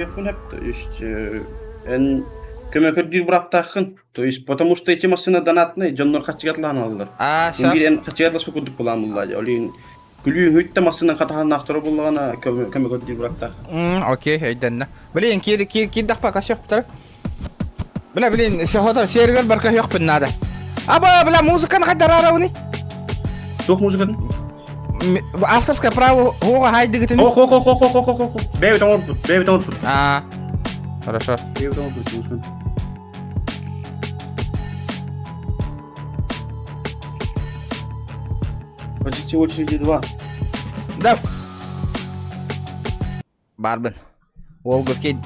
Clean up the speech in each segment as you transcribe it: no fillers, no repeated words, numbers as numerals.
Сөп, то есть эн көмө көрдүүр бырааптааххын. То есть потому что эти массыына донатные, дьоннор хаччыгатлаан А, сөп. Биир эн хаччыгатласпыт курдук былаан булла. Ол иһин күлүү-үҥүттэ массыынан хатаһаннаахтара буллаҕына көмө көрдүүр бырааптаах. Окей, өйдөннө. Блин, кир кир кирдахпа кашыктар. Бля, блин, сехотор сервер барка хөкпүн надо. Аба, бля, музыканы хайдар арабыны? Туох музыкатын? Авторское право хуга хайдыгытын. Ох, ох, ох, ох, ох, ох, ох, ох. Бэйбит оҥорбут, бэйбит оҥорбут. А, хорошо. Бэйбит оҥорбут музыканы. Подождите очереди два. Да. Барбын. Уол Гуркей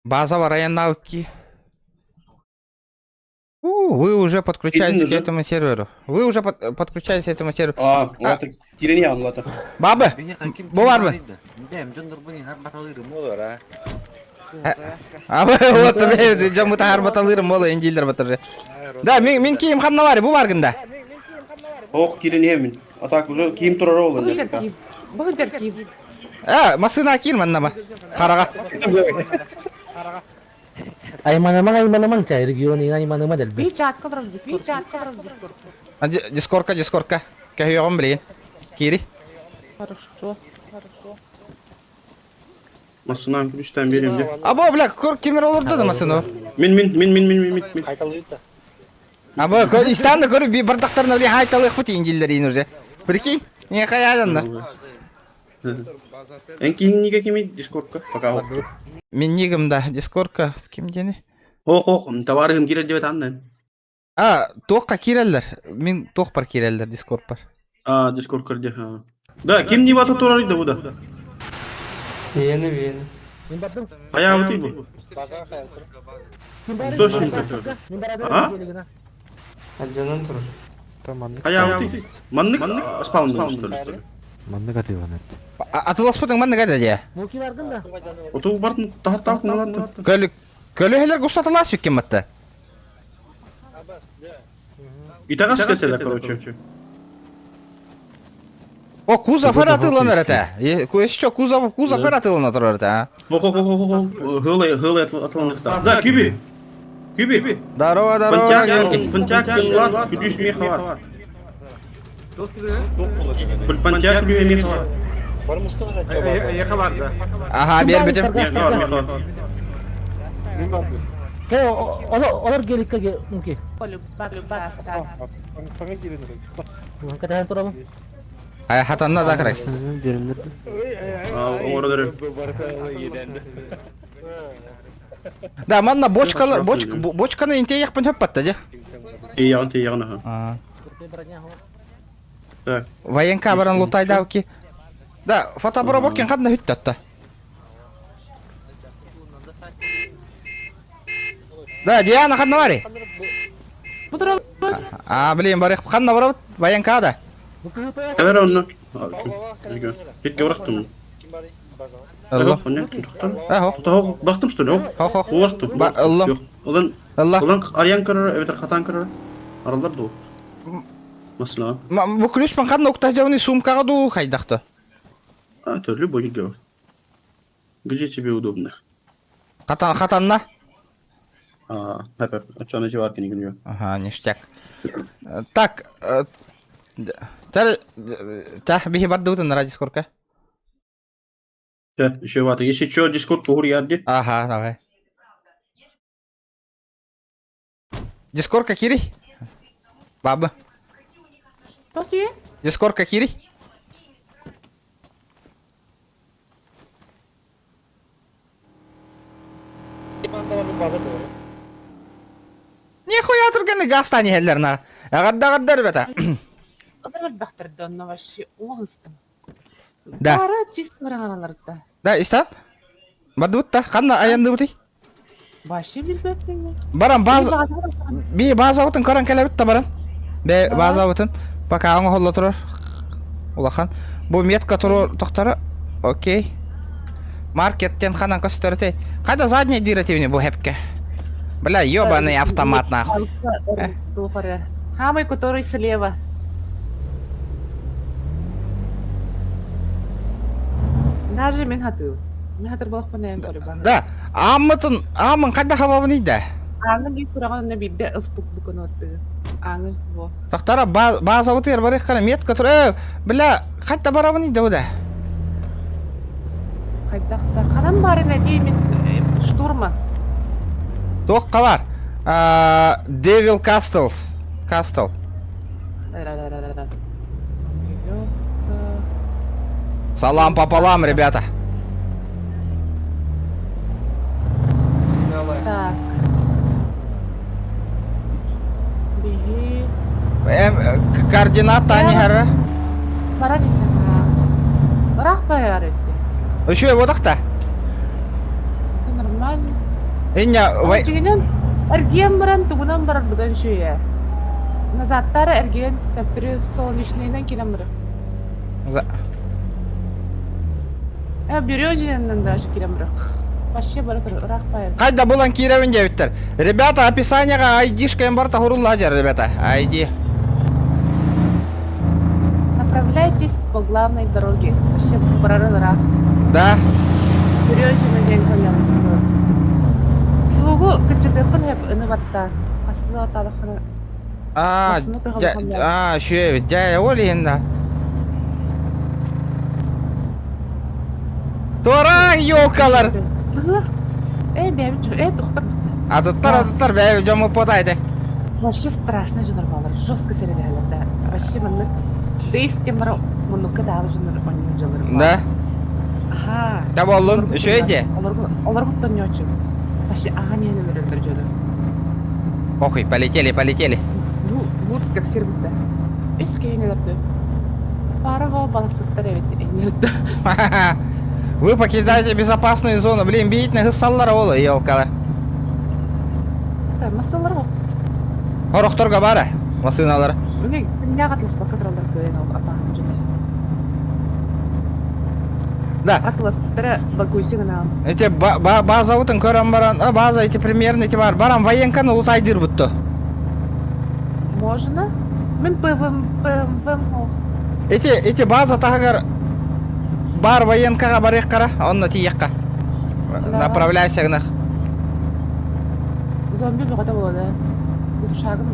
База военнауки. У, вы уже подключаетесь к этому серверу. Вы уже под, подключаетесь к этому серверу. А, а. Кирени анлата. Бабы, бу барбы. Абы, вот дьон бутахар баталырым боло индилер батыры. Да, мен мен киим ханна бар, бу баргында. Ох, кирени мин. А так уже киим турар ол. Бу киим. А, машина киир маннама. Харага. Айманамаҥ айманамаҥ чай регионы айманыма дэлби. Биир чаатка олорор Дискорд. Биир чаатка олорор Дискорд. Дискорка, дискорка. Кэһиэҕим билигин. Киири. Хорошо, хорошо. Массынан күлүстэн берем де. Або, бля, көр кимер олорду да массыны. Мин мин мин мин мин мин мин. Або, көр истанны көр би бардактарына били хайталык бут индиллерин уже. Прикинь, не хаяданнар. Эн киһиннигэ кими дискордка пока Мин нигым да дискордка с ким диэни? Ох ох, товарыһым киирэр диэбит аннан. А, туохха киирэллэр? Мин туохпар киирэллэр дискордпар. А, дискорд көрдө. Да, ким не бата турар да буда. Биэни биэни. Мин бардым. Хайаабытый бу? Ким Что с ним такое? А? Алдьанан турар. Хайаабытый? Маннык спаун что ли? Маннык атыыланат. Атыласпытың маннык эдэ дии. Муки бардым да. Оту бартын тахаттаах куналатты. Көлү көлөһөлөр густатылаас виккен матта. Итагас кетеле, короче. О, кузов атыланар этэ. Еще кузов кузов атылана турар этэ. а? Хо хо хо хо хо. Хылы хылы атланыкта. За, киби. Киби. Здорово, здорово, Пантяк, Георгий. пантяк, пантяк, күдүс мехава. Пантяк күдүс мехава. Ага, бербитим. Мехава, мехава. Ке, олор геликке муки. Катахан турабын. Ай, хатанна да край. А, оңородор. Да, манна бочкалар, бочка, бочканы инте яқпын хөп батта же. Тиягын, тиягын, аха. Так. Военка баран лутайдауки. Да, фотобробокин хадна хүттатта. Да, Диана хадна бари. А, блин, барых хадна барабыт, военка да. Кэлэр онно. Битке бырахтым. Алла. А, хо. Тохо бахтым что ли? Хо, хо. Уластым. Ба, Алла. Улан, Алла. улан арьян көрөр, эбэтэр хатан көрөр. Аралар ду. Масла. Бу ключпан хадна уктажауны сумкага ду хайдахты. А, то любой гео. Где тебе удобно? Хатан, хатанна. А, хапер, а что на чеварке не гнью? Ага, ништяк. Так, Тәр, тә, бихи барды утын ради скорка. Еще вата. Если что, дискорд тур ярди. Ага, давай. Дискорка кири? Баба. Дискорка кири? Нихуя турганы гастани хеллерна. Агарда агарда ребята. Ылар вообще оғыстым. Да. Бары чисто бараналарда. Да, истан? Бардыбытта, ханна аянды бути? Вообще билбеппин. Баран база би база утын каран келебит баран. Бе база утын. Пока аңа холло турар. Улахан. Бу метка турар тохтара. Окей. Маркеттен ханан көстөр этэй. Хайда задний диир этибини бу хепке. Бля, ёбаный автомат нахуй. Тухары. Хамай, который слева. Даже мен хатыл. Мен хатыр болохпун эм көрүбаһы. Да, ааммытын, аамын хайда хабабын ийдэ. Ааҥын дии тураҕын онно биирдэ ыфтук букунуоттыы. Ааҥын во. Тахтара базабытыгар барыаххара метка тур. Э, бля, хайда барабын ийдэ бу да. Хайдах да ханан баарын этии мин штурман. Туохха бар? Devil Castles. Castle. Салам пополам, ребята. Давай. Так. Биһи. Эм, координата они хара. Бара десем. Ыраах байар этти. Еще бодахта. Это нормально. Иння, вай... Дьиҥинэн, эргиэн баран тугунан барар быдан үчүгэй. Назадтара эргиэн төптөрү солнечныйынан кэлэн барар. За... Э, Березиннан даже кэлэн барар. Вообще бара турар, ыраах байар. Хайда булан киирэбин диэбиттэр. Ребята, описанияга ID-шка барта хурулла дьэр, ребята. ID. Направляйтесь по главной дороге. Вообще барар ыраах. Да. Березина диэн кэлэн Тугу кыччатыаххын сөп ыныбаттаан. Аслы аталаххына А, Массыына дя, кыһалҕалаах. а, үчүгэй дьэ, ол иһин да. Туораҥ елкалар! Э, бэйэбит э, тухтар Атыттар, атыттар, бэйэбит дьоммут айте. Вообще страшно дьоннор баалар, жестко сэрэлэһэлэр да. Вообще маннык дейс темара муннукка даабы дьоннор оонньуур дьоннор Да? Аха. Да буоллун, үчүгэй дии. Олоргуттан ньоочу. Вообще аҕа ниэн өлөрөллөр дьону. Похуй, полетели, полетели. Вудс кэпсиир бутта. Үс киһини өлөрдө. Пара балыксыттар эбит өлөрдө. Вы покидаете безопасную зону. Блин, бить на ол, елкалар. Та масалар го. Хорохторго бара, масыналар. Үгүй яагаад л спокойно тураллар көрөн ол апахан дьоно. Да. Атластара бакуйси гына. Эти база утын көрөн баран, а база эти примерно эти бар. Баран военканы лутайдыр бутто. Можно? Мен ПВМ ПМ Эти эти база тагар бар военкага барык кара, онно тиекка. Направляйся гынах. Зомби бөҕөтө буолла. Шагым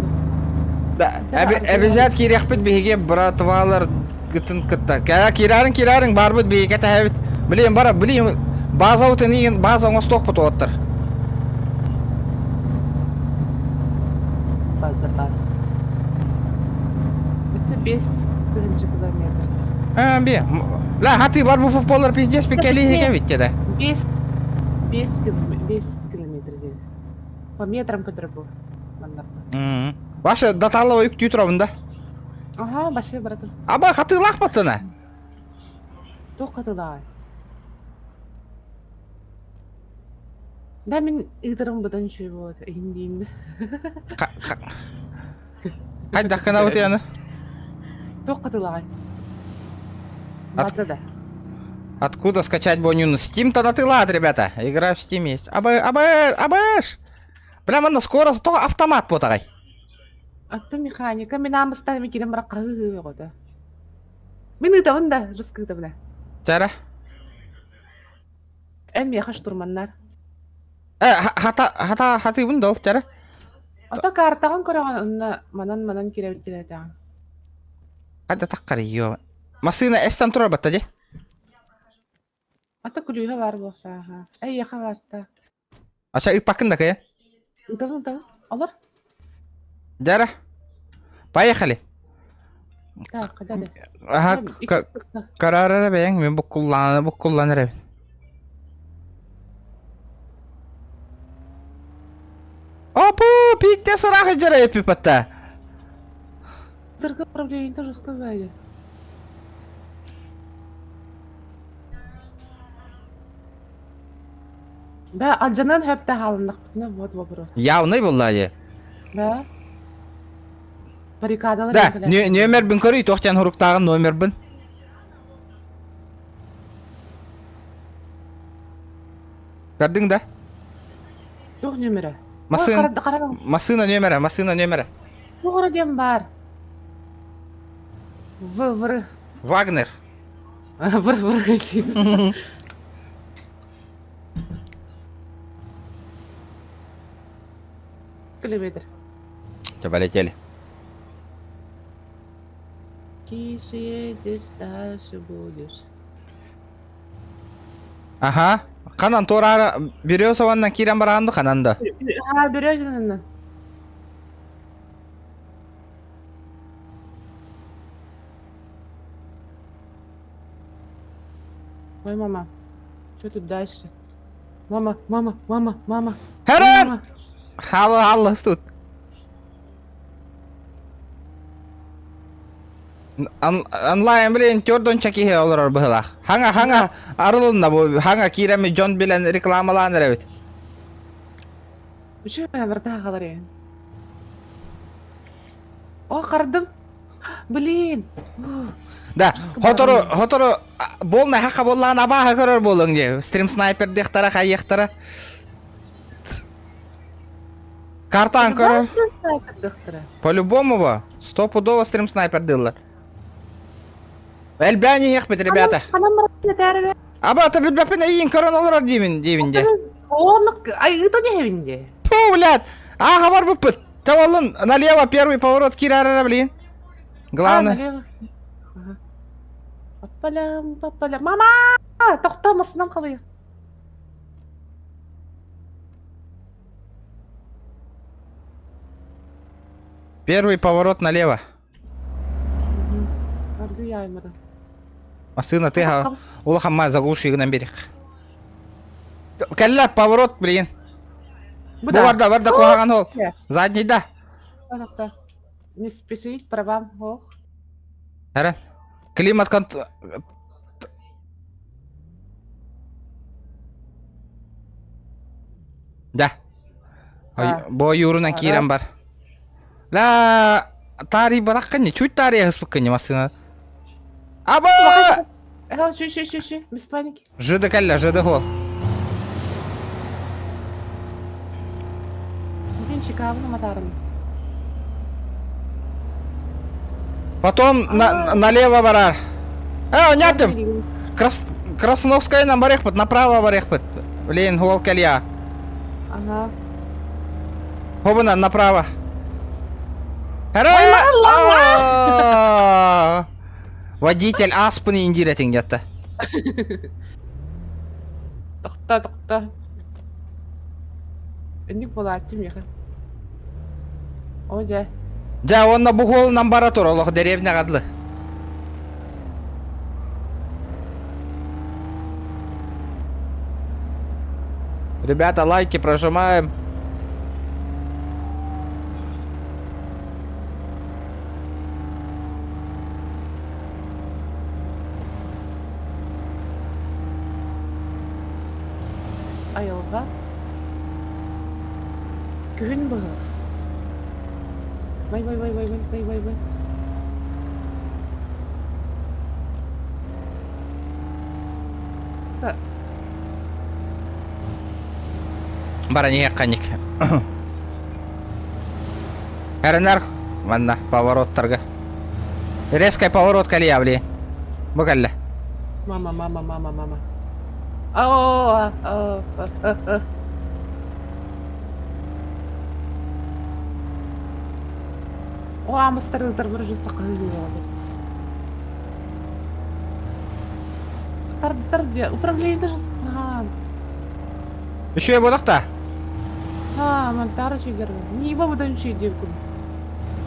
Да, обязательно кириэхпит биһиги братвалар гытын кытта. Кээ кирарың кирарың барбыт биһиги тэһэбит. Блин, бара, блин, база утын иген база оҥостуохпут уоттар. База бас. Өссө 5 километр. А, би. Ла, хаты бар бу футболлар пиздец пикели хекебит да. 5 5 километр 5 километр диэн. По метрам көтөр бу. Манна. Ваша даталова үктүү турабын да. Аха, башы братан. Аба хатылах баттына. Туох хатылаай. Да мин ыытарым быдан үчүгэй буолуо иһин диин. Хайдах гынабыт яны? Туох хатылаай. База да. Откуда скачать бонюну? Steam-то натылат, ребята. Игра в Steam есть. Абы, абы, абыш. Бля, манна скорость, то автомат потагай. Аттым механика, мин аамыстан ми кирен барак хаһыы бөҕөтө. Мин ыытабын да, жестко ыытабын. Тара. Эн миэхэ штурманнар. Э, хата, хата, хатыбын дол, тара. Ото картаҕын көрөҕүн, онно манан-манан кирэбит диэтэҕин. Хата таккар ё. Массыына эстан турар батта де. Ото күлүүһэ баар буолсааха. Эйиэхэ баарта. Ача ыппаккын да кая. Ыытабын, ыытабын. Олор. Дара. Поехали. Так, да, да. Аха, карарара бэйэҥ мен буккуллаана буккуллан эрэбин. Опу, пиитте сыраах дьара эпипатта. Только управление тоже сказали. Да, алдьанан хөптө хаалыннахпытына вот вопрос. Явный булла дии. Да. Баррикадалар Да, нүөмэрбин көрүй, туохтан хуруктааҕын номербин. Көрдүҥ да? Туох нүөмэрэ? Массыына, массыына нүөмэрэ, массыына нүөмэрэ. Туох эрэ диэн баар. В, В. Вагнер. В, В. Километр. Все, полетели. Тише едешь, дальше будешь. Аха. Ханан туораары Березованнан киирэн бараан ду ханан да? А, Березинаннан. Ой, мама, что тут дальше? Мама, мама, мама, мама. Хэрэн! Мама. Халла халла тут. Онлайн, блин, төрдөн киһи олорор быһылаах. Хаҥа, хаҥа, арылынна бу, хаҥа киирэми дьон билэн рекламалаан эрэбит. Үчүгэй барда хаалар эбин. О, хардым. Блин. Да, хотору, хотору, болна хака боллаан абааһы көрөр буолуҥ дии. Стрим снайпер диэхтара, хайыахтара. Картаан көрөр. По-любому ба. Стопудово стрим снайпер дыллар. Элбээн иһиэхпит, ребята. Аба, та билбэппин эйиин көрөн олорор диибин, диибин дии. Оннук, ай, ыта диэбин дии. Фу, блядь! Ааха барбыппыт. Тавалын, налево первый поворот кирарара, блин. Главное. А, налево. Ага. Папалям, папалям. Мама! Тохто, массынам халыйыр. Первый поворот налево. Аргы яймыры. Массыына тыаһа улахамма заглуши гынан берих. Кэллэ поворот, блин. Бу барда, барда куһаҕан ол. Задний да. Не спешить, правам, ох. Эрэ. Климат конт... Да. Бу ойуурунан киирэн бар. Ла таарый бараххын чуть таарыйа сыспыккын массыына. Аба! Ага, ши, ши, ши, ши, без паники. Жыды кэллэ, жыды хол. Блин, Чикагоны матарын. Потом на, налево барар. Э, онятым. Крас... Красновская нам барехпыт, направо барехпыт. Блин, хуол кэлия. Ага. Хобына, направо. Водитель аспын индиретиң жатта. Тохто, тохто. Инник буолааччы миэхэ. О дьэ. Дьэ, уонна бу хуолунан бара тур, олох дэриэбинэҕэ дылы. Ребята, лайки прожимаем. Айылҕа. Күһүн быһыы. Вай вай вай вай вай вай вай вай. Баран иһиэххэ Эрэнэр манна повороттарга. Резкий поворот кэлиэ, блин. Бу кэллэ. Мама, мама, мама, мама. О, о, о, О, амыстарылдар бір жүз сақылы Тар, управление даже спам. Үчүгэй буолах А, мантара үчүгэр. Нива будан үчүгэй диэбиккин.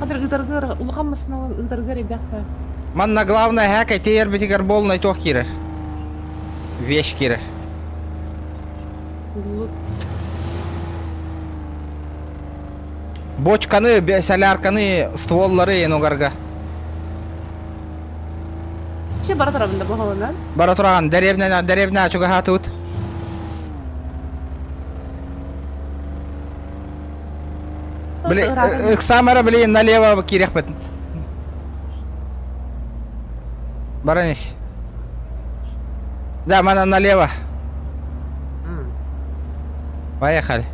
Хадыр ыытаргар улахан массыыналан ыытаргар элбэх Манна главное хакай тиэрбитигэр буолунай туох киирэр? Вещь киирэр. Бочканы, солярканы, стволлары енугарга. Че бара турабын да бу Бара тураган дэриэбинэ дэриэбинэ чугаһаатыбыт. Били, ыксаам эрэ блин налево киириэхпит. Баран ис. Да, мана налево. Поехали.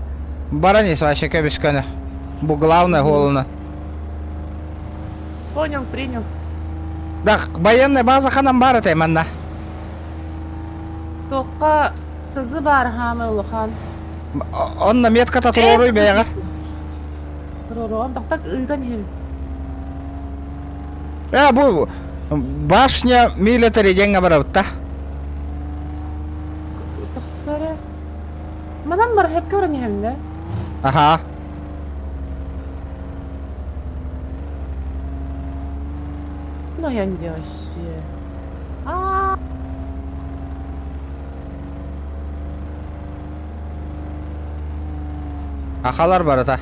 Баранис вообще көбүскөнө. Бу главное холуна. Понял, принял. Да, военная база ханан бар этэй манна. Туохха сызы баар хаамай улахан. Онно метката туруоруй бэйэҕэр. Туруоруом тохток ыытан иһин. Э, бу башня милитари диэҥҥэ барабыт да. Тохтор Манан бар хөпкө баран иһэбин да. Аха. Ну я не вообще. А. Ахалар барыта.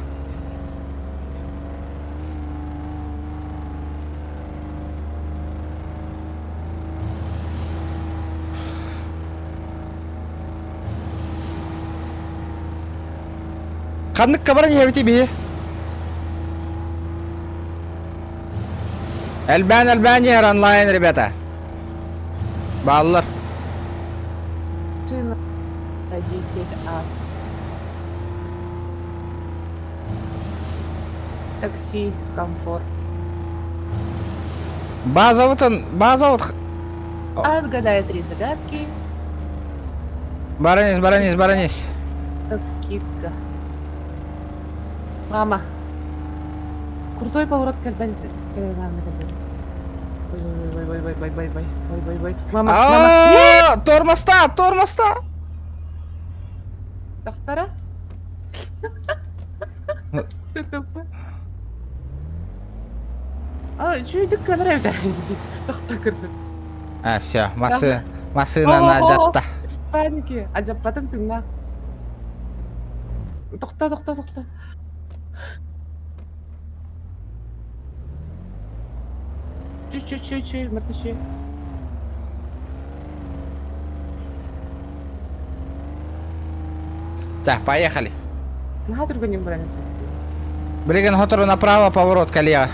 Ханныкка баран иһэбитий биһи? Элбээн элбээн иһэр онлайн, ребята. Бааллар. Машина водитель ас. Такси комфорт. Базабытын, базабыт Отгадай три загадки. Баран ис, баран ис, баран ис. Скидка. Мама. Крутой поворот кэлбэт. Ой, ой, ой, ой, ой, ой, ой, ой, ой, ой, ой. Мама, мама. Тормозта, тормозта. Тохтара. ТТП. А, үчүгүйдүк гынар эбит. Тохто көрбүт. А, все, массы, массыынаны алдьатта. Паники. Алдьаппатым тыҥнаах. Тохто, тохто, тохто. Чүй-чүй-чүй-чүй, мыртышүй. Так, поехали. Наһаа түргэнник баран иһин. Билигин сотору направо поворот кэлиэҕэ.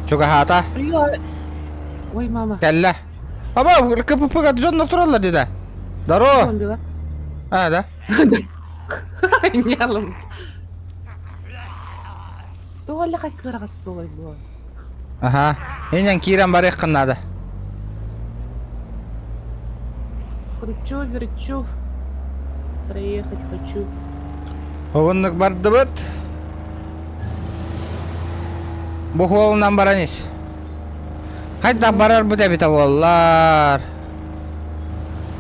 Чугаһаата. Ой, мама. Кэллэ. Аба, КПП-га дьоннор тураллар дии да. Здорово. А, да? Нялым. Тоҕо кыраҕас суолай буо. Аха. Инэн киирэн барыаххын наада. Кручу, верчу. Проехать хочу. Уһуннук бардыбыт. Бу хуолунан баран ис. Хайдах барарбыт эбитэ буоллар.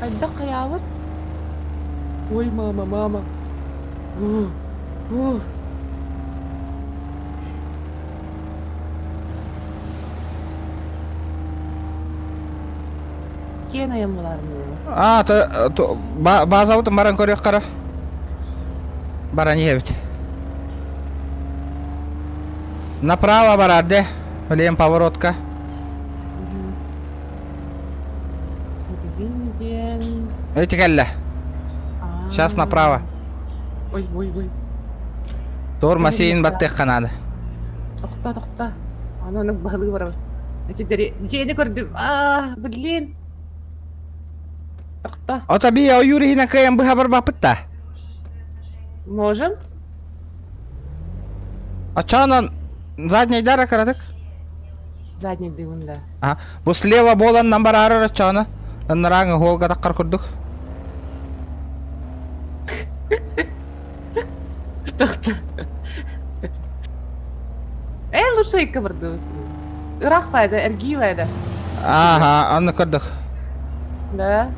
Хайдах хайаабыт? Ой, мама, мама. Ух, ух. Киэн айан булаарыныы. А, то, то, базабытын баран көрүөх Баран иһэбит. Направо барар де. Блин, поворотка. Эти кэллэ. Сейчас направо. Ой, ой, ой. Тормозин баттыахха наада. Тохто, тохто. Аны ону баһылыы барабын. Эчидэри дьиэни көрдүм. Аа, блин. Тохто. Ото би ойуур иһинэн кыайан быһа барбаппыт да. Можем? Очоонон заднийдара кыратык. Задний дымын да. А, бу слева буолан бараарар очоона. Ынырааҥы хуолга таххар курдук. Тохто. Э, лучше икки бардыбыт. Ыраах файда, эргии файда. Ага, онно көрдүк. Да.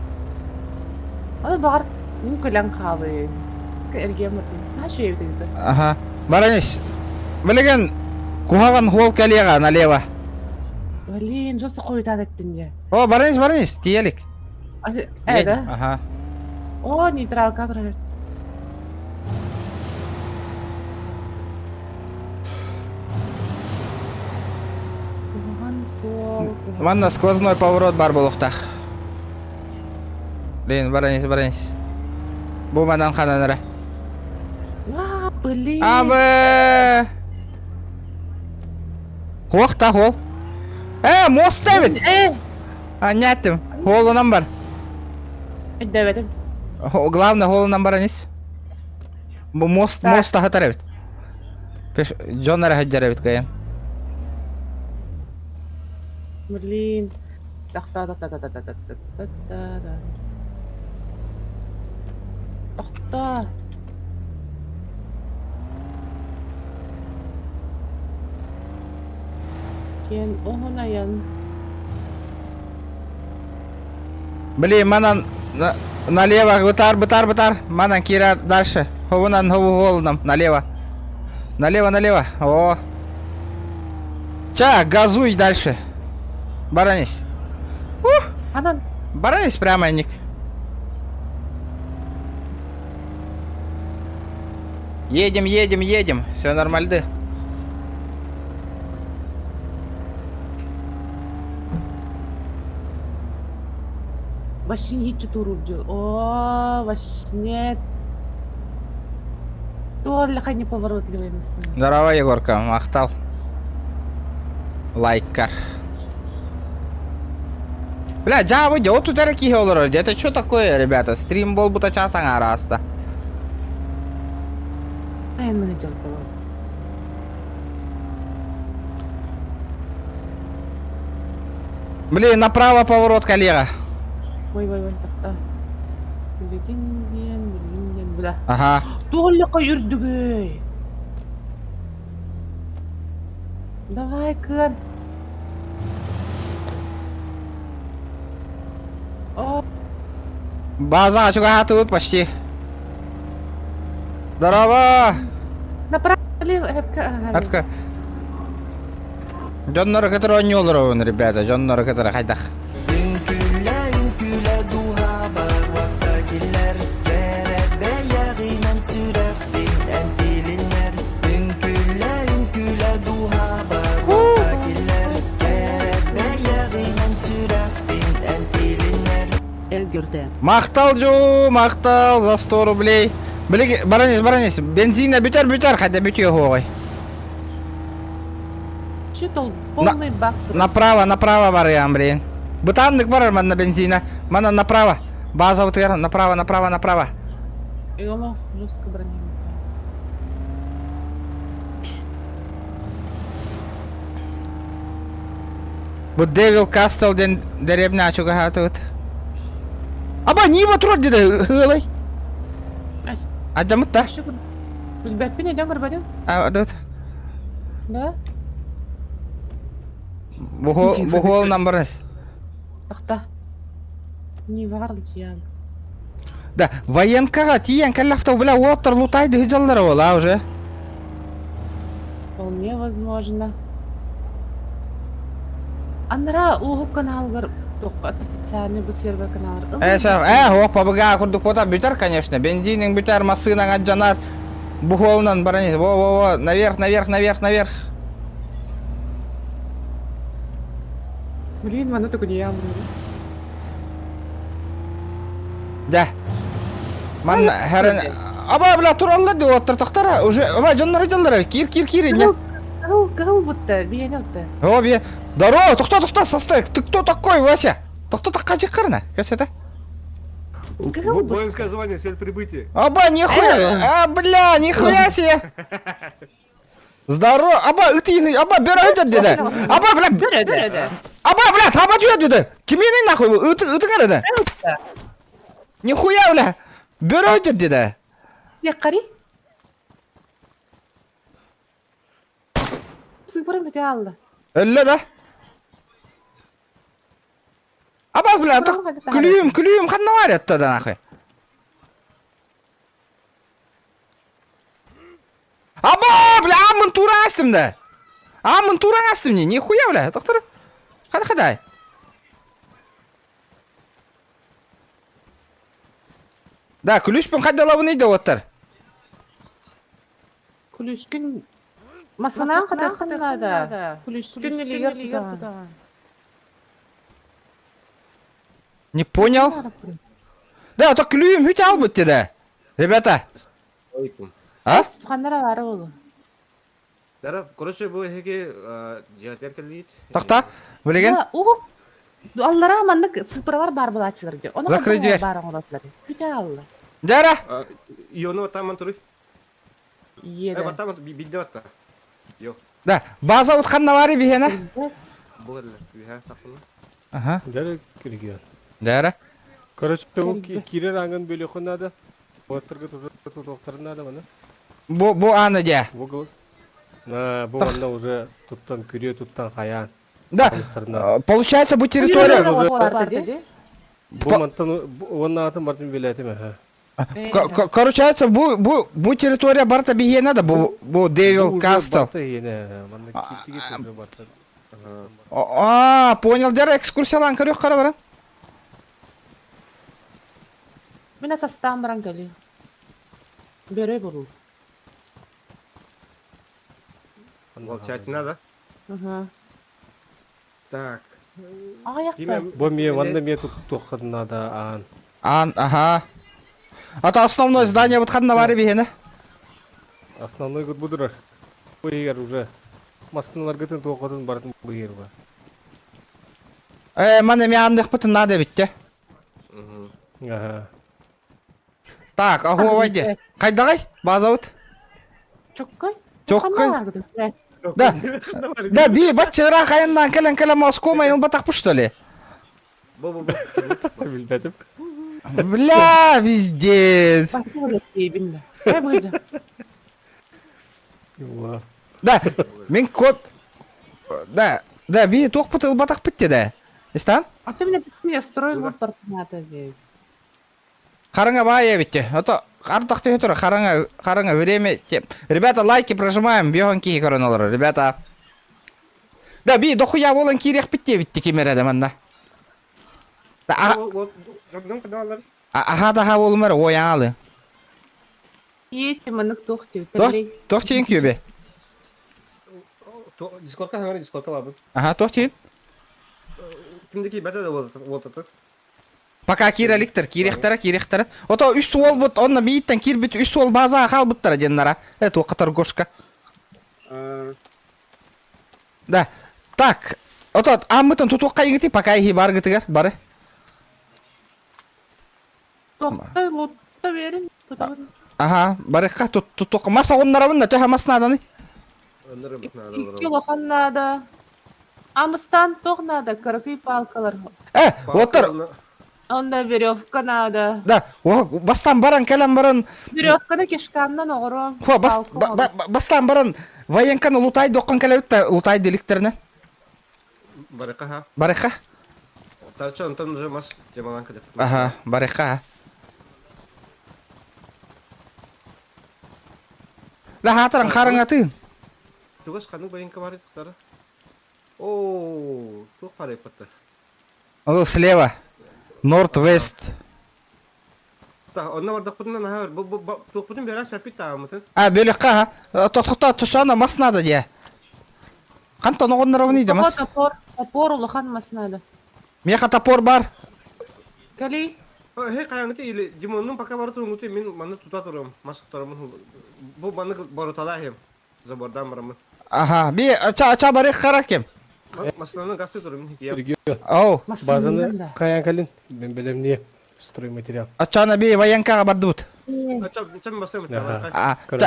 Аны баҕар мин күлэн хаалыы. Эргиэн бардым. Наһаа үчүгэй эбит Аха. Баранис. Билигин куһаҕан хуол кэлиэҕэ налево. Блин, жестко хойутаан эттин дьэ. О, баранис, баранис, тиийэлик. Э, да? Аха. О, нейтралка турар. Куһаҕан суол. Манна сквозной поворот бар буолуохтаах. Блин, баранис, баранис. Бу манан ханан эрэ. А, блин. Абы! Хуох та хуол. Э, мост эбит! Э! Анньааттым. Холунан бар. Өйдөөбөтүм. Главное, холунан баран ис. Бу мост, мост таһытар эбит. Дьон эрэ сылдьар эбит кыайан. Блин. Тохтоо-та-та-та-та-та-та-та-та. Тохтоо. Киэн уһун айан. Блин, манан налево, бытар, бытар, бытар. Манан киирэр дальше. Ховунан, хову холуном, налево. Налево, налево. О. Ча, газуй дальше. Баранись. Ух! Анан. Баранись прямо, Ник. Едем, едем, едем. Все нормальды. Вообще ничего турубдил. О, вообще нет. Только неповоротливый мысли. Здорово, Егорка. Махтал. Лайкар. Бля, дьаабы дьэ отут эрэ киһи олорор. Дьэ, это что такое, ребята? Стрим буолбута чаас аҥаара ааста. Айанныгы дьалта Блин, направо поворот, коллега. Ой, ой, ой, тохто. Билигин диэн, билигин диэн, бля. Ага. Туоллака үрдүгүй. Давай, кыан. О, База чугаһаатыбыт почти. Здорово! Направо, лево, эпка, ага. Эпка. Дьоннору кытары оонньуулар оҕун, ребята, дьоннору кытары хайдах. Үҥкүүлэ, үҥкүүлэ дууһабар уотта киллэр, кэрэ бэйэҕинэн сүрэхпин эн тилиннэр. Үҥкүүлэ, үҥкүүлэ дууһабар уотта киллэр, кэрэ бэйэҕинэн сүрэхпин эн тилиннэр. Өлгөрдө. Махтал, Дьу, махтал за 100 рублей. Билиги, баранис, баранис, бензина бүтэр, бүтэр, хайда бүтүө хуоҕай. Что полный бак. Направо, направо барыам, блин. Бытааннык барар манна бензина. Манна направо. База направо, направо, направо. Игомо жестко броню. Бу Девил Кастел диэн дэриэбинэ чугаһаатыбыт. Аба, Нива турар диде ыалай. Адьамыт да. Билбэппин өйдөөн көрбөтүм. А, да. Да? Бухуол намбарас. Тахта. Ниваҕар илдьиэм. Да, военкаҕа тиийэн кэллэхтэ бля уоттар лутайды сылдьаллара буолаа уже. Вполне возможно. Анараа Уһук каналыгар туохха официальный бу сервер каналыгар Э, сэ, э, опа, быга курдук пота бүтэр, конечно. Бензиниҥ бүтэр, массыынаҥ алдьанар. Бухуолунан баран во-во-во, наверх, наверх, наверх, наверх. Блин, маны тугуньяам. Дьэ. Манна хэрэн Аба, бля, тураллар дип оттор тохтара. Уже, аба, дьоннор дьаллар. Киир, киир, киир, инне. Кыһыл, кыһыл бутта, биэни отта. О, бие. Здорово, тохто, тохто, состой. Ты кто такой, Вася? Тохто, тохто, қажы Кәсете. Кыһыл бутта. Воинское звание, цель прибытия. Аба, нихуя. А, бля, нихуя себе. Здорово. Аба, ыты, аба, бөрө сылдьар деді. Аба, бля, Бөрө Аба, бля, таба түйе деді. Кимени нахуй, ыты, ытыҥ эрэ Нихуя, бля. Бөрө сылдьар деді. Яккари. Сыпырым бите алды. Өллө да. Абаз, бля, то күлүүм, күлүүм ханна бар ятта да нахуй. Аба, бля, амын тура астым да. Амын тура астым не, нихуя, бля, доктор. Хада хадай. Да, күлүүспүн хайдалабын иде оттар. Күлүскүн Масанан катаханнада. Күлүскүн илигер тутаҕын. Не понял? Да, то күлүүм хүт албыт деді. Ребята. А? Ханнара бары болу. Дара, короче, бу эһиги дьиэтигэр кэллиит. Тохта, билигин. Уһук. Аллараа маннык сыпыралар баар буолааччылар дии. Ону Закрой хайдах дверь. баар оҥоротулар. Бүтэ алла. Дьара! Иону оттааман туруй. Иедэ. Баттааман бидде батта. Йо. Да, база утхан навари биһиэнэ. Бұл әлі. Үһә тақпына. Ага. Дьэ регион. Дьара. Короче, бу киирэр ааҥын бөлүөххүн наада. Уоттарга тутуохтарын наада маны. Бу бу ааны дьэ. Бу бу манна уже туттан күрүө туттан хайаан. Да, получается бу территория Бу мантан уонна атын бартын билэтим эһэ. Короче, бу бу бу территория барта биһиэнэ да бу бу Devil Castle. А, понял, дьэ экскурсиялаан көрүөх хара баран. Мин састаан баран кэлиим. Бөрө булуу. Волчатина, да? Угу. Так. Аҕыйахта. Бу мие ванна мие туттуоххын наада аан. Аан, ага. А то основное здание вот ханна бары биһиэнэ. Основной гыт будурар. Бу иһигэр уже массыыналаргытын туоххутун барытын бу иһигэр бар. Э, маны эмиэ аанныахпытын наада эбит те. Ага. Так, оһуобай диэ. Хайдаҕай? Базабыт? Чоккой. Чоккой. Да. Да, би, бачча ыраах айаннаан кэлэн кэлэн Москва ылбатахпыт что ли? Бу-бу-бу. Билбэтим. Бля, пиздец. Да, мин код... Да, да, би туохпут ылбатахпыт да. Истан? А ты меня меня строил вот партната ведь. Хараҥа баай эбит. А то ардах түһэ турар хараҥа хараҥа время Ребята, лайки прожимаем, биоһон киһи көрөн олорор. Ребята. Да, би дохуя буолан киириэхпит диэбитти ким эрэ да манна. Аха да буолумар уойаалы. Иэти маннык туох Туох тиин күбе? Дискордка хаҥар дискордка бабын. Аха, туох тиин? Кимдики бәтә да болтатыр. Пока киирэ иликтэр, киириэхтэрэ, киириэхтэрэ. Ото үс уолбут, онно бииттэн киирбит үс уол базаҕа хаалбыттара диэннара. Э, туохха торгошка. Да. Так, ото ааммытын тутуохха иҥити, пока иһи баргытыгар, бары. Тохтой, лотто берин. Аха, барыхха тутуохха. Мас оҕуннарабын да, төһө мас нааданы? Икки улахан наада. Амыстан туох наада, кыракый палкалар. Э, оттор Онно веревка надо. Да, бастан баран кэлэн баран Веревканы кишканнан оҕоро. Хо, бас, бастан баран военканы лутай доккон кэлэбит да лутай деликтеринен. Барыха ха. Барыха. Тарча онтон уже мас темалан кэлеп. Ага, барыха. Ла хатаран хараңатын. Тугас ханнык военка бар итиктары? О, туох бар иппаттар. Ол слева. Норд-Вест. Та, онно бардахпытына наһаа бу бу туохпутун биэрээс бэппит тааммытын. А, бөлөххө аха. Тохтоо тусана мас надо дии. Хантан оҕонноробун иде мас. Топор, топор улахан мас надо. Миэхэ топор бар. Кали. Хей хайаҥыты или Димоннун пока бара туруҥҥутуй мин манны тута турум мас охторомун бу маннык боруталаахым забордаан бараммын. Аха, би ча ча барых харакем. Массыынаны гасты турум хитиям. Оу. Базаны хайаан кэлин мен бэлэмниэ стройматериал. Ачана би военкаҕа бардыбыт.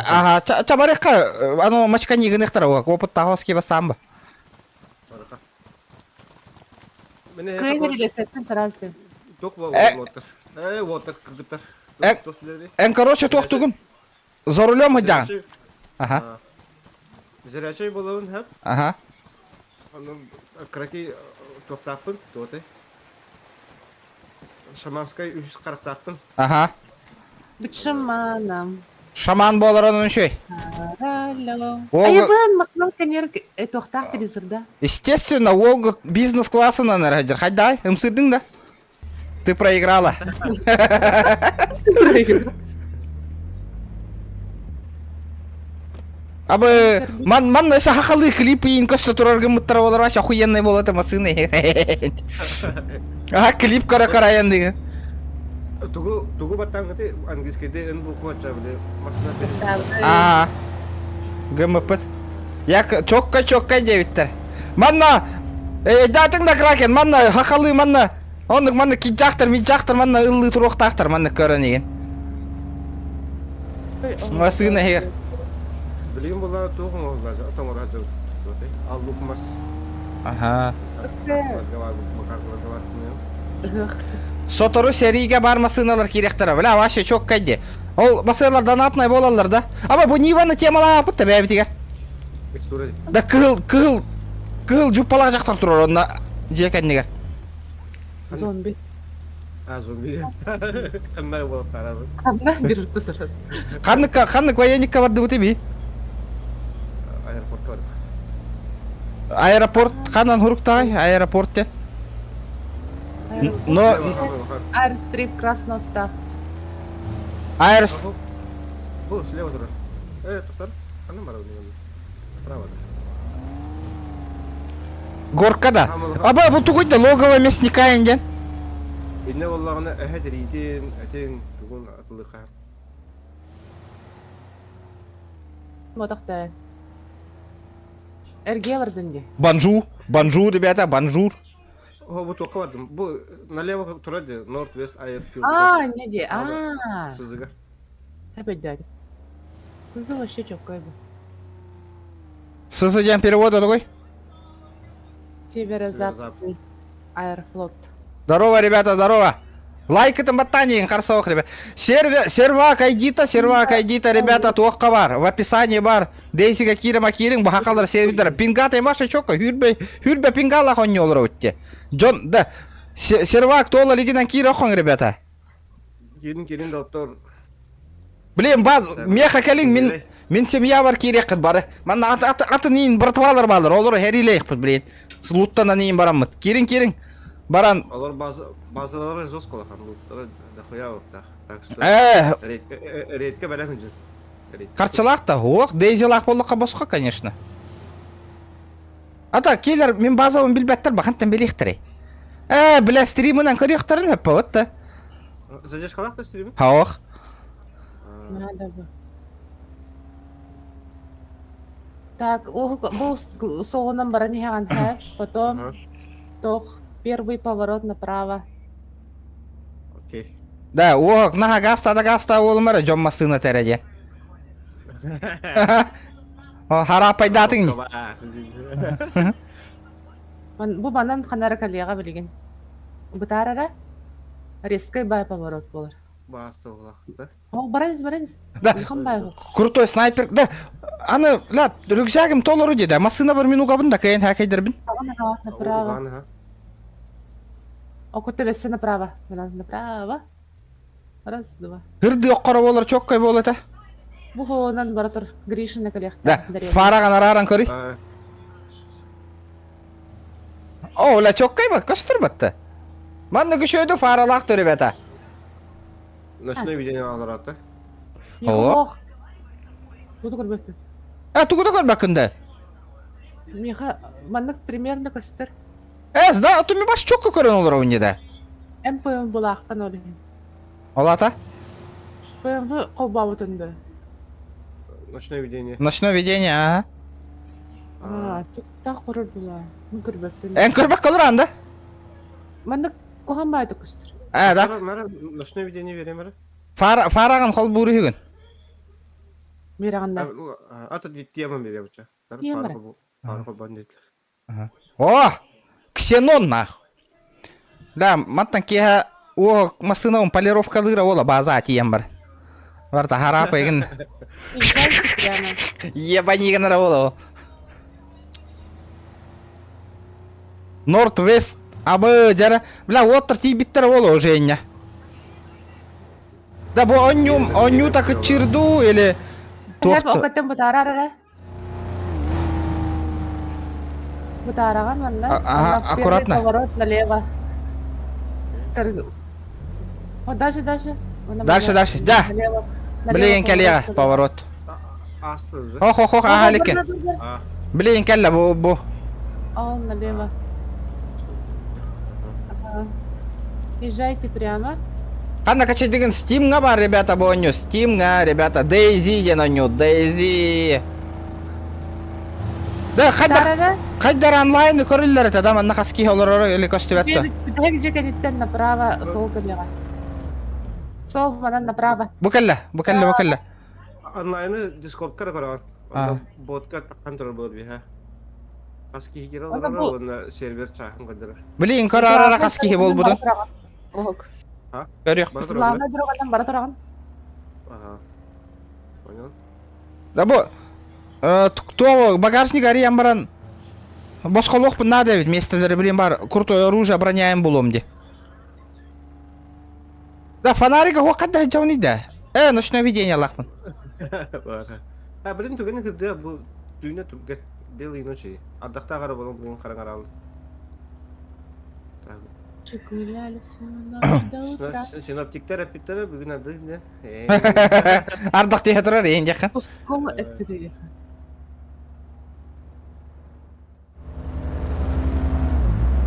Аха, ча барыхха ано мачкани гыныхтара опыттаахос киба самба. Эн короче туох тугун? За рулем сылдьаҕын. Аха. Зрячай буолабын хэп. Аха. Кыракый туохтаахпын, туотай. Шаманскай үһүс харахтаахпын. Аха. Бычыманам. Шаман буолар онон үчүгэй. Алло. Айыбын, масынан кэнер туохтаах телевизорда. Естественно, Волга бизнес-классынан эрэ Хайдай, ымсырдың да? Ты проиграла. Абы ман ман сахалы клип иин көстө турар гыммыттара болар вообще охуенный болот массыны. Ага, клип кара караян деген. Тугу тугу баттаҥҥыты английскийде эн буква били массына А. ГМП. Як чокка чокка диэбиттэр. Манна Өйдөөтүҥ да Кракен, манна хахалыы манна оннук манна киджахтар, миджахтар манна ыллыы туруохтаахтар манна көрөн игин. Массыына иһигэр. Билигин була туох оҥоһуллар, тоҥоро сылдьабыт. Аллук мас. Аха. Сотору сэриигэ бар массыыналар киириэхтэрэ. Бля, вообще чоккай ди. Ол массыыналар донатнай буолаллар да. Аба бу Ниваны темалаапыт да бэйэбитигэр. Да кыһыл, кыһыл, кыһыл дьуппалаах дьахтар турар онно дьиэ кэннигэр. Зомби. А, зомби. Ханна буолар сарабыт. Ханна дирутта сарас. Ханнык ханнык военникка бардыбыт иби? Аэропортка бардык. Аэропорт ханан хуруктаай? Аэропорт те. Но Аэрострип Красноста. Аэрос Бу слева турар. Э, тоқтар. Ханна барабын Право. Горка да. Аба бу тугуй да логово мясника инден. Инне боллаҕына эһэ тириитин, этин, тугун атылыха. Мотохта. Эргиэ бардын дии. Бонжур, бонжур, ребята, бонжур. О, бу туохха бардым. Бу налево турар дии, North West Airfield. А, не дии. А. Сызыга. Опять дядя. Сызы вообще чёткой был. Сызы диэн перевода такой? Северо-западный аэрофлот. Здорово, ребята, здорово. Лайк баттаниин харсоох, ребят. Сервер, сервак айдита, сервак айдита, ребята, туохха бар. В описании бар. Дейсига киирема киириҥ, бахакалар сервердара. Пингата маша чокка, хүрбе, хүрбе пингала хонньолор утте. Джон, да, сервак тола лигинан киире хон, ребята. Киирин, киирин, доктор. Блин, баз, меха кэлиҥ, мин, мин семья бар киириэххит бары. Манна ат, ат, атын иин братвалар баалар, олору хэрилээхпит, блин. Слуттанан иин бараммыт. Киириҥ, киириҥ. Баран. Олор база, базалары жестко улахан, луттара дохуя ортах. Так что... Э, Редко бэлэм дьин. Харчылаах да, ох, Дейзилаах буоллахха босхо, конечно. Ата, киэлэр мин базабын билбэттэр, бахантан билиэхтэрэй. Э, бля, стримынан көрүөхтэрин өппө, вот да. Задержкалаах да стрими? Хаох. Надо бы. Так, бу суолунан баран иһэҕин һэ, потом тох первый поворот направо. Окей. Да, уох, наха гаста да гаста уолум эрэ дьон массыына тэрэ диэн. Хараапайдаатыҥ ини. Бу манан ханара калиаҕа билигин. Бытаарара резкий бай поворот буолар. Баастыллахта. О, баран баран. Да. Улахан бай Крутой снайпер. Да, аны, ля, рюкзагым толору деді. Массыына бар мин угабын да кыйын хакайдырбын. Направо. Окутел өссө направо. Направо. Раз, два. Хырды оккоро болар чоккой бол это. Бу хоонан бара тур. Гришина кэлиэхтээх. Да, фараган арааран көрүй. О, ля чоккой ба, көстөр батты. Манна күшөйдү фаралаах ребята. Ночное видение аларата. О. Тугу көрбөппүн. А, тугу да көрбөккүн да? Миха маннык примерно көстөр. Эс, да, а то ми баш чокко көрөн олоробун да. МПМ булаахпын ол иһин. Олата? ПМВ холбообутун да. Ночное видение. Ночное видение, ага. Аа, туттаах көрөр була. Мин көрбөппүн. Эн көрбөккө олоран да? Маннык куһаҕан баайдык көстөр. Э, да. Мара, ночное видение берем мара. Фара, фарагын холбуур үһүгүн. Мираҕында. Ата тема берем ча. Тема. Фара холбан детлер. О! Ксенон нах. Да, мантан киэһэ о массыынабын полировкалыыра уола бааза тиийэн бар. Барта хараапа эгин ебанигенера уола. Норд Вест абы дьара бля уоттар тиийбиттэр уола уже инньэ. Да бу онньум онньуу такыччыырдуу или туох Окаттан бытаарар эрэ. Бытаараҕын манна. Ага, аккуратно. Поворот налево. О, дальше, дальше. Дальше, дальше, да. Блин, кэлиэҕэ, поворот. Асты уже. Ох, ох, ох, аха иликкин. Блин, кэллэ бу, бу. Ол налево. Езжайте прямо. Ханна качайдыгын Steam'га бар, ребята, бу оонньуу. Steam'га, ребята, Daisy диэн оонньуу, Daisy. Да, хайдах хайдар онлайн көрүллэр этэ да манна хас киһи олорор или көстүбэт да. Бүтэһик дьиэ кэнниттэн направо суол кэлиэҕэ. Суол манан направо. Бу кэллэ, бу кэллэ, бу кэллэ. Онлайны дискордка эрэ көрөҕүн. Онно ботка таххан турар буолар биһэ. Хас киһи киирэ олорор уонна сервер чааһын көрдөрөр. Блин, көрөр хас киһи буолбутун. Оһук. Көрүөх. Главное дороганан бара тураҕын. Ага. Понял. Да бу туох багажник арыйан баран босхолуохпун наада эбит миэстэлэри блин бар крутое оружие обороняем булуом ди. Да фонарика хуох хадда дьони да. Э, ночное видение лахмын. А, блин, түгэн кырдыа бу түүнэ түргэн белые ночи. Ардахтаах ара болон бүгүн хараҥараал. Гуляли всю ночь до утра. Синоптиктер эппиттэрэ бүгүн арды не. Ардах тиһэ турар эйин диэххэ. Тускул эппитэ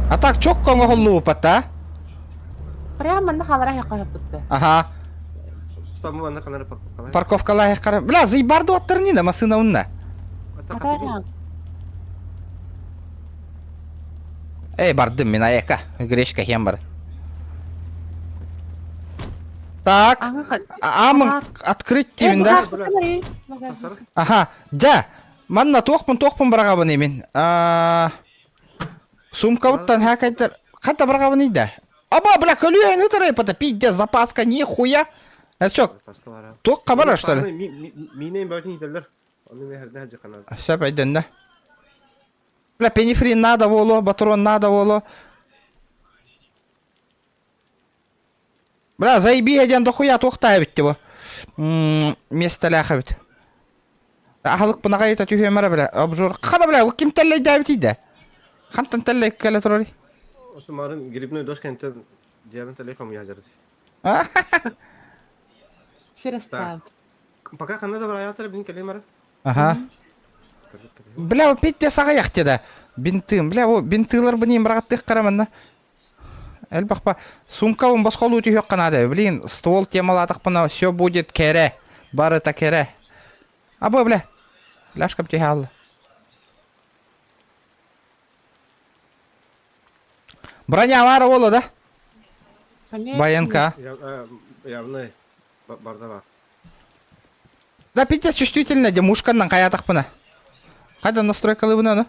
А так чокко оҥоһуллубуппат Прямо манна хаалара хайхаппытта. Аха. Там манна канары парковкалай. Парковкалай хайхара. Бля, заебарды оттар не да машина унна. Эй, бардым мин аяка. Гречка хем бар. Так. Амын открыть тимин да. Аха. Дя. Манна туохпун туохпун быраҕабын имин. Сумкабыттан хакайтар. Хата быраҕабын да. Аба, бля, көлүө ытырай пата пиздец, запаска нихуя. Это что, туох хабара, что ли? Минен бөтін ителлер. Оны мехерден хаджы Сөп өйдөннө. Бля, пенифрин надо боло, батрон надо боло. Бля, заеби диэн дохуя туохтаа эбит бу. Миэстэлээх эбит. Аһылык бынаҕай түһүөм эрэ бля. Обзор. Хана бля, ким тэллэйдээбитий да? Хантан тэллэй кэлэ турарый? Осумарын грибной доска энтен дианын тэллэй хомуйа дьарыт. Через Пока ханна да бараятар бин кэлим ара. Ага. Бля, питтэ саҕайах да. Бинтым, бля, о бинтылар быним бырағаттых қараманна. Элбахпа сумкабын босхолуу түһүөх канада. Блин, ствол темалаатахпына все будет кере. Барыта кере. Абы, бля. Ляшкам түһэ алла. Броня баар буолуо да? Баянка. Явно барда бар. Да пиздец чувствительно, де мушканнан хайатахпына. Хайда настройкалыбына, ну?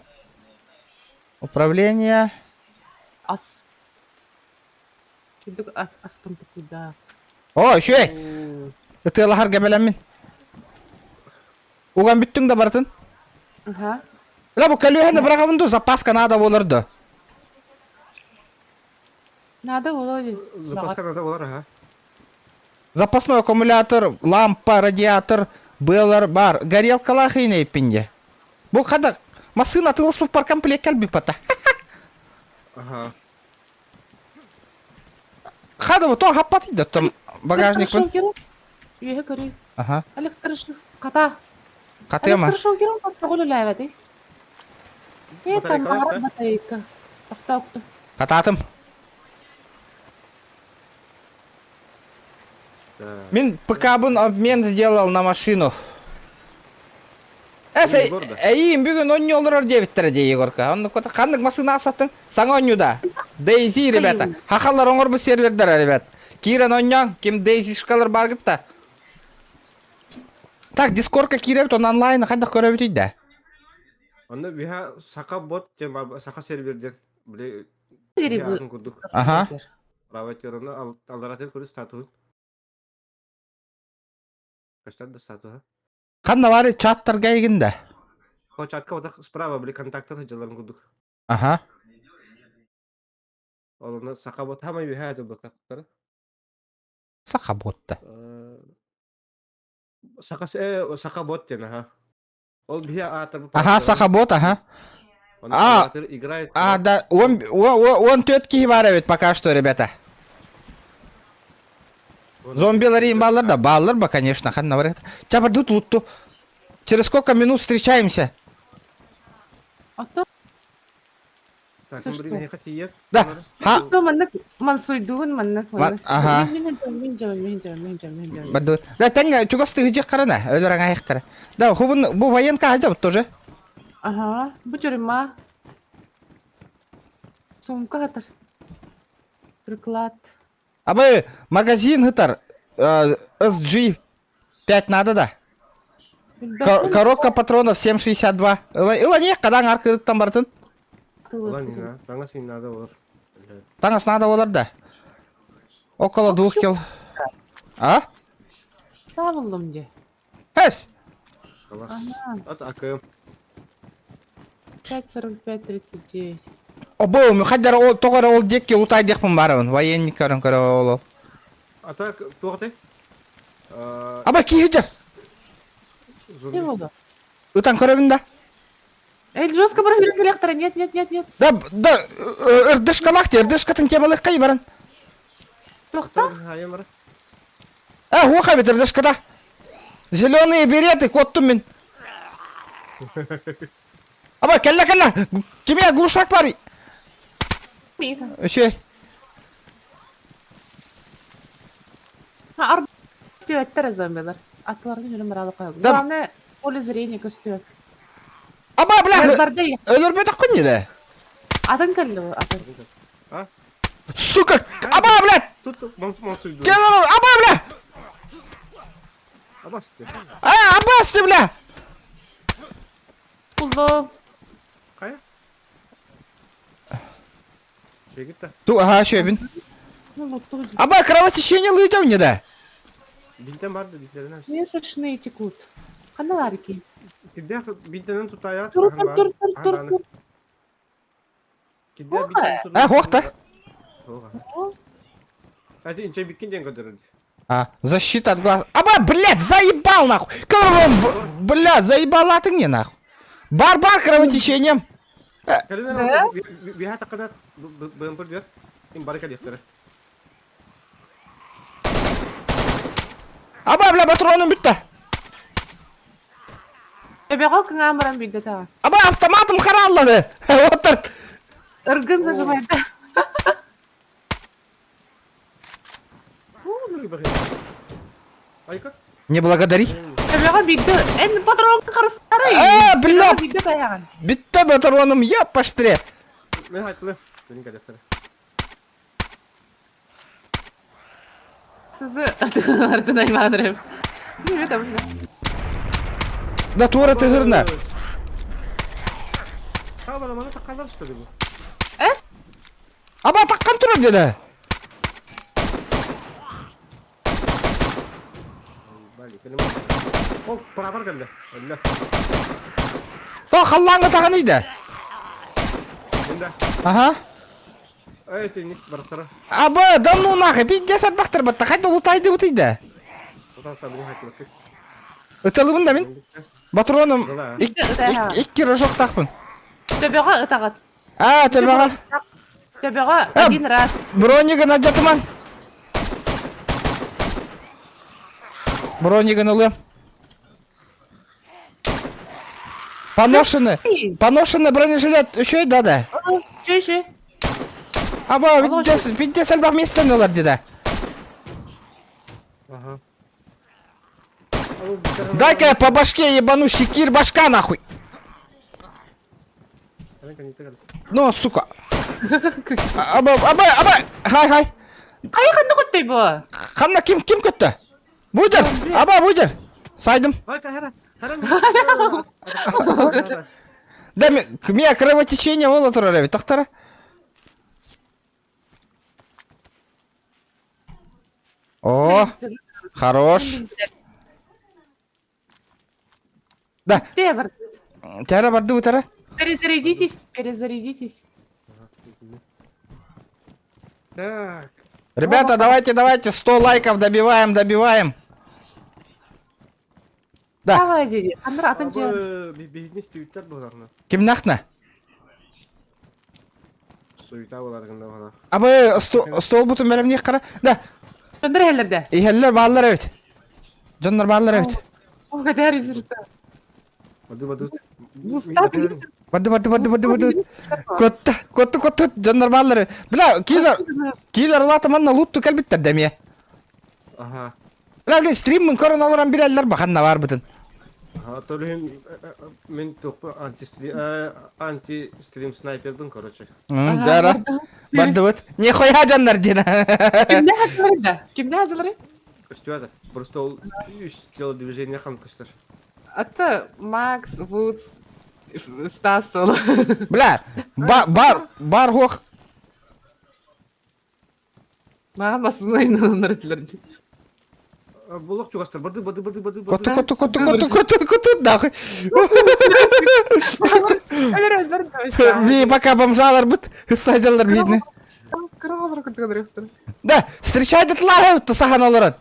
Управление. Ас. Аспын да. О, үчүгэй. Ытыалаһарга бэлэммин. Уган бүттүҥ да барытын? Ага. Бля, бу көлүөһэни быраҕабын дуу, запаска надо буолар дуо? Надо Володя. Запаска надо болар, ага. Запасной аккумулятор, лампа, радиатор, беллар бар. Горелкалаах иинэйппин дьэ. Бу хада массыына атыыласпыппар комплект кэлбиппата. Ага. Хада то хаппат да там багажникпын. Үөһэ көрүй. Ага. Электрошок. Хата. Хатыама. Электрошокерым тоҕо үлэлээбэтий? Э, там баҕарар батарейка. Тохтоохту. Хатаатым. Мин ПК-бын обмен сделал на машину. Эсэ, эйиин бүгүн онньу олорор диэбиттэрэ дии Егорка. Оннук ханнык массыына асаттың? Саҥа онньу да. Дейзи, ребята. Хахаллар оҥорбут сервердара, ребят. Киирэн онньоҥ, ким Дейзишкалар баргыт да. Так, Дискордка киирэбит, он онлайн хайдах көрөбүтүй да? Онно биһа саха бот диэн бар, саха сервер диэн. Били курдук. Ага. Право тераны алдаратын көрүс статуһун. Көстөр да статуһа. Ханна бары чаттарга игин да. О чатка вот справа били контактар сылдьалларын курдук. Ага. Ол онно саха бот хамай үһэ дьылбаттар. Саха ботта. Саха саха бот диэн аха. Ол биһи аатар Ага, саха бот, ага. А, играет. А, да, он, он, он төрт киһи баар эбит пока что, ребята. Зомбилар им баллар да, баллар ба, конечно, ханна бар. Чабар тут лутту. Через сколько минут встречаемся? А то Так, блин, я Да. Ха. маннык мансуйдуун маннык маннык. Ага. Да, тэҥ чугас тыгыжы қарана, өлөр аңайықтара. Да, хубун бу военка хажабыт тоже. Ага, бу тюрьма. Сумка хатар. Приклад. Абы магазин хытар. SG 5 надо да. Коробка патронов 7,62. Ыла не кадан аркыттан бартын. Улан не Таңас не надо олар. Таңас надо олар да. Около двух кил. А? Сабылдым де. Эс. Ат АКМ. 5.45, 39. Обо, хаддар ол тоғар ол декке утай декпін барыбын. Военник көрін көрі ол ол. А так, туғыты? Аба киһи Не болды? Ытан көрөбүн да. Эй, жестко бар электро. Нет, нет, нет, нет. Да, да, ырдышкалах те, ырдышкатын темалык кай баран. Тохта. А, уха бит ырдышкада. Зеленые береты, коттум мен. Аба, кэллэ, кэллэ. Кимия глушак бар. Үчүй. Ард көстүбэттэр зомбилар. Атларга жүрүм баралы коёбун. Главное, поле зрения көстүбэт. Аба, бля, өлөрбөтөх күн да. Атын кэлли атын. А? Сука, аба, блядь! Тут Кел аба, бля! Абас. А, абас, бля! Булдум. Кая? Шегитта. Ту, ага, шөбүн. Аба, кровотечение лыйдам не да? Бинтен барды, бинтен. Месячные текут. Ханна варики. Кидде бинтенен тутая. Тур, тур, тур, тур, тур, тур. Кидде бинтен А, хохта. Hadi ince bikin ден көтөрөдү. А, защита от глаз. Аба, блядь, заебал нахуй. Бля, заебала ты мне нахуй. Бар-бар кровотечением. Биха такына БМП бер. Им баррикад яктыры. Аба, бля, патроным бүтті. Эбеҕэ кыҥаан баран биирдэ таҕа. Аба, автоматым хараллады. Отыр. Ыргын зажимайда. Айка. Не благодари. Эбеҕэ биирдэ эн патрон харыстары. Э, бля. Биирдэ тайаҕын. Битте патроным, я поштре. Мен айтылы. Менин кадеттері. Сызы артын аймағын Да тура тыгырна. Хабар мана таккандар что ли бу? Эс? Аба таккан турар деди. Ол прабар келди. Өллө. То халлаңга таган иде. Инде. Ага. Эй, тени барактара. Аба, да ну нахуй, пиздец атбахтыр батта, хайда лутайды бутыйда. Ыталыбын да мин. Патроным икки рожок тахпын. Төбөҕө ытаҕыт. А, төбөҕө. Төбөҕө один раз. Бронигын адьатыман. Бронигын ылыам. Поношены. Поношены бронежилет еще да да. Еще еще. Аба, пиздец, пиздец альбах местен ылар деди. Ага. Дай-ка я по башке ебану щекир башка нахуй. Ну, сука. Аба, аба, аба, хай, хай. Кай ханна көттөй бу? Ханна ким ким көттө? Будер, аба, будер. Сайдым. Да, меня кровотечение вола турар тохтара. О, хорош. Да. Тяра барды утара. Перезарядитесь, перезарядитесь. Так. Ребята, давайте, давайте, 100 лайков добиваем, добиваем. Да. Давай, деди. Андра, атын Ким нахна? Суета боларгында бана. Абы стол бутун берем не кара. Да. Жондар хеллерде. Ихеллер баалар эбит. Жоннор баалар эбит. О, кадер изрта. Баду баду. Барды барды барды барды барды. Котта, котта котта жоннор баалар. Бля, килер килер улата манна лутту кэлбиттер демие. Ага. Бля, бля, стриммин көрөн олорон биреллер баханна бар бытын. Ага, мин тухпа анти-стрим снайпердын, короче. Дара. Бардыбыт. Нихуя дьоннор диэн. Кимнээх дьылары да? Кимнээх дьылары? Көстүөдэ. Просто ол үс телодвижение хам көстөр. Ата Макс, Вудс, Стас ол. Бля, бар бар хуох. Мага масына инанар этилер. Булок чугастар. Барды, барды, барды, барды, Коту, коту, коту, коту, коту, коту, нахуй. Би пока бомжалар быт, садялар видно. Да, встречай лагают, то сахан олорон.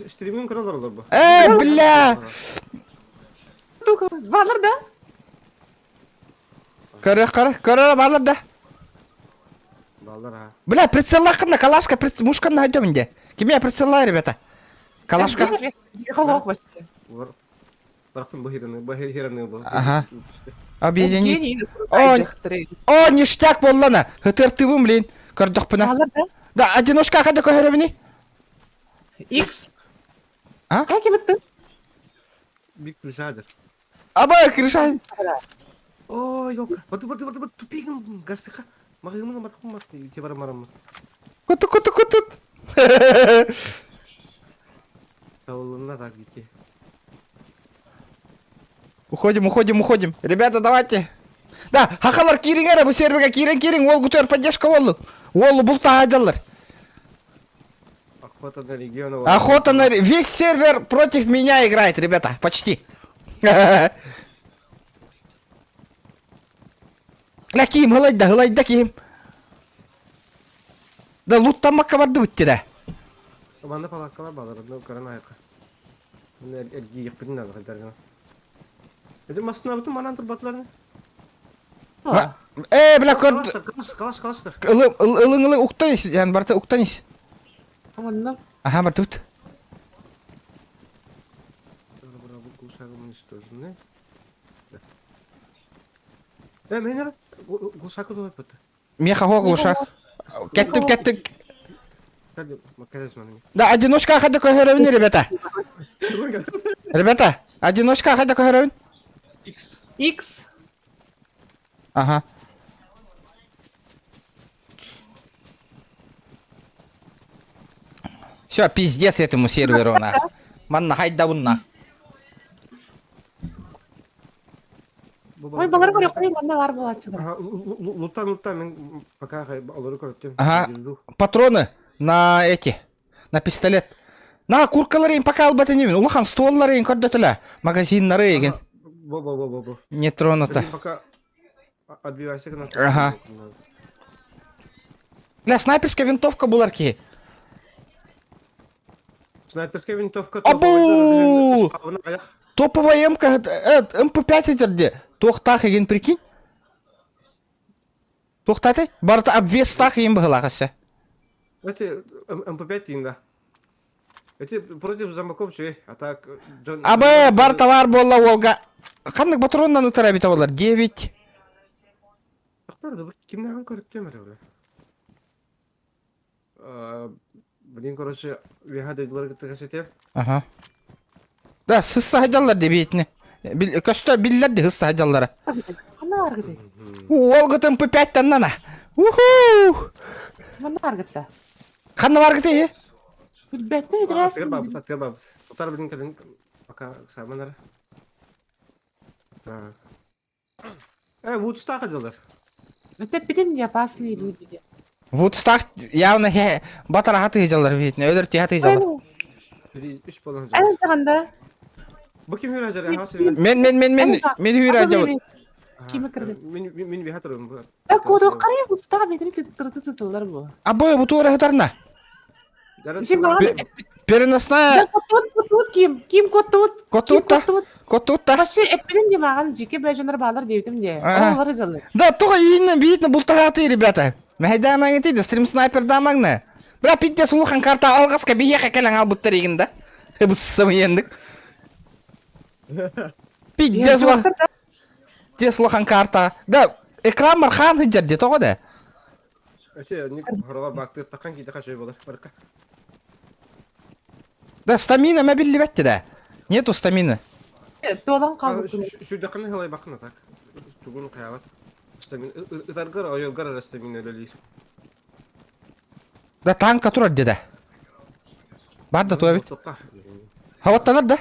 Стриминг көрөлөр олор бу. Э, бля! Балар да? Көрө, көрө, көрө балар да. Балар ha. Бля, прицеллахына, калашка, приц... мушканы найдем где. Ким я прицеллаю, ребята? Калашка. Барахтын бу хираны бу. Ага. Объединить. О, о, ништяк боллана. Хытыртыбым, блин. Көрдөхпүнэ. Да, одиночка хада көһөрөбүни. X. А? А ким ыттың? Бик крышадыр. Аба, крыша. О, елка. Баты, баты, баты, баты, тупигин гастыха. Магымын маркым марк, тебара марам. Куту, куту, куту. Тавылына так бити. Уходим, уходим, уходим. Ребята, давайте. Да, хахалар кириң эрэ, бу серверге киирэн киириҥ, уол гутуэр поддержка уолу. Уолу бултаһа дьаллар. Охота на региона. Охота на... Весь сервер против меня играет, ребята, почти. Ля киим, ылайда, ылайда киим. Да луттаммакка бардыбыт да. Манна палаткалар балар, ну көрөн айка. Мен эргийихпитин надо хайдаргана. Это маскына манан турбатларны. Э, бля, көр... Калаш, калаш, калаш. Ылың, ылың, уктанис, ян барта уктанис. Онно. Ага, бардыбыт. Э, мен глушака дуйпыт. Меха хо глушак. Кеттим, кеттим. Кәдес маны. Да, одиночка хада көһөрөбүн, ребята. Ребята, одиночка хада көһөрөбүн. X. X. Ага. Все, пиздец этому серверу, на. Манна, хайда унна. Ой, балар бар, қой, манна бар болатчылар. Луттан, луттан, мен пока алыры көрөттүм. Ага. Патроны на эти, на пистолет. На куркалар им пока албаты не Улахан столлар им көрдөтүлэ. Магазиннары еген. Бо, бо, бо, бо, бо. Не тронуто. Пока отбивайся на. Ага. Бля, снайперская винтовка буларки. Снайперская винтовка. Абу! Топовая МК, МП5 этерде. Туохтаах еген прикинь. Туохтаты? Барыта обвестах еген быһылаах Это МП5 дейін да. Это против зомбаков чуй, а так... Джон... Абы, бар товар болла Волга. Қандық патроннан ұтыра бит олар? 9. Тоқтар, да кимнән көріп темір бля. Блин, короче, веха дойдулар касете. Ага. Да, сысса хайдаллар деп бейтіне. Көстө биллер де хысса хайдаллара. Ханна бар гыды? Волга МП5 таннана. Уху! Манна бар гытта. Ханна бар гыты? Билбетте Тыр бабыт, тыр бабыт. Тотар блин кэлин пока саманар. Так. Э, Вудстака делар. Это битим не опасные люди. Вудстак явно хе батар хаты хыжалар бейтіне. Өлөр ти хаты хыжалар. Үч болан Ән жағында. Бу ким хүрәҗәр? Ага, сен. Мен мен мен мен мен хүрә жабыт. Кими кірді? Мен мен бихатыр. Э, коду қарай Вудстак бетini тырты бу. Абы бу тура хытарна. Переносная Коттут ким? Ким коттут? Коттутта. Коттутта. Вообще эппинин де маған жеке бәжонор балар дейтим де. Олар жылы. Да, тоға ииннен биитне бултаҕаатый, ребята. Мэһэйдээмэҥитий да стрим снайпер даамаҥна. Бля, пиздец улахан карта алҕаска биһиэхэ кэлэн албыттар игин да. Быссамыйаннык. Пиздец улахан. Пиздец улахан карта. Да, экран мархан хыджар де тоҕо да. Эте, ник хорова бакты такан кийде хашай болар. Барка. Да, стамина мэ биллибэтти да. Нету стамины. Туолан хаалбыккын. Сүүрдэххинэ сылайбаккын а так. Тугун хайаабат. Стамина ытаргар, ойоргор эрэ стамина үлэлиир. Да танка турар деді. Бар да туа бит. Хаваттанар да?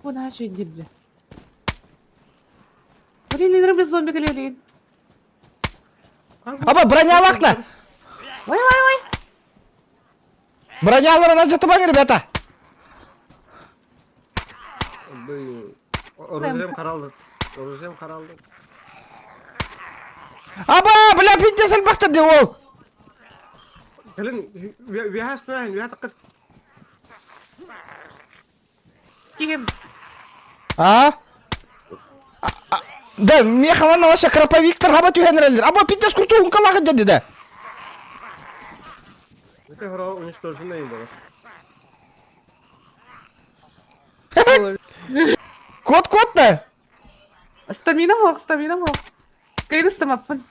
Бу наша дирди. Блин, без зомби галерей. Аба бронялахна! Ой, ой, ой! Броняларын ажатыбаң, ребята! Оружием қаралды. Оружием қаралды. Аба, бля, пиздец элбэхтэр дии ол. Кэлин, үөһэ астына, үөһэ таққыт. Ким? А? Да, меха манна вообще краповиктар хаба түһэн эрэллэр. Аба пиздец куртугун калаҕын дьэ да. Это хоро уничтоженный было. Кот кот да. Стамина мох, стамина мох. Кайын ыстамаппын.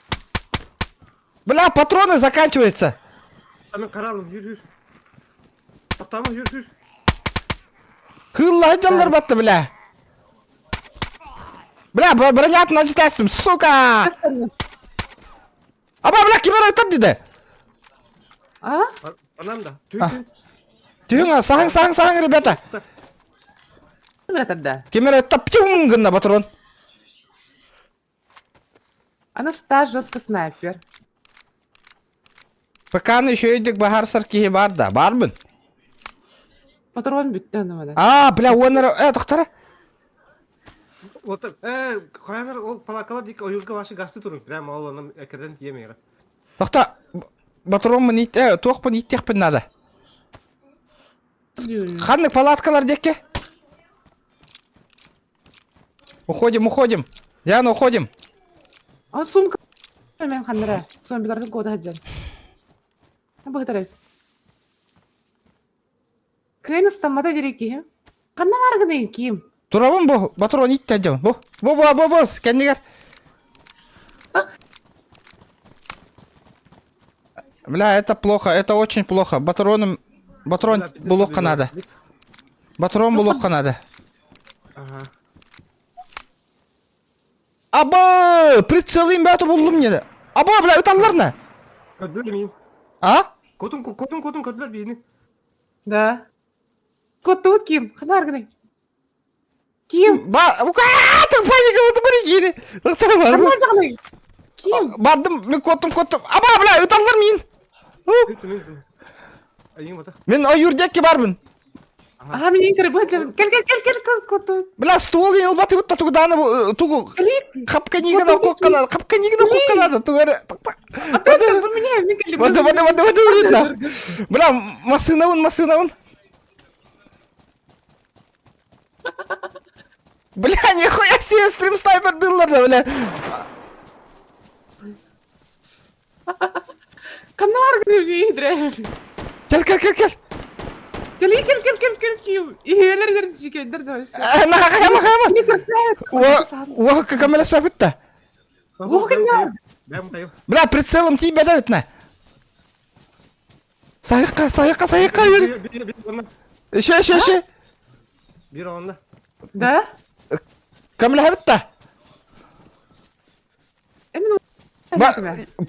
Бля, патроны заканчиваются. Мен қаралым, жүр, жүр. Тоқтама, жүр, жүр. Кыылла дьаллар батты, бля. Бля, бронятын ажытастым, сука! Аба, бля, ким эрэ ыттар диде. А? Анам да. Түһ, Түһүң, саһаҥ, саһаҥ, саһаҥ, ребята. Братарда. Ким эрэ ытта, птюм гынна патрон. Анастас жестко снайпер. ПК-ны үчүгэйдик баһарсар киһи бар да, барбын. Патрон бүттэ онумана. Аа, бля, уоннара, э, тохтара. Вот, э, хайанар ол палакалар дик ойулга башы гасты турун. Прямо ол онун экерден тиемейра. Тохта, патроммун ит, э, туохпун иттиэхпин надо. Ханнык палаткалар диэкке? Уходим, уходим. Яна, уходим. А сумка мен ханнара. Зомбилардың коды хаджан. Быһытарай. Кыайын ыстаммата дири киһи. Ханна баргыный ким? Турабын бу, патрон итте дьон. Бу, бу, бу, бу, бу, кэннигэр. Бля, это плохо, это очень плохо. Патроном, патрон булуохха надо. Патрон булуохха надо. Ага. Аба, прицелым бәті буллум не. Аба, бля, ыталлар на. Көрдүлөр мин. А? Котун, котун, котун көрдүлөр биини. Да. Коттубут ким? Ханна баргыный? Ким? Ба, ты паника, вот баригини. Ханна жағыный? Ким? Бардым, мен коттум, коттум. Аба, бля, ыталлар мин. Мин ойур диэки барбын. Аха, мен ең көріп өтемін. Кел, кел, кел, кел, кел, коттубут. Бля, ствол ен ылбаты бутта тугу тугу хапка нигана коккана, хапка нигана коккана, тугу Опять бұл меня, мен келдім. Воды, воды, воды, воды, воды, Бля, машина вон, машина вон. Бля, нихуя себе стрим снайпер дыллар да, бля. Ханна баргыный мен Кел, кел, кел, кел. Кел, кел, кел, кел, кел, кел. Иһелер жикендер да вообще. На, хайама, хайама. Не красавец. О, камера спапытта. Бля, прицелом тебя давит на. Сайыққа, сайыққа, сайыққа бер. Еще, еще, еще. Bir onda. Да? Камера бітті.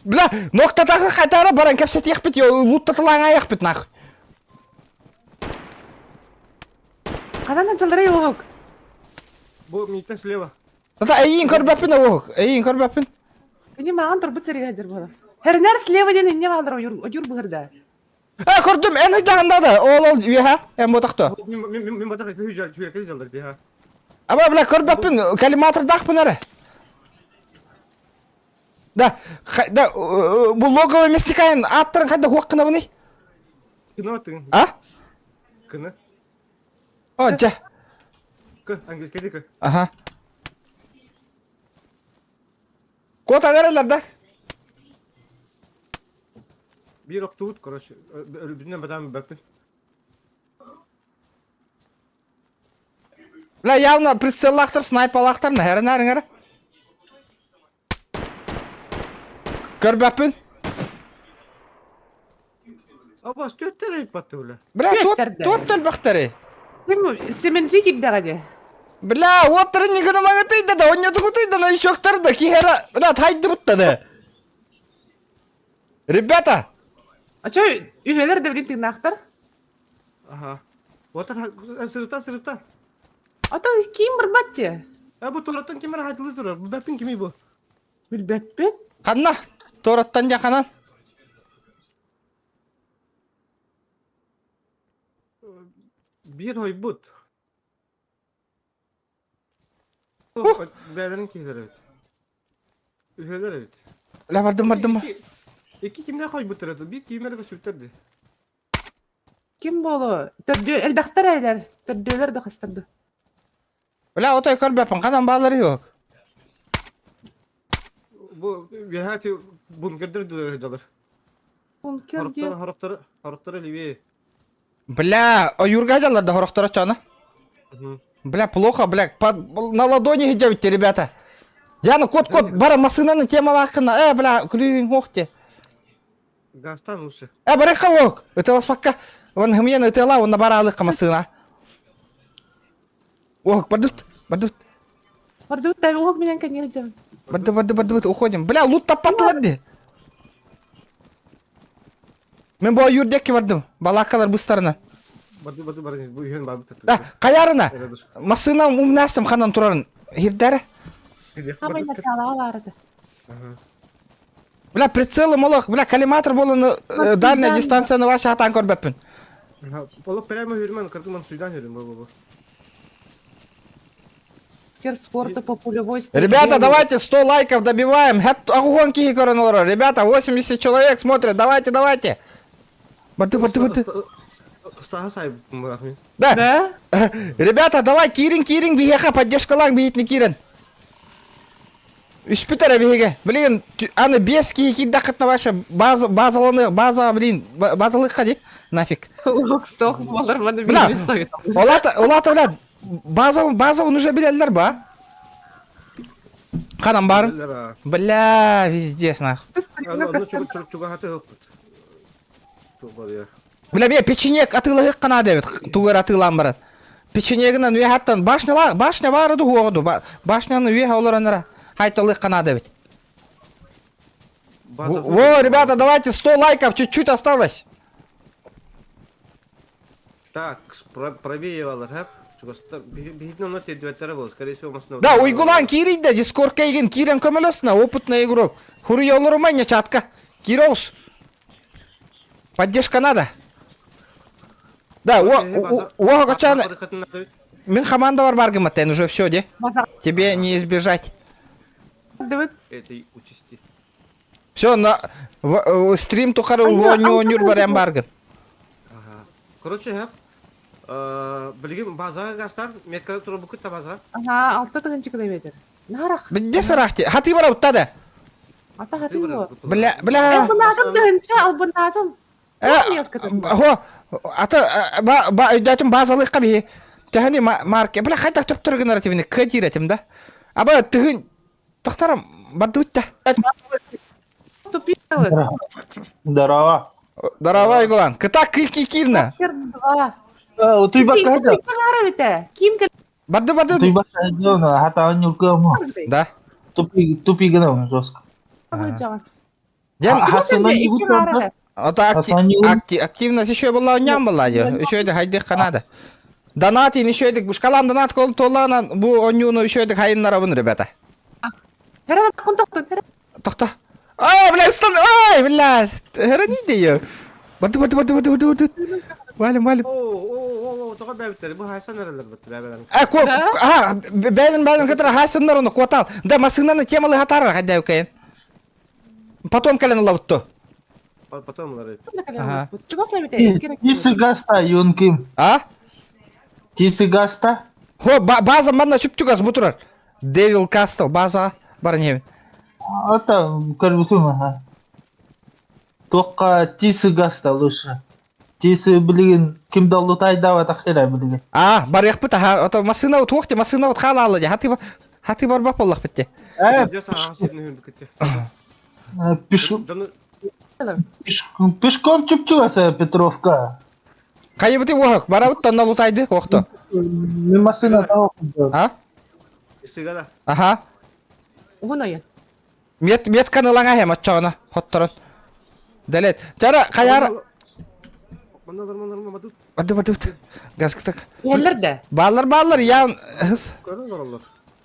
Бля, ноктатағы қайтара баран кәпсет ехпет, луттатылаң аяқпет нахуй. Қадан жылдырай оғық? Бу миттен слева. Тата әйін көрбәппін оғық, әйін көрбәппін. Мені маған тұрбыт серіге ажыр болады. Хернер слева ден не бағдыр ойыр бұғырда. Ә, көрдім, ән жағында да, ол ол үйе, ән ботақты. Мен ботақ жүйерке жалдыр ха. Аба, бля, көрбәппін, коллиматордақпын әрі. Да, да, бұл логово мясникайын аттарын қайда хуаққына бұны? Кыны аттың. А? Кыны. О, жа. К, английский к. Ага. Кот анаралар да? Bir oktuvut, короче. Өлбүнен бадам бәппин. Бля, явно прицеллахтар, снайпалахтар, нахер нахер. Көрбәппин. Абас түөттэр айпатты бля. Бля, туот Түөттэрдэ. туот элбэхтэри. Ким Семенжи кирдэҕэ дии. Бля, уоттарын нигына маҥатыйда да, онньотугутуйда да, новичоктар да, киһера, бля, тайдыбытта да. Ребята! А чё, үһүөлэр да билин тыыннаахтар? Аха. Уотар сырыта сырыта. А то ким барбат те? А бу тураттан ким эрэ хатылы турар. Билбэппин кимий бу? Билбэппин. Ханна? Туораттан дьэ ханан? Биир хойбут. Бээлэрин киһилэр эбит. Үһүөлэр эбит. Ла бардым бардым. Икки кимнээх хойбуттар это? Биир кимнэр көстүбүттэр дии. Ким буолуо? Төрдүө элбэхтэр элэр. Төрдүөлэр да хастар ду. Бля, отой көрбөппүн, ханан баалары yok. Бу үөһээ бункердер дылар дьалар. Бункер диэн. Хорохторо хорохторо хорохторо левее. Бля, ойуурга дьаллар да хорохторо чоно. Бля, плохо, бля, под, на ладони идете, ребята. Диана, кот, кот, бара машинаны темалаахына, э, бля, күлүүн хуохте. Газтан лучше. Э, барыха ок, ыталаспакка, вон хымьян ытала, он баралык машина. Ох, бардут, бардут. Бардут, да, ох, меня конечно. Барды, барды, барды, уходим. Бля, лут таппатылар ди. Мен бу юрдекке бардым. Балакалар быстарына. Барды, барды, барды, бу үйен барбыт. Да, каярына. Машина умнастым ханан турарын. Хирдәре. Хамай начала барды. Бля, прицелы молох, бля, коллиматор болын дальняя дистанцияны ваша атан көрбөппүн. Олох прямо хүрмэн, кыргыман суйдан хүрүм, бу бу. Мастер спорта по пулевой стрельбе. Ребята, давайте 100 лайков добиваем. Агугон киһи көрөн олорор. Ребята, 80 человек смотрят. Давайте, давайте. Барды, барды, барды. Стаха сайып мын. Да. Да? Ребята, давай, киирин, киирин, биһиэхэ поддержкалаң биһитини киирэн. Үспүт эрэ биһиги. Блин, аны без киһи киирдэххитинэ ваша база, базаланы, база, блин, базалыхха ди, нафиг. Лук сох болар маны Бля, билбит совет. Олата, олата, бля, база, база уже билэллэр ба. Ханан барын? Бля, везде нах. Чугахаты Бля, бе, печенек атыылаһык канаа дэбит, тугар атыылаан баран. Печенегинен үөһэттэн башня башня баара ду хуоҕу башняны үөһэ олороннара хайталык канаа дэбит. Во, ребята, давайте 100 лайков, чуть-чуть осталось. Так, правее алар, хэп. Да, Уйгулан киирийдэ, дискордка игин киирэн көмөлөснө, опытный игрок. Хуруй олорумай чатка. Кироус. Поддержка надо. Да, о, качан, мин команда бар баргыматтен уже все, де. Тебе не избежать. Этой участи. Все, на стрим тухары нюр баран баргын. Ага. Короче, хэп. Билигин базаға гастар, метка тура букут та база. Ага, алта тыгынчы километр. Нарах. Бидде сарахти. Хаты бара уттада. Ата хаты го. Бля, бля. Албыназым тыгынчы, албыназым. Хо, ата ба ба өйдөтүм базалык би. Тэхани марке. Бля, хайда төп турган нарративни кадиретим да. Аба тыгын тахтарам бардутта. Тупилы. Здорово. Здорово, Игулан. Кыта кики кирна. Два. Утуйбакка хадя. Ким Барды барды. Утуйбакка хадя, хата анюрка Да. Тупи тупи гына жестко. Ден Хасан Ата активность еще была у ням была, еще это хайдых Канада. Донат еще это шкалам донат кол толана бу онюну еще это хайын нарабын, ребята. Тохта. Ай, бля, стан, ай, бля, храни ее. Барды барды барды барды барды барды. Валим, валим. О, о, о, тоға бәбіттер, бұл хайсан әрелер бітті, бәбілер. А, ко, а, бәлін, бәлін, который хайсаннар оны котал. Да, машинаны темалы хатар, хадя укайын. Потом кален лаутто. Потом лары. Ага. Тисы гаста, Юнким. А? Тисы гаста? Хо, база манна чүптүгас бутурар. Девил Кастл, база бар не. Ата, көрбүтүм, ага. Тоққа тисы гаста лучше. Тисы билигин ким даллы тайдава тахира билигин. А, бар яқпыт, аха, ото машина вот уохте, машина вот хала алды. Хаты хаты бар бап боллах битте. Э, пишу. Пешком чупчугас Петровка. Хайыбыты уохок, барабыт тонна лутайды, охто. Мен машина А? Сыгара. Аха. Уһун айан. Мет метканы ылаҥа эһэм оччоҕуна хотторон. Дэлэт. Чара хайар. Манна олор, манна олор, матут. Барды барды. Газктак. Иһэллэр да. Бааллар бааллар я Көрөн олороллор.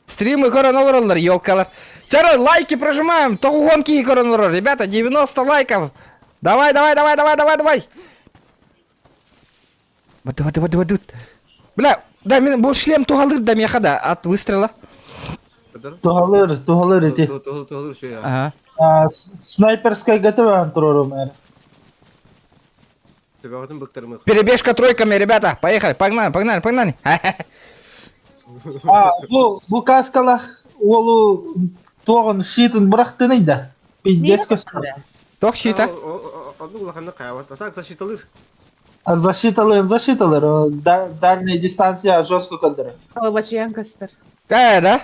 Стримы көрөн олороллор, елкалар. Чара лайки прожимаем, тоҕуон киһи көрөн олорор. Ребята, 90 лайков. Давай, давай, давай, давай, давай, давай. Барды, барды, барды, барды. Бля, да, мен бұл шлем туһалыр да меха да от выстрела. Туһалыр, туһалыр ити. Туһалыр шөй. Ага. Снайперская готова турорум эр. Перебежка тройками, ребята. Поехали, погнали, погнали, погнали. А, бу бу каскалах уолу туоҕун щитын бырахтыный да. Пиздец көстөр. Тох щита. Одну улаханны каябат. А так защиталыр. А защиталыр, защиталыр. Дальняя дистанция жестко көндөрөр. Алабачыян көстөр. Кая, да?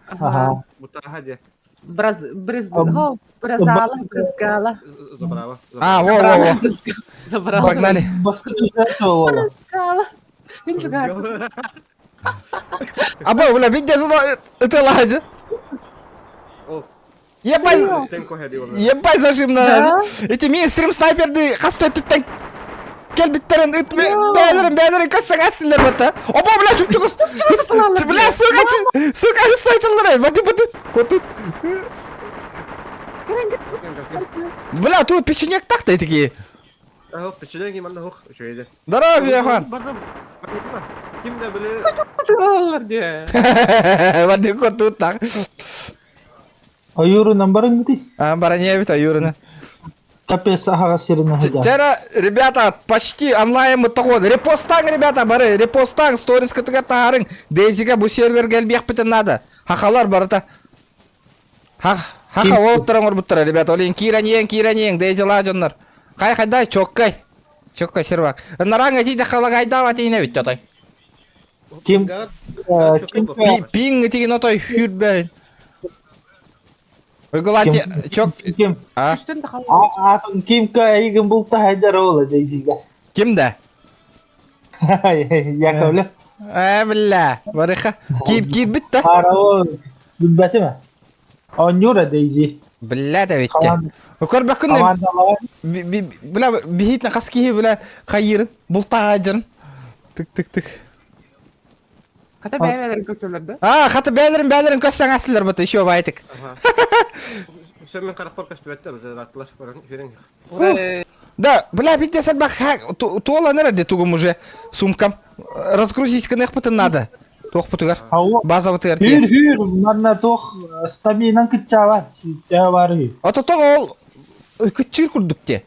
Ага. Бутаха де. Браз, брыз, хо, бразала, брызгала. Забрала. А, во, во, во. Забрала. Погнали. Бастакы жертва буола. Брызгала. Мин чугар. Аба, бля, видите, это ладь. Ебать, ебать зажим на. Эти мейнстрим снайперды хас өттүттэн кэлбиттэрин ыт бээлэрин бээлэрин көссөң астылар бата. Опа, бля, чупчугус. Бля, сука, сука, сойчылар. Баты, баты. Вот тут. Бля, тут печенек так-то такие. Ох, печенеги манна ох, үчүгэйдэ. Здорово, Яхан. Ким да били дии. Барды тут так. Ойуурунан барыҥ бити. А, бараньевит ойуурунан. Капец аһаҕас сиринэ сылдьар. Тера, ребята, почти онлайн мы того. Репостаң, ребята, бары, репостаң, сторис кытыга таһарыҥ. Дейзига бу серверге элбиэхпитин надо. Хахалар барыта. Хаха уолаттар оҥорбуттара, ребята. Олин киирэн киирэн иэҥ, Дейзила дьоннор. Хай хайдай, чоккай. Чоккай сервак. Нараҥа тиийдэ халагайдаава тиинэбит тотой. Ким ким Пиң тигин отой хүрбэйин. Уйгулати чок ким А? Атын кимка эйигин булта хайдар ола Дейзига. Ким да? Яковлев. Э, бля, барыха. Кип кип битте. Арао билбэтим. Оонньуура Дейзи. Бля да битте. Көрбөккүн бля биһитне хас киһи бля хайырын бултаажырын. Тык тык тык. Хата бэйэлэрин көрсөлөр да? А, хата бэйэлэрин бэйэлэрин көссөң астылар бата еще байтык. Все мен харахпар көстүбэттэр уже аттылар баран хүрен. Да, бля, пиздец, бах, туолан эрэ тугум уже сумкам. Разгрузить кынехпытын надо. Туох путугар. База бутыгар. Хүр хүр, манна туох стаминан кытчаабат. Бар үһү. Ото тоҕо ол кытчыыр курдук те.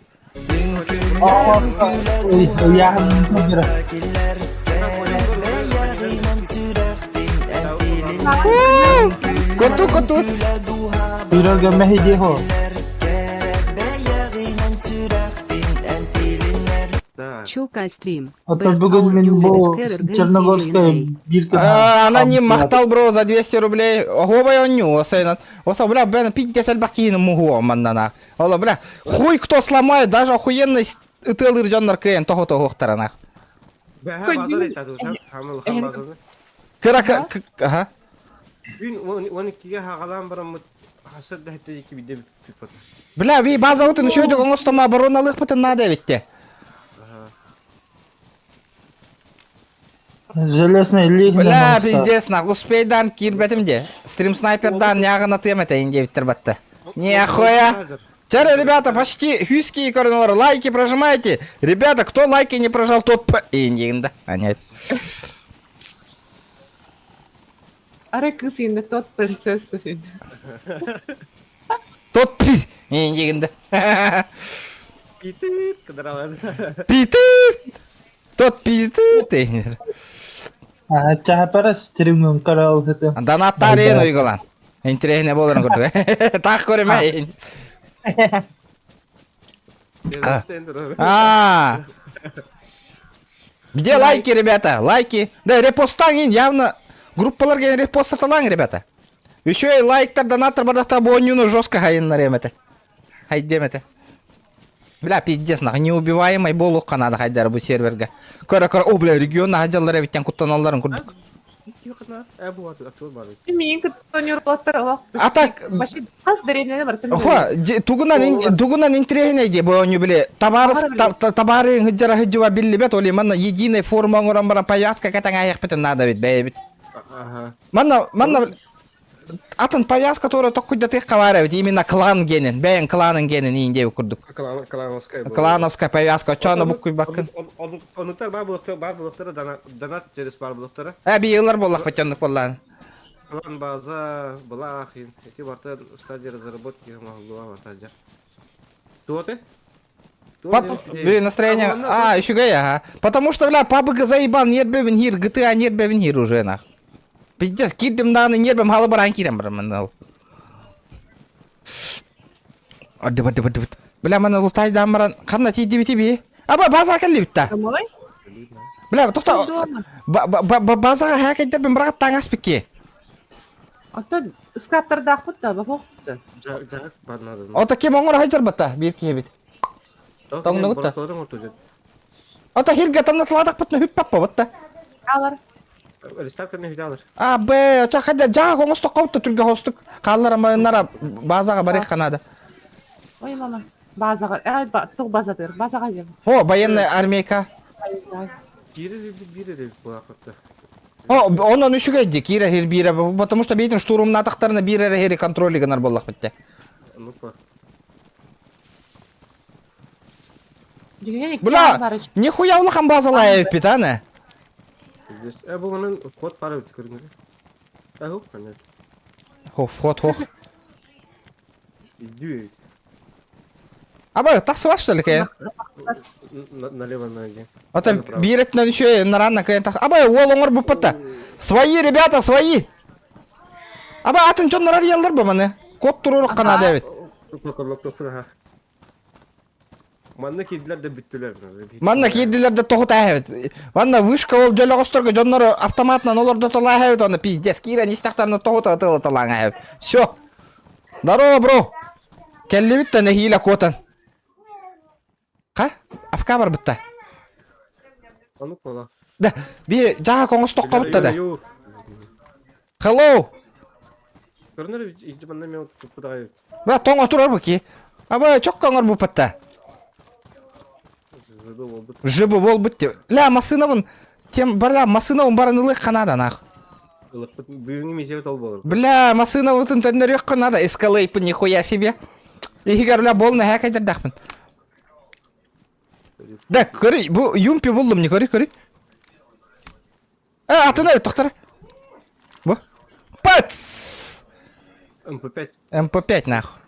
Коту, коту. Пирога мэһидиһо. Чукай стрим. Оттон бүгүн мин бу Черногорская бирка. Аноним махтал бро за 200 рублей. Ого онню, осайнат. Оса, бля, бля, пиздец альбакин мугу маннана. Ола, бля, хуй кто сломает, даже охуенный ытылыр дьоннор кыйын того того таранах. Кыра, ага. Күн 12-ге хагалаан бараммыт хасыр да хэтте ики бидде бүппүт. Бля, ви база утын үшөйдүк оңостома обороналык надо ведь. Железный лига. Бля, пиздец, нах, успейдан кирбетим де. Стрим снайпердан нягына тыемете инде батты. Нехуя. Теперь, ребята, почти хюски корнор, лайки прожимайте. Ребята, кто лайки не прожал, тот п... Индигинда. А нет. Арай кыз инде тот принцесса инде. Тот пи... Индигинда. Питит, кыдыралар. Питит. Тот пиздит. Чахапара стримым карал это. Донаттарын уйгулан. Интересно боларын көрдүк. Так көрөмө. А. Где лайки, ребята? Лайки. Да, репосттаң явно группалар репост аталаң, ребята. Еще и лайктар, донаттар бардакта бу оонньууну жестко хайыннар эмете. Хайдемете. Бля, пиздец, нахуй, неубиваемый буолуохха наада хайдары бу сервергэ. Көрө-көрө, о, бля, регион наһадьаллар эбиттэн куттаналларын курдук. Миин кытта ньурбаттар олох. А так... Вообще хас дэриэбинэни барытын Хо, тугунан тугунан интириэһинэй дии бу оонньуу били табаарыс табаары хыдьара хыдьыба биллибэт оли манна единой форма оҥорон баран повязка кэтэҥээйэхпитин наада бит бэйэбит. Манна манна Атын повязка туора токкуйдатыахха баар эбит именно клан генин, бэйэҥ кланын генин иин диэбит курдук. Клановская. Клановская повязка, оччоно буккуйбаккын. Онуттар баар булуктара, баар булуктара, донат через баар булуктара. Э, бийылар буоллахпыт оннук буоллаан. Клан база, былаах, эти барта стадия разработки оҥоһуллуа барта Туоты? Б настроение, а, үчүгэй, ага. Потому что, бля, PUBG заебал, нербебин хир, GTA нербебин хир уже, нах. Пиздец, киирдим даҕаны нербэм хала баран киирэн баран манна ол. Ардыбат, дыбат, дыбат. Бля, маны лутайдаан баран, ханна тиийдибити би? Аба, база кэллибит та. Бля, тохто, базаҕа хээкэйдэрбин быраҕат таҥас бикки. Оттон ыскааптардаахпыт да, бопуохпут. Дьаһык барнадын. Ото ким оҥоро сылдьарбыта биир киһибит. Тоҥнугут да. Ото хиргэ тамнатылаатахпытына хүппаппабыт да. Алар. Рестартер хүдалар. А, б, оча хадя жаа оҥосток қауытта түрге хостук. Қаллара майыннара базаға барых қанады. Ой, мама. Базаға, ай, тух базатыр, базаға жем. О, военная армейка. Киирэр биир эрэ буолаахпыт. О, онон үчүгэй дии, киирэр хир биирэ, потому что бейтин штурмнаатахтарына биир эрэ хири контроль гынар буоллахпыт дии. Ну-ка. Бля, нихуя улахан базалай эппит, аны? Здесь, э, бу манан вход пара өтө көрүҥү. Э, хоп, конечно. Хо, вход, хох. Иди. Аба, тахсыбат что ли, кэ? Налево ноги. Ата биир өттүнэн үчүгэй, нараанна кыайан тах. Аба, уол оҥор буппата. Свои, ребята, свои! Аба, атын дьоннор арыйаллар бу маны. Коп туруорук канада эбит. Манна киирдилэр да бүттүлэр. Манна киирдилэр да тоҕута эбит. Манна вышка ол дьөлөҕөстөргө дьоннору автоматынан олордо толаа эбит, оны пиздец киирэн истэхтэринэ тоҕута ытыалаталааҥ эбит. Все. Здорово, бро. Кэллибит да нэһиилэ куотан. Ха? Афка барбытта. Ону кола. Да, би жаха коҥостоххобутта да. Hello. Көрүнөр ижди манна мен туппудаҕай. Бля, тоҥ отурар бу ки. Аба, чокко оҥор буппатта. Жыбы болбут. Жыбы болбут те. Ля, массыынабын тем, бля, массыынабын баран ылыах ханаада нах. Ылыкпыт бүгүҥҥү миэсэбит ол буолар. Бля, массыынабытын төннөрүөххэ надо. Эскалейпын нихуя себе. Иһигэр, бля, болна хээкэйдэрдээхпин. Да, көрүй, бу юмпи буллум, не көрүй, көрүй. Э, атын эбит, тоқтар. Бу. Пац! МП5. МП5 нахуй.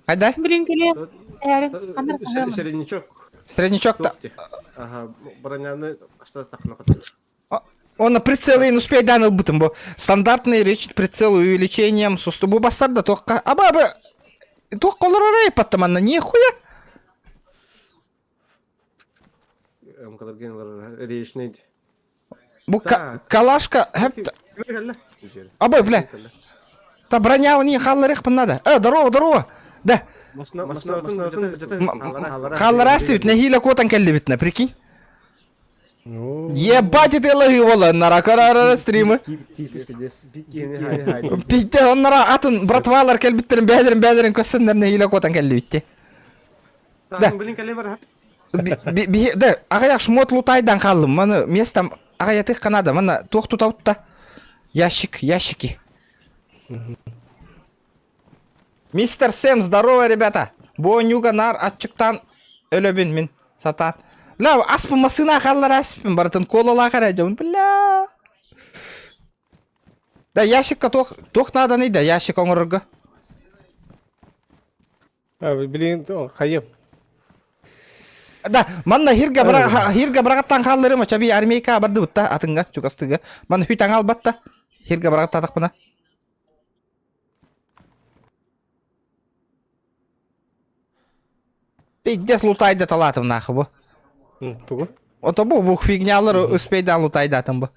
Хайдай? Блин, кэлиэ. Эрин, ханна саһыамын. Среднячок. Среднячок та. Ага, броняны что так Он на прицелы не успеет ылбытым бу. Стандартный речь прицел увеличением сусту бу бассар да туохха аба аба туохха олорор эй нихуя. Речный. Бу калашка Абай, бля. Та броня у них халларых надо. Э, здорово, здорово. Да. Халларас бит, нэһиилэ куотан кэллибитнэ, прикинь. Ебать это лаги нара карара стримы. Пиздец, оннара атын братвалар кэлбиттерин бэйэлэрин бэйэлэрин көссөннөр нэһиилэ куотан кэллибитти. Да. Блин, кэлэ бар. Да, аҕыйах шмот лутайдан хааллым. Маны местом аҕыйатых Канада. Мана туох тутаутта. Ящик, ящики. Мистер Сэм, здорово, ребята. Бу нюга нар аччыктан өлөбүн мин сатаан. Бля, аспын массыына хааллар аспын барытын колалаах эрэ дьон. Бля. Да ящикка туох туох нааданый да ящик оҥорорго. Билигин хайым. Да, манна хирга бара хирга барагаттан хаалларым чаби армейка бардыбытта атынга чугастыга. Манна хүт аңалбатта. Хирга барагаттатахпына. Пиздец лутайда талаатым нахуй бу. Тугу? Ото бу бу фигнялар успейдан лутайдатым бу.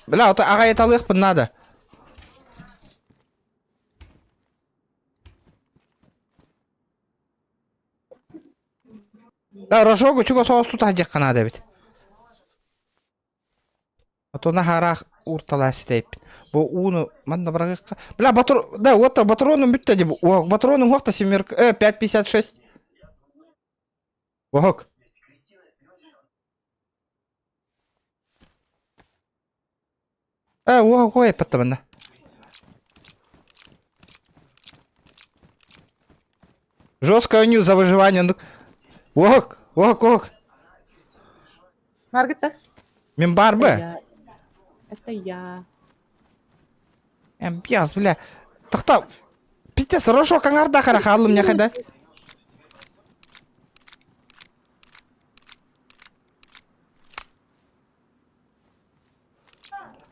Бля, ото аҕай талыахпын надо. Да, рожогу чугас соҕус тута дьиэххэ наада эбит. А то наһаараах уурталаа ситэйпин. Бу ууну манна быраҕыахха. Бля, батр... Да, вот патроном бүтте дии. О, патроном уохта семерка. 5.56. Оһок. Уох, ой, эппэттэ манна. Жесткая нью за выживание. Ну, Ох, ох, ох. Маргита. Мин бар Это бы. я. Это я. Пьяс, бля. Тахта. Пиздец, рожок аңарда қара қалым не қайда.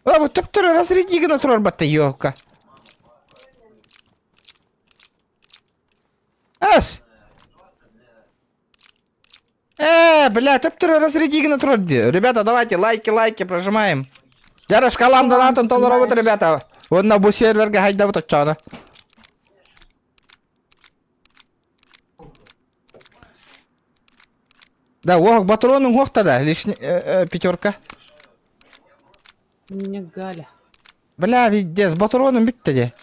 А, бу төптөрө разряди гына турар батта елка. Ас! Бля, төптөрө разряди гына турар ди. Ребята, давайте лайки, лайки прожимаем. Дьэ, шкалам донатын толоробут, ребята. Уонна бу сервергэ хайдабыт оччоҕуна. Да, уох, патронун уохта да, лишний пятерка. Не Галя. Бля, пиздец, патроным бүттэ дии.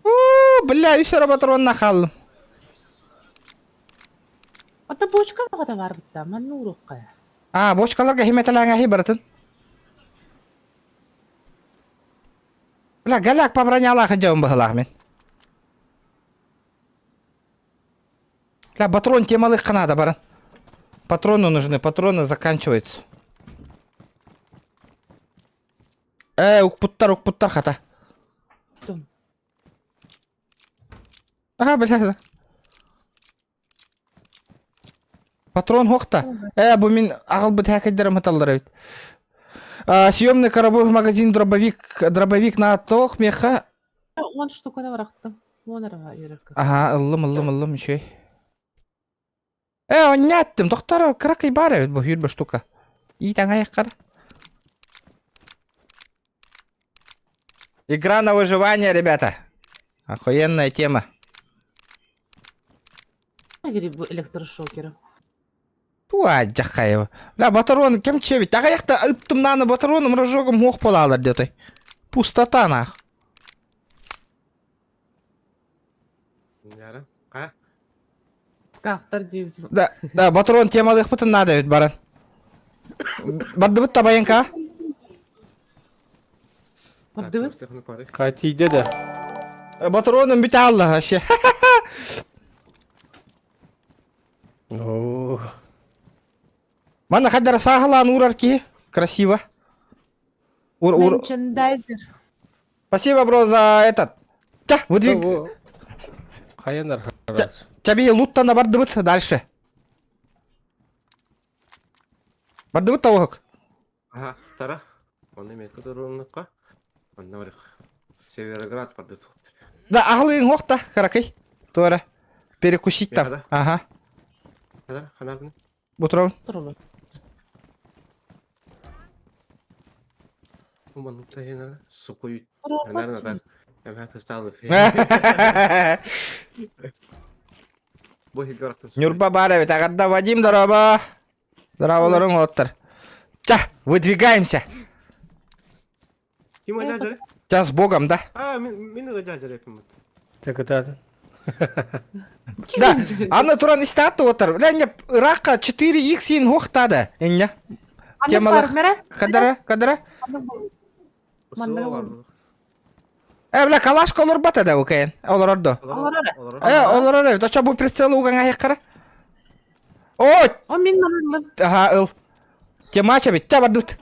Уу, бля, үс эрэ патронна хааллым. Ата бочка баҕата баар бытта, манна уруохха. А, бочкаларга химетелээҥ барытын. Бля, голяк по бронялаах дьон быһылаах мин. Бля, патрон темалыхха надо баран. Патроны нужны, патроны заканчиваются. Укпуттар, укпуттар хата. Тум. Ага, бля. Патрон хохта. Бу мин аҕалбыт хакердерим ыталлар эбит. Съемный коробовой магазин дробовик, дробовик на тоох меха. Он штуканы бырахтым. Уон эрэ үөрэргэ. Аха, ыллым, ыллым, ыллым, үчүгэй. Онньааттым, тохтор кыракый баар эбит бу сүүрбэ штука. Иитаҥ айаххар. Игра на выживание, ребята. Охуенная тема. Бу электрошокеры. Туа дьахаева. Бля, батарон кем чевит? Аҕыйахта ыттымнааны батароном рожогом уох буолаалар диэтэй. Пустота нах. Яра. А? Кафтар диэбитим. Да, да, батарон темалыахпытын наада эбит баран. Бардыбыт табайынка. Бардыбыт? Хатиде да. Батароном бүтэ алла вообще. Оо. Манна хаддара сааһылаан уурар киһи. Красиво. Ур, ур. Мерчендайзер. Спасибо, бро, за этот. Тя, выдвиг. Хайанар харас. Чаби луттана бардыбыт дальше. Бардыбыт тавык. Ага, тара. Онно метка туруннукка. Онно барых. Североград барды туттар. Да, аҕалыың уохта, каракай. Туора. Перекусить там. Ага. Хадар, ханарны. Бутров. Турулу. Уманнык тахинара. Сукуй. Ханарна так. Эм стал. Бу хилгараттан. Нюрба бар эбит. Агарда Вадим дороба. Здраволорың оттар. Ча, выдвигаемся. Ким ыдажары? Ча, с Богом, да? А, мин мин ыдажары эпим. Так это. Да, Анна туран истаатты отар. Бля, не ыраакка 4x ин хуохтаада. Инне. Темалар. Кадара, кадара. Бля, калашка олорбата да укайын. Олорордо. Олорор эбит. Очо бу прицелы угаҥа айыккара. О! О, мин манылым. Аха, ыл. Темача бит, ча бардут.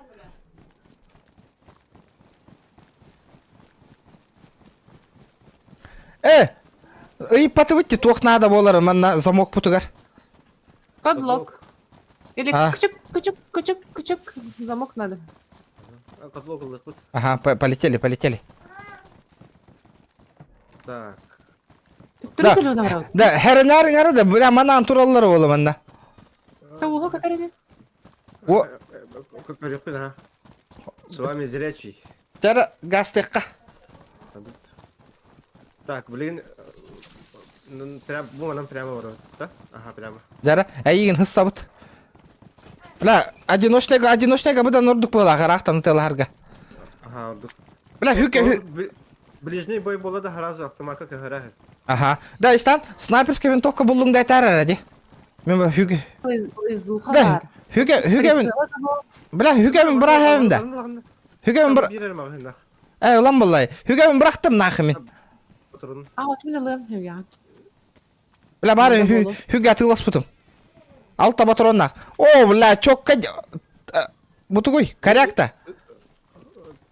Ыйпатыбыт туох наада буолар манна замок путугар. Кодлок. Или А. кычык, кычык, кычык, кычык. Замок надо. Кодлок ыллыкпыт. Ага, полетели, полетели. Так. Да. Да, херенар да, бля, манаан тураллар буола манна. Тоуха какарини? О. Как С вами зрячий. Тара гастыкка. Так, блин, прям, бу манан прямо барабыт, да? Ага, прямо. Дара, эйигин хыссабыт. Бля, одиночныйга, одиночныйга быдан ордук буола, хараахтан ытыалаһарга. Ага, ордук. Бля, хүкэ хü... Ближний бой буола да сразу автоматка көһөрө. Ага. Да, истан, снайперская винтовка буллуҥ да этээр эрэ ди. Мен бу хүгэ... Изуха Да, бар. хүгэ, хүгэбин... Бля, хүгэбин быраһабын да. Хүгэбин быр... Биир эрэ маҕаһыыннах. Э, улан буллай. Хүгэбин бырахтым нахы мин. Отурун. А, вот мен ылыам хүгэҕин. Бля, бары хүгэ атыыласпытым. Алта патроннах. О, бля, чокка... Бутугуй, корякта.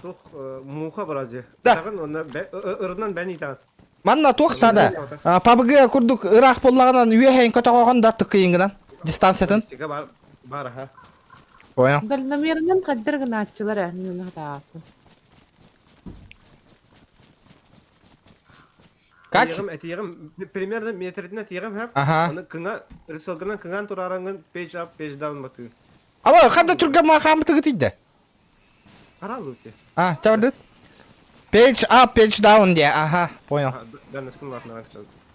Тух муха барази. Да. Тагын оны ырынан бән итагын. Манна туох тада. ПБГ курдук ыраах буоллаҕынан үөһэйин көтөҕөҕүн да тыккыйыҥынан дистанциятын. Бар бар аха. Понял. Дальномерынан хаддыр гынааччылар ээ, мин ону хатааппын. Как? Этиэҕим, этиэҕим, примерно метритинэ этиэҕим хэп. Аха. Аны кыҥа, рысылгынан кыҥаан тураараңҥын page up, page down батыы. Аба, ханда түргэн маахаамытыгыт ийдэ. Хараалыты. А, чабырдыт. Page up, page down диэ, ага, понял. Данныскын латынан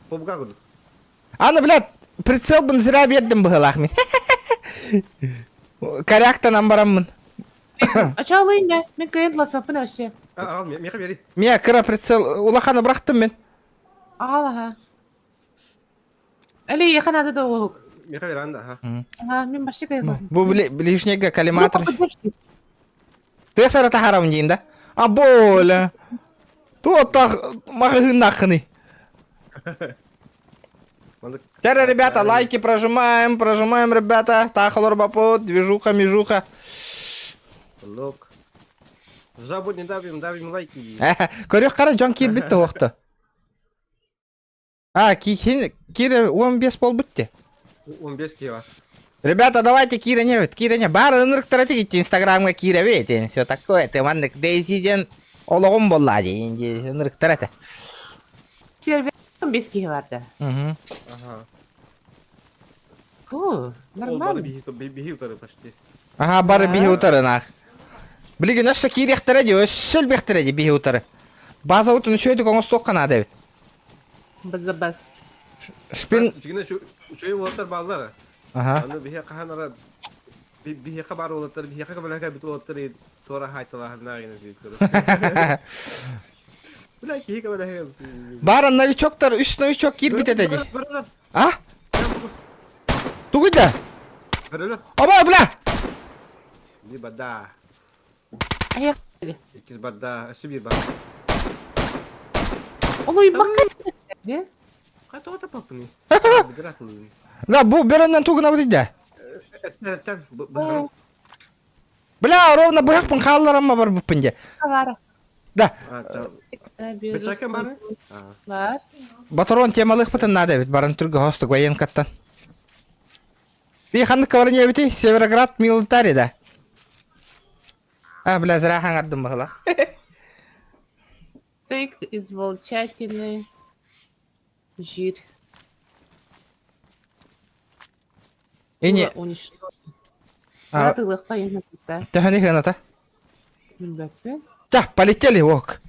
Побуга курдук. Аны, блядь, прицелбын зря биэрдим быһыылаах мин. Коряктанан бараммын. Ачаалыйын мэ, мен кыайан туласпаппын вообще. Аал, миэхэ бери. Мия кыра прицел улаханы бырахтым мин. Аал, аха. Эли, ехе надо да оҕуһук. Миэхэ бери анда, аха. Аха, мин вообще кыайан Бу ближнега коллиматор. Тыас эрэ таһаарабын диин да. А боля. Туоттах маҕаһыыннааххыный. Теперь, ребята, лайки прожимаем, прожимаем, ребята. Тахалор бапут, движуха, межуха. Лок. Жабу не давим, давим лайки. Көрүөх хара дьон киирбит туохта. А, кире 15 буолбут те. 15 киһи Ребята, давайте Кира не Кира не баар ынырыктара тигитти инстаграмга киирэбит все такое ты маннык дейсиден олоҕум буолла диин ынырыктара этэ. Сервер 15 киһи барды. Ага. Фу, нормально. Биһи утары почти. Ага, бары биһи утары нах. Билигин өссө киириэхтэрэ дии, өссө элбэхтэрэ дии биһи утары. База утун үчүгэйдик оҥостуохха наада эбит. Базабас. Шпин... Дьиҥинэ үчүгэй уолаттар бааллар. Ага. Аны биһиэхэ хаһан ара биһиэхэ баар уолаттар, биһиэхэ көмөлөһө кэлбит уолаттар туора хаайталааһыннаах гына диир. Бля, киһи көмөлөһө Баар новичоктар, үс новичок киирбит этэ дии. А? Тугуй да? Оба, бля! Би бада. Аяқ. Иккис барда, өссө биир бар. Олуйбакка не? Хайта ота папыны. Да, бу береннен тугуна бит да. Эттен, Бля, ровно быһахпын хаалларамма барбыппын дьэ. Бар. Да. Бычакан бар? Бар. Батарон темалыхпытын надо бит баран түргө хостук военкаттан. Би ханнык баран эбити Североград милитари да. А, бля, зря хаҥардым быһыла. Стейк из волчатины. Жир. Ини... Уничтожен. Тылыхпа еһэ Төһөнү хыната? Билбэппин. Та, полетели, ок.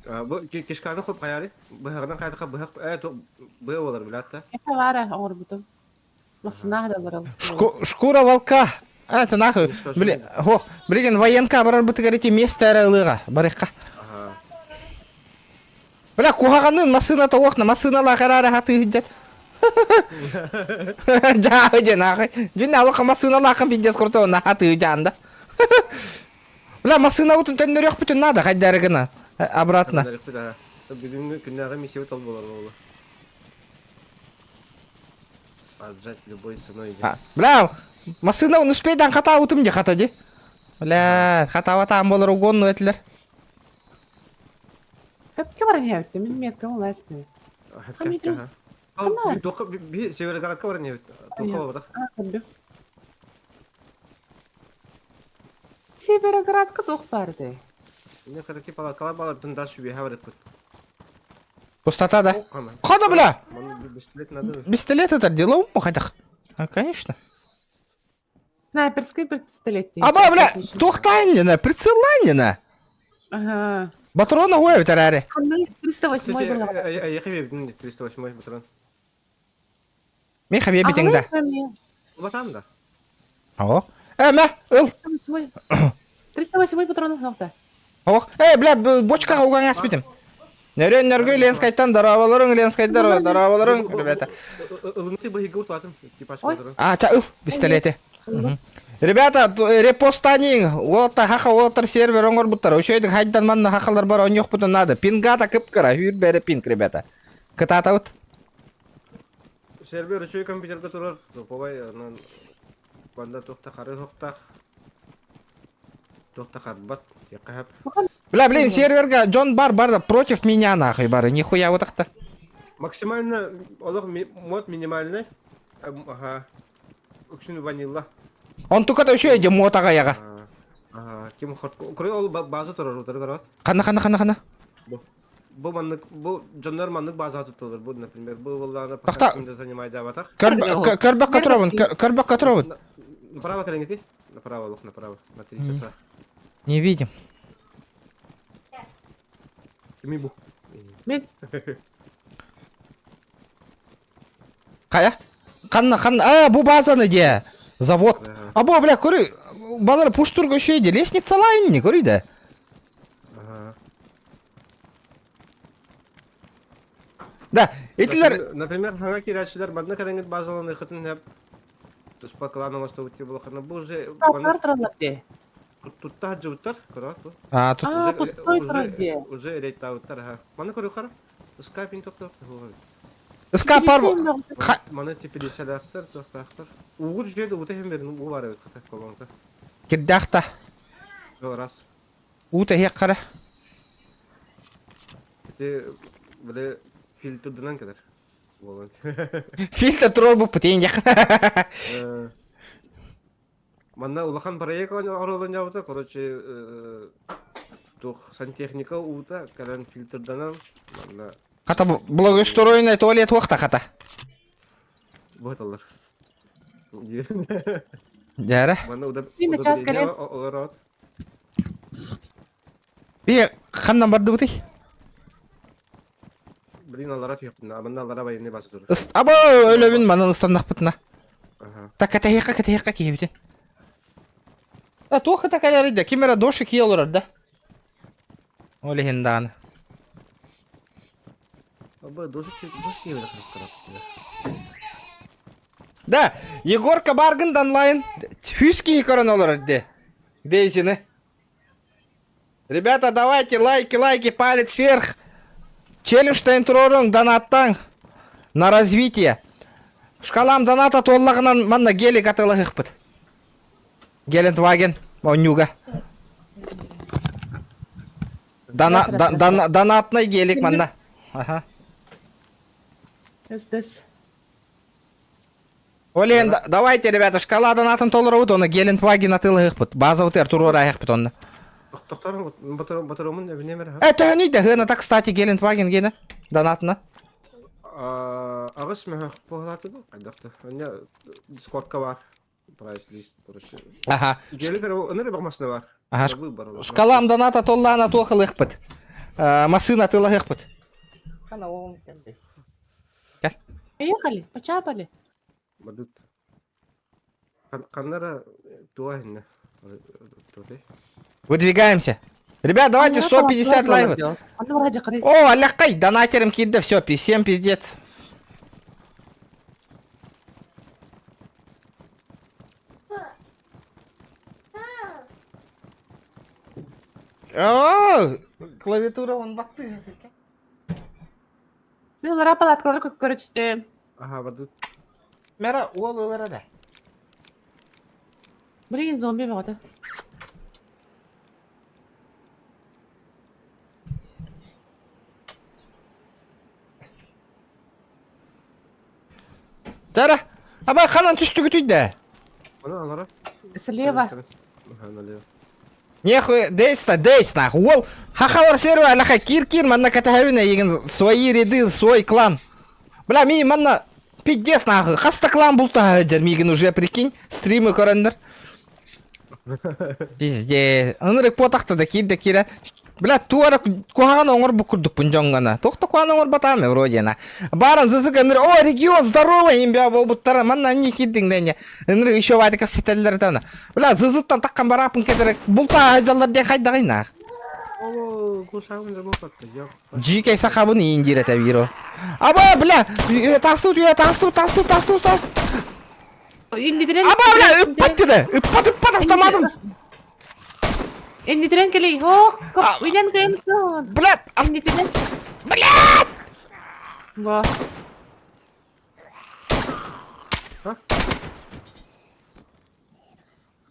Бу кишканы хоп хайары. Быһаҕынан хайдаха быһах э быа болар билатта. Это вара оҥорбутум. Масынаах да барал. Шкура волка. А, это нахуй. Блин, ох, блин, военка барар бытыгар эти место эрэ ылыга, барыхха. Бля, куһаҕанын массыыната уохна, массыыналаах эрэ хатыы сылдьар. Дьааһы диэн аахай. Дьин алаха массыыналаахын пиздец крутой, на хатыы дьаанда. Бля, массыынабытын төннөрүөхпүтүн наада, хайдары гына. Обратно. Бүгүҥҥү күннээҕи миссиябыт ол буолар буолла. Отжать любой ценой. Бля, массыына успейдан хатаабытым дии хата дии. Бля, хатаабатаан буолар угонну этилэр. Хөпкө баран иһэбиттим, мин меткам уласпын. Североградка баран иһэбит. Тоққа барбатах. Североградка туох барды? Не короче палаткалар балар даш үөһэ барыппыт. Пустота, да? Хода, бля! Пистолет надо. Пистолет это дело хайдах. А, конечно. Снайперский пистолет. Аба, бля, туохтаанньына, прицеллаанньына. Ага. Батрона уэбит эрэри. 308 было. Эйиэхэ биэбитин 308 батаран. Мен хабия битиң да. Батам да. Ох. Э, мә, ыл. 308 патронов нокта. Ох. Э, бля, бочкаға уган аспитим. Нөрөн нөргө Ленскайтан дарабаларың, Ленскайдар дарабаларың, ребята. Ылымты быһыгы уртатым, типа А, ча, ыл, пистолеты. Ребята, репостанин, уолта хаха уолтар сервер оңорбуттар. Ошойдук хайдан манна хахалар бар оньохпутун надо. Пингата кыпкыра, хүүр бәрі пинг, ребята. Кытаатабыт. Сервер үчүгэй компьютерга турар, топовай, онон банда туохта хары суохтаах, туохта харбат, тиэххэ сөп. Бля, блин, серверга Джон бар бар да против меня нахуй бары, нихуя вот так-то. Максимально олох мод минимальный. Ага. Үксүн ванилла. Он только еще иди мод ага. Ага, ким хот. Куры ол база турар утары карат. Ханна ханна ханна ханна. Бу маннык бу дьоннор маннык база тутталар. Бу, например, бу воллаана Тохта. пока занимайдаабатах. Көрбөккө туробун, көрбөккө туробун. Направо кэлиҥити. Направо, лох, направо. На три часа. Не видим. Кими бу? Мен Хайа? Ханна ханна. А, бу базаны де. Завод. А бу, бля, көрү. Балар пуштурга еще лестница лайн не көрү да. Ага. Да, этилер Например, хаҥа киирээччилэр манна кэлэҥҥит базаланыаххытын сөп. Туспа клан оҥостубут булахына бу уже Тар тураллар дии. тутта сылдьыбыттар, көрө бу. А, тут А, пустой турар дии. Уже рейдтаабыттар, аха. Маны көрү хара. Скайпин тоқтоқ. СК пар Маны тепелеселяқтар, тоқтақтар. Угу түшеді, ута хем берин, уу бар эбит хата колонка. кирдахта. Раз. Ута хек қара. Ити биле фильтрдынан кэлэр. Буолан. Фильтр турар бу путен як. Манна улахан проект оҥороллон дьабыта, короче, туох сантехника уута кэлэн фильтрданан манна Хата благоустроенный туалет уақта хата. быһыталлар. Дәрі. Манна Мин час кэлэн. олорот. Би ханнан барды бутый. Блин, алара түйөктүн, манна алара военный база турар. Аба өлөбүн манан ыстаннахпытына. Ага. Так катахиqa катахиqa киһибитин. А туох это калярыйда, ким эрэ дошик кие олорор да. Ол иһин даҕаны. Аба дошик дошик киебе кырыскарат. Да, Егорка баргын онлайн. Хүс киһи көрөн олорор де. Дейсини. Ребята, давайте лайки, лайки, палец вверх. Челлендж туруоруҥ, донаттааҥ. На развитие. Шкалам доната туоллаҕынан манна гелик атыылаһыахпыт. Гелендваген, онньуга. Дона, да, дона, донатный гелик манна. Ага. Дэс дэс. Олен, давайте, ребята, шкала донатын толоробут, оны Гелендваген атыылаһыахпыт. База утер туруораһыахпыт онно. Тохтор батаромун эбинемер. Э, төһөнүй да, хына так, кстати, Гелендваген гена. Донатна. Аҕыс мөһөх буолааты ду хайдахта. Оння дискордка бар. Прайс лист, короче. Ага. Гелик ыныры бакмасына бар. Ага. Шкалам доната туоллаҕына туох ылыахпыт. Массыына атыылаһыахпыт. Поехали, почапали. Бадут. Ханнара туа инне. Выдвигаемся. Ребят, давайте 150 лайков. О, алякай, донатером киирдэ, все, всем пиздец. О, клавиатура он бакты. Мен олара палаткалары көрүчтүм. Ага, бадут. Мера, уол ылара да. Блин, зомби бөҕөтө. Тара, аба ханан түстүгүтүй да. Ана алара. Слева. Ага, налево. Нехуй, дейста, дейс нахуй. Уол, хахалар сервер, аляха кир-кир, манна катахавина, егин свои ряды, свой клан. Бля, ми манна пиздец нахуй. Хаста клан булта мигин уже, прикинь, стримы көрөннөр. Пиздец. Ынырык потахта да кир да кира. Бля, туора куһаҕан оҥорбут курдукпун дьоҥҥо Туох да куһаҕан оҥорботаам вроде на. Баран зызык ыныр, о, регион, здорово, имбя буолбуттара, манна не киирдиҥ дэньэ. Ыныр еще ватика сэтэллэр тана. Бля, зызыттан таххан барааппын кетерек, бултаа дьаллар диэн хайдаҕый наар. О, кусаҕын дьоно патта, yok. Дьиикэй сахабын иин диир этэ биир Аба, бля, тастут, тастут, тастут, тастут, тастут. Иннитирен Аба, бля, ыппат деді. Ыппат, ыппат автоматым. Иннитирен кэлий. Ох, уйнан кыйын. Блядь, Иннитирен. Блядь! Во.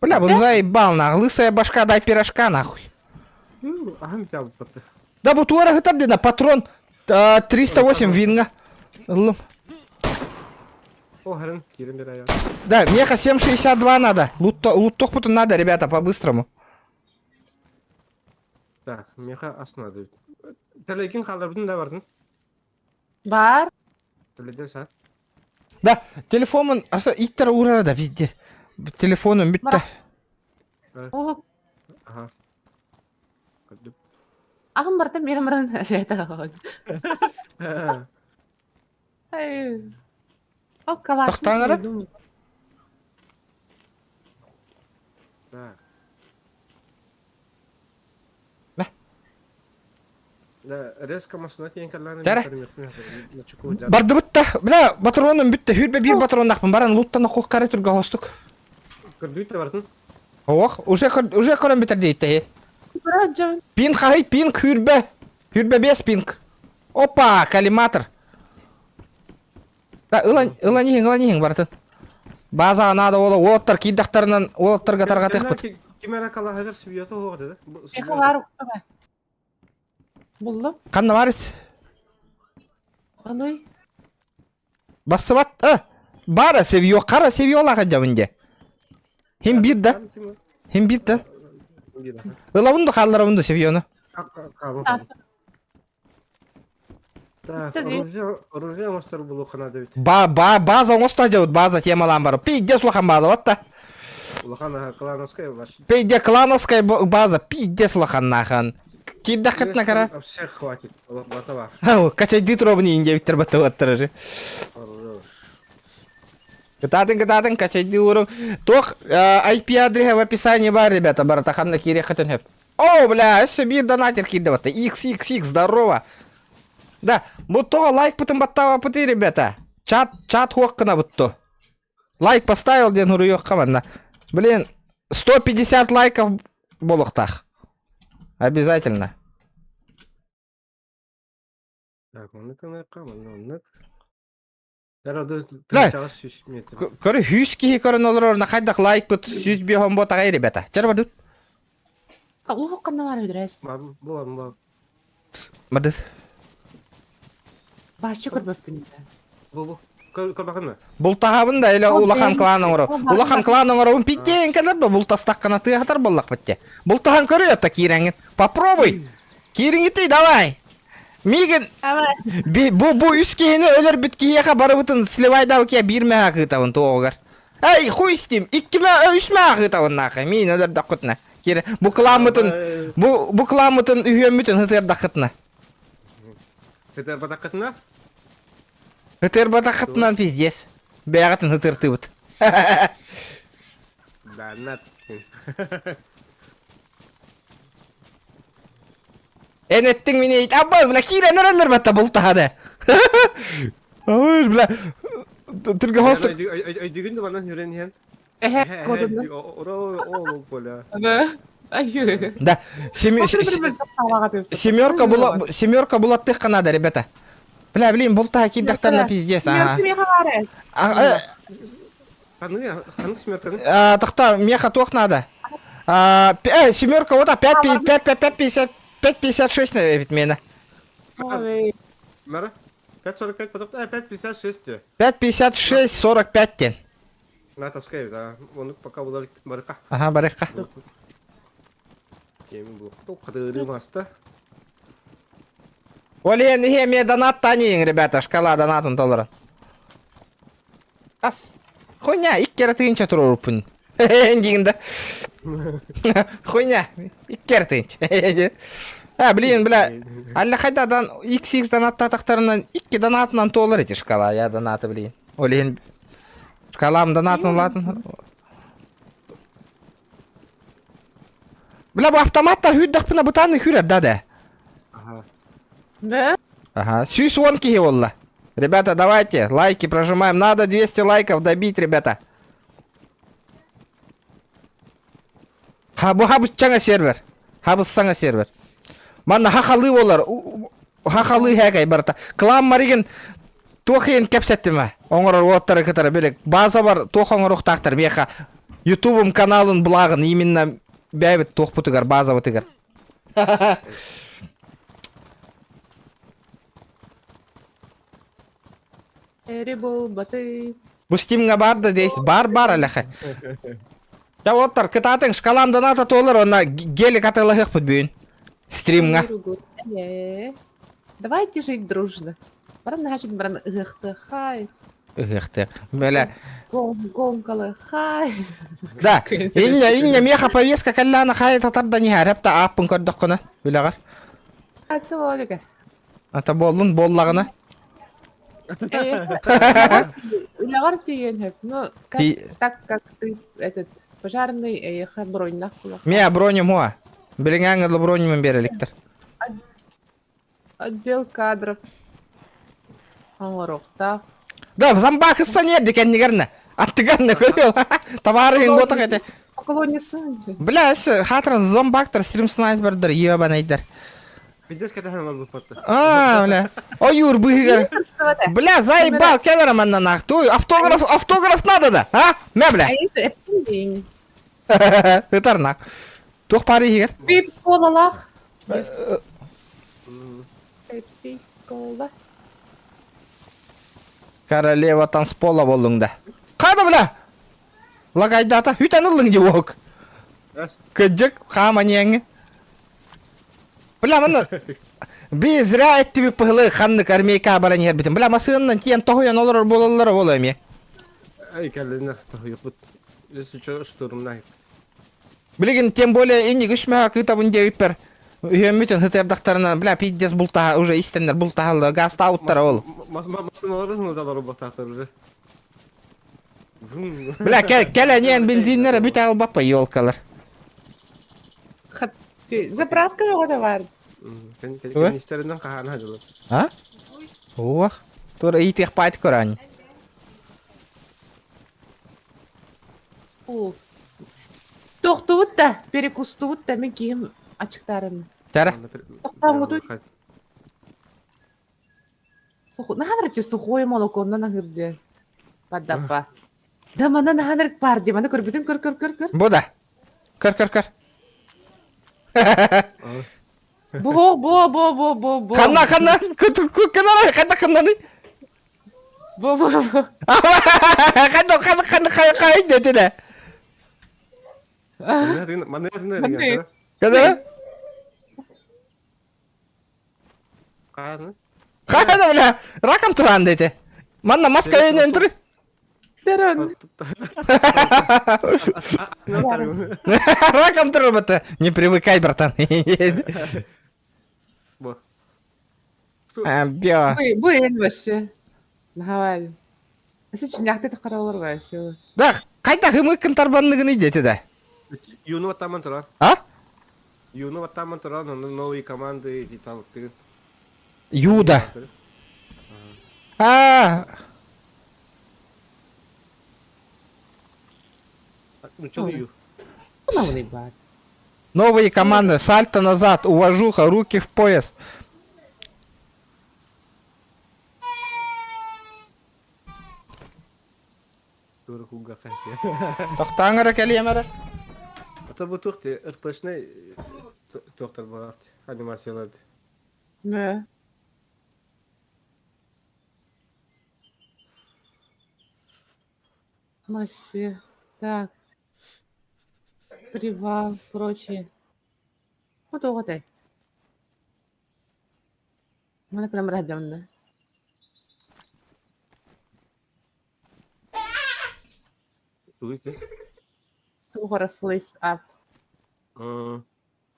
Бля, вот заебал нах, лысая башка, дай пирожка нахуй. Аһым тябыппатты. Да бу туора хытар дена патрон 308 винга. Ыллым. О, харын, кирим бер аян. Да, меха 7,62 надо. Лут надо, ребята, по-быстрому. Так, меха ас надо. Тәләкин қалдырбытын да бардын. Бар. Төлөдөн саат. Да, телефонун аса иттер урара да везде. Телефоным бүтті. О, Аха. Көрдүм. Аҕам барыта миэрэ баран элээтэ Ай. Ол калаш. Тохтоон эрэ. Так. Мэ. Да, резко машина тиэн кэллэҕинэ Дәрэ. Чукуу Бардыбыт да, бля, патроным бүтті. Хүрбе бир патроннахпын. Баран луттан охуох кара түргэ хостук. Көрдүүт да бардын. Ох, уже уже көрөн бүтэр дейт Бра дьон. Пинг хай, пинг хүрбе. Хүрбе без пинг. Опа, коллиматор. Да, ылан, ылан иһиҥ, ылан иһиҥ барытын. Базаға надо ола, уоттар киирдэхтэринэн уолаттарга тарҕатыахпыт. Ким эрэ калаһыгар сүүйэтэ оһоҕо да? Меха бар уктаба. Буллум. Ханна барыс? Ылый. Бассыбат, а? Бара севио, қара севиолаға жабын Хим бир да, хим бир да. Ылабын да қалларабын да севиону. Так, оружие, оружие оҥостор булуохха наада эбит. Ба, ба, база оҥосто жабыт, база темалаан бар. Пиздец улахан база, вот та. Улахан клановская ваш. Пиздец клановская база, пиздец улахан нахан. Киирдэххитинэ кара. Всех хватит, бата бар. Ау, качайды туробун индиэбиттер баттабаттар же. Хорош. Кытаатын, кытаатын, качайды уру. Туох IP адреһа в описании бар, ребята, барыта ханна киириэххитин сөп. О, бля, өссө биир донатер киирдэ батта. XXX, здорово. Да, бу тоҕо лайк бытын баттаабаппытый, ребята. Чат, чат хуох гына бутту. Лайк поставил диэн хуруйуохха манна. Блин, 150 лайков буолуохтаах. Обязательно. Так, оннук гыныахха, манна оннук. Да. Көрү 100 киһи көрөн олорор, хайдах лайк бут 105 ботаҕай, ребята. Чэр бардыт. Улуу ханна бар өдрәс. Буолар, буолар. Бардыт. Башчы көрбөппүн. Бу, бу. Көрбөкүн Бултаһабын да или улахан клан оҥоро. Улахан клан оҥоробун питтиэн кэлэр ба бултастаххына тыаһатар буоллахпыт те. Бултаһан көрүө та киирэҥин. Попробуй. Киириҥитий давай. Миигин би, бу бу үс киһини өлөрбүт киһиэхэ барыбытын сливайдаабы биир мэһэ кыытабын туоҕугар. Эй, хуй с ним, икки мэ, үс мэһэ кыытабын нахуй. Миин өлөрдөххүтүнэ. Киирэ бу кыламмытын, бу бу кыламмытын үһүөммүтүн ытыардаххытына. Ытырбатаххытына? Ытырбатаххытынан пиздец. Бэйэҕитин ытыртыбыт. Да, на. Эн эттиҥ мини абба, бля, киирэн эрэллэр батта бултаһады. Ой, бля, түргэ хостук. Өйдүгүн да банан хүрэн иһэн. Эһэ, кодунна. Оро ол поля. Да. Ай. Да, семерка была, семерка была тыхка надо, ребята. Бля, блин, бултаһа киирдэхтэринэ пиздец, ага. Меха бар. Ханны ханны семерканы? А, тохтоо, меха туох надо. А, семерка, вот, 5, 5, 5, 5, 50, 5, 56, наверное, мена. Ой. Мара? 5.45 потом, а 5.56. 5.56, 45 тен. Натовская, да. Он пока была барыка. Ага, барыка. Кеми бу. Тоққадыры маста. Олен, ihe ме донат таниң, ребята, шкала донатын толору. Ас. Хуйня, икки тыһыынча туруоруппун. Диигин да. Хуйня, икки тыһыынча. А, блин, бля, алла хайдадан XX донаттаатахтарынан икки донатынан туолар эти шкала, я донаты, блин. Ол иһин шкалам донатын улаатын. Бля, бу автоматта хүйдахпына бытааны хүрэр да да. Ага. Да? Ага, 110 киһи буолла. Ребята, давайте, лайки прожимаем. Надо 200 лайков добить, ребята. Ха, бу хабыччаҥа сервер. Хабыссаҥа сервер. Манна хахалыы болар. Хахалыы хэкэй барыта. Клан Маригин туох иһин кэпсэттим оҥорор уоттары кытары билик. База бар туох оҥоруохтаахтар миэхэ Ютубум каналын благын именно бэйэбит туохпутугар базабытыгар. Эри буолбаты. Бу Стимҥа баар да дейс бар бар алэхэ. Дьэ уоттар кытаатыҥ шкалам доната туолар онно гелик атыылаһыахпыт бүгүн. Стримҥа. Давайте жить дружно. Баран наһаа баран ыһыахтыаххай. Ыһыахтыах. Бэлэ. Гонкалыхай. Да. Инньэ инньэ миэхэ повестка кэллэҕинэ хайа татардан иһэр эптэ ааппын көрдөххүнэ үлэҕэр. Ацелолика. Ата буоллун буоллаҕына. Үлэҕэр тиийэн сөп. Ну, как, так как ты этот пожарный эйиэхэ броньнах кулах. Миэ бронем уа. Билиҥээҥҥэ броньумун биэрэликтэр. Отдел кадров оҥоруохтаах. Да, зомбак ссанер кэннигэрнэ. Аттыгарна көрүөл. Табаарыһын буотах этэ. Поклонница. Бля, хатран зомбактар стрим снайпердар ебанайдар. Пиздец кэтэһэн олорбуппат. А, бля. Ойуур быыһыгар. Бля, заебал, кэлэр манна нах. Туй, автограф, автограф надо да, а? Мэ, бля. Ытар нах. Туох пары иһигэр? Пип колалаах. Пепси кола. Королева танцпола боллуҥ да. Хада, бля! Лагайдата, үтэн ыллыҥ дии уок. Кыдьык, хаама ниэҥҥи. Бля, манна би зря эттибит пыһылы ханнык армейка баран иһэрбитин. Бля, масыыннан тиэн тоһуйан олорор буолаллара буолуо эмиэ. Ай, кэллиннэр тоһуйуппут. Өссө штурмнай. Билигин тем более инник үс мөһө кыытабын диэбиппэр үһүөммүтүн сытыардахтарына, бля, пиздец бултаһа уже истэннэр бултаһалла гаастаабыттара ол. Массыналарын удалар бутаатар уже. Бля, кэл эниэн бензиннere бүтэ албаппа елкалар. Заправка оҕото бар. Канистеринен хаһаана дылы. А? Уох. Тура иитиэх паайт көрөн. Тохтубут да, перекустубут да, мин киһим ачыктарын. Тара. Тохтоҥҥутуй. Наһаа сухое молоконнан аһыыр диэн. Паддаппа. Да манна наһаа баар дии, маны көрбүтүн көр көр көр көр. Бу да. Көр көр көр. Бу бу бу бу бу бу. Ханна ханна кынара ханна ханнаны. Бу бу бу. Ханна ханна ханна ханна ханна деді. Манна Кадара? Хааны. Хана бля, раком туран дети. Манна маска өйнен тур. Терен. Раком тур бата. Не привыкай, братан. Бу. Бя. Бу эн вообще. Наһаа. Сичняхты тахаралар вообще. Да, кайда хымыккын тарбанныгын идети да. Юну ваттаман туран. А? Юну ваттаман туран, онно новые команды эти там ты. Юда. А. Ну что ю? Новые команды. Сальто назад, уважуха, руки в пояс. Тохтааҥ эрэ кэлиэм эрэ. Ата бу туох ти РПшный туохтар баар анимациялар. Да. Вообще. Так. Привал, прочее. Вот оҕотой. Маны кынан бараһдамна. Тугуй ти? Тугара флейс ап.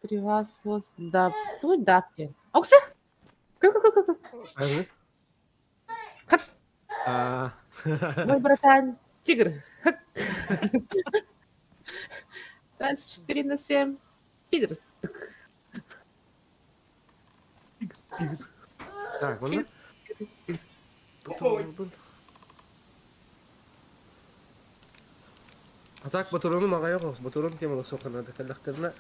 Привасос да. Туй дап диэн. Окса! Ку-ку-ку-ку. Аны? Хак. Аа. Мой братан тигр. Хак. 24 на 7. Тигр. Так, онно Тигр. А так батурону маҕайах оҕус, батурон теманы суохханаады кэллэхтэринэ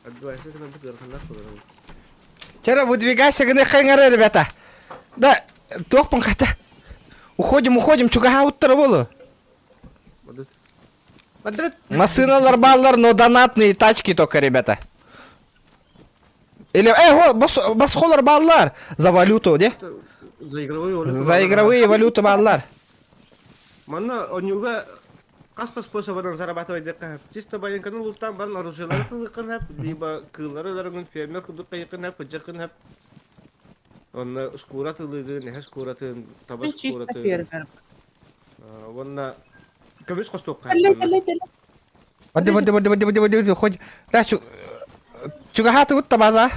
Адвайсы гынан бу ыараханнаах буолар. Чера, выдвигайся гыныххаҥара, ребята. Да, туохпун хата. Уходим, уходим, чугаһаабыттара буолу. Массыыналар бааллар, но донатные тачки только, ребята. Или, э, босхолор бааллар за валюту, де? За игровые валюты. За игровые валюты бааллар. Манна онньууга хас да способынан зарабатывать диэххэ чисто байыҥканы луттаан баран оружиелары тылыаххын сөп, либо кыыллары өлөрөҥүн фермер курдук хайыаххын сөп, быдьаххын сөп. Онно шкура тылыгын, эһэ шкуратын, таба Чисто шкуратын. фермер. Уонна көмүс хостуохха Кэллэ, кэллэ, кэллэ. Барды, барды, барды, барды, барды, барды, хоть. Да, чугаһааты утта база.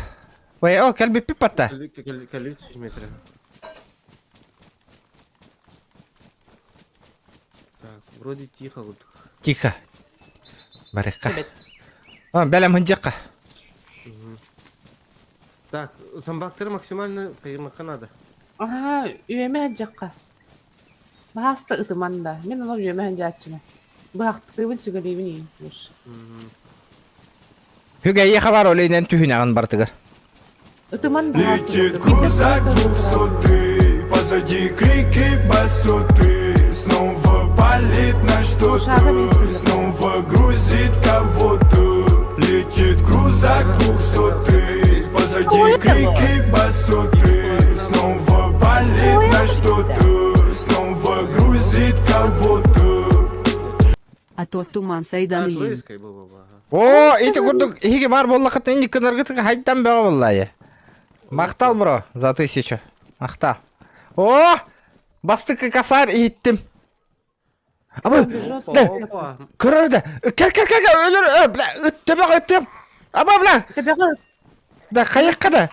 Ой, о, кэлбиппит батта. Кэлбит 100 метр. Так, вроде тихо вот. Тихо. Барыкка. А, бэлэм хынжакка. Так, зомбактары максимально кыймакка надо. Аха, үөмэ хадьакка. Баһааста ытыман да. Мин ону үөмэ хадьааччына. Быһахтыыбын сүгэлиибин иин. Хүгэйи хабар олейнен түһүнэҕин бартыгар. Ытыман баһааста. Летит крузак двухсотый, позади крики басоты. Снова палит на что-то, снова грузит кого-то. Летит крузак двухсотый, позади крики басоты. Снова палит на что-то, снова грузит кого-то. А то туман сайдан А, илин. Троицкай был, ага. О, ити курдук иһиги бар буоллаххытына инник гынаргытыгар хайдан бөҕө буоллаайы. Махтал, бро, за тысячу. Махтал. О, бастакы косарь иһиттим. Абы, да, Опа. көрөр да. Кэр кэр кэр өлөр, ö, бля, төбөҕө ыттым. Аба, бля, Төбөҕө да, хайыкка да.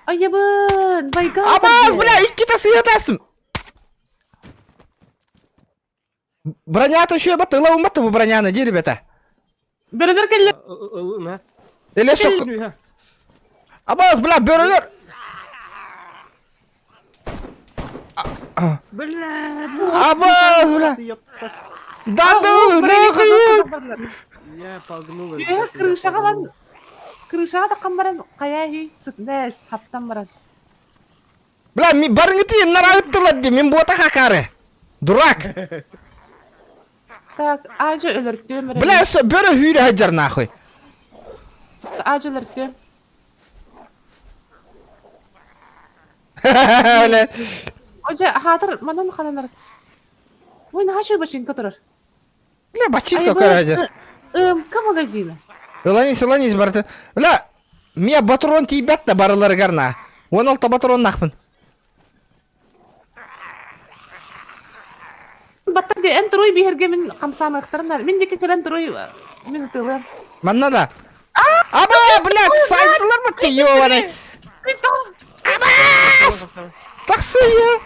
Айыбын, байга. Абаз, бля, иккитэ сыыһа таастым. Бронята еще бат, ыла уммат бу броняны, ди, ребята. Бөрөлөр кэллэ. Ылына. Эле сок. Абаз, бля, бөрөлөр. Бля. Абаз, бля. Да ну, нахуй. Я погнул. Үөһэ крышаҕа баран крышаҕа таххан баран хайа сытнэс хаптан баран. Бля, ми барыҥыты нараыттылар ди, мин буота хакары. Дурак. Так, аажы өлөртүөм эрэ. Бля, өссө бөрө хүүрэ сылдьар нахуй. Аажы өлөртүөм. Бля. Ожа хаатыр манан хананар. Ой, наһаа бачинка турар. Бля, бачинка көрө МК магазина. Ыланис, ыланис барыта. Бля, мия батрон тиийбэт да барыларыгар на. 16 батроннаахпын. Баттар ди эн туруй биһирге мин хамсаамыахтарынар. Мин диэки кэлэн туруй мин ытыылыам. Манна да. Аба, блядь, сайдылар ма ты, ёбаный. Абас! Тахсыя!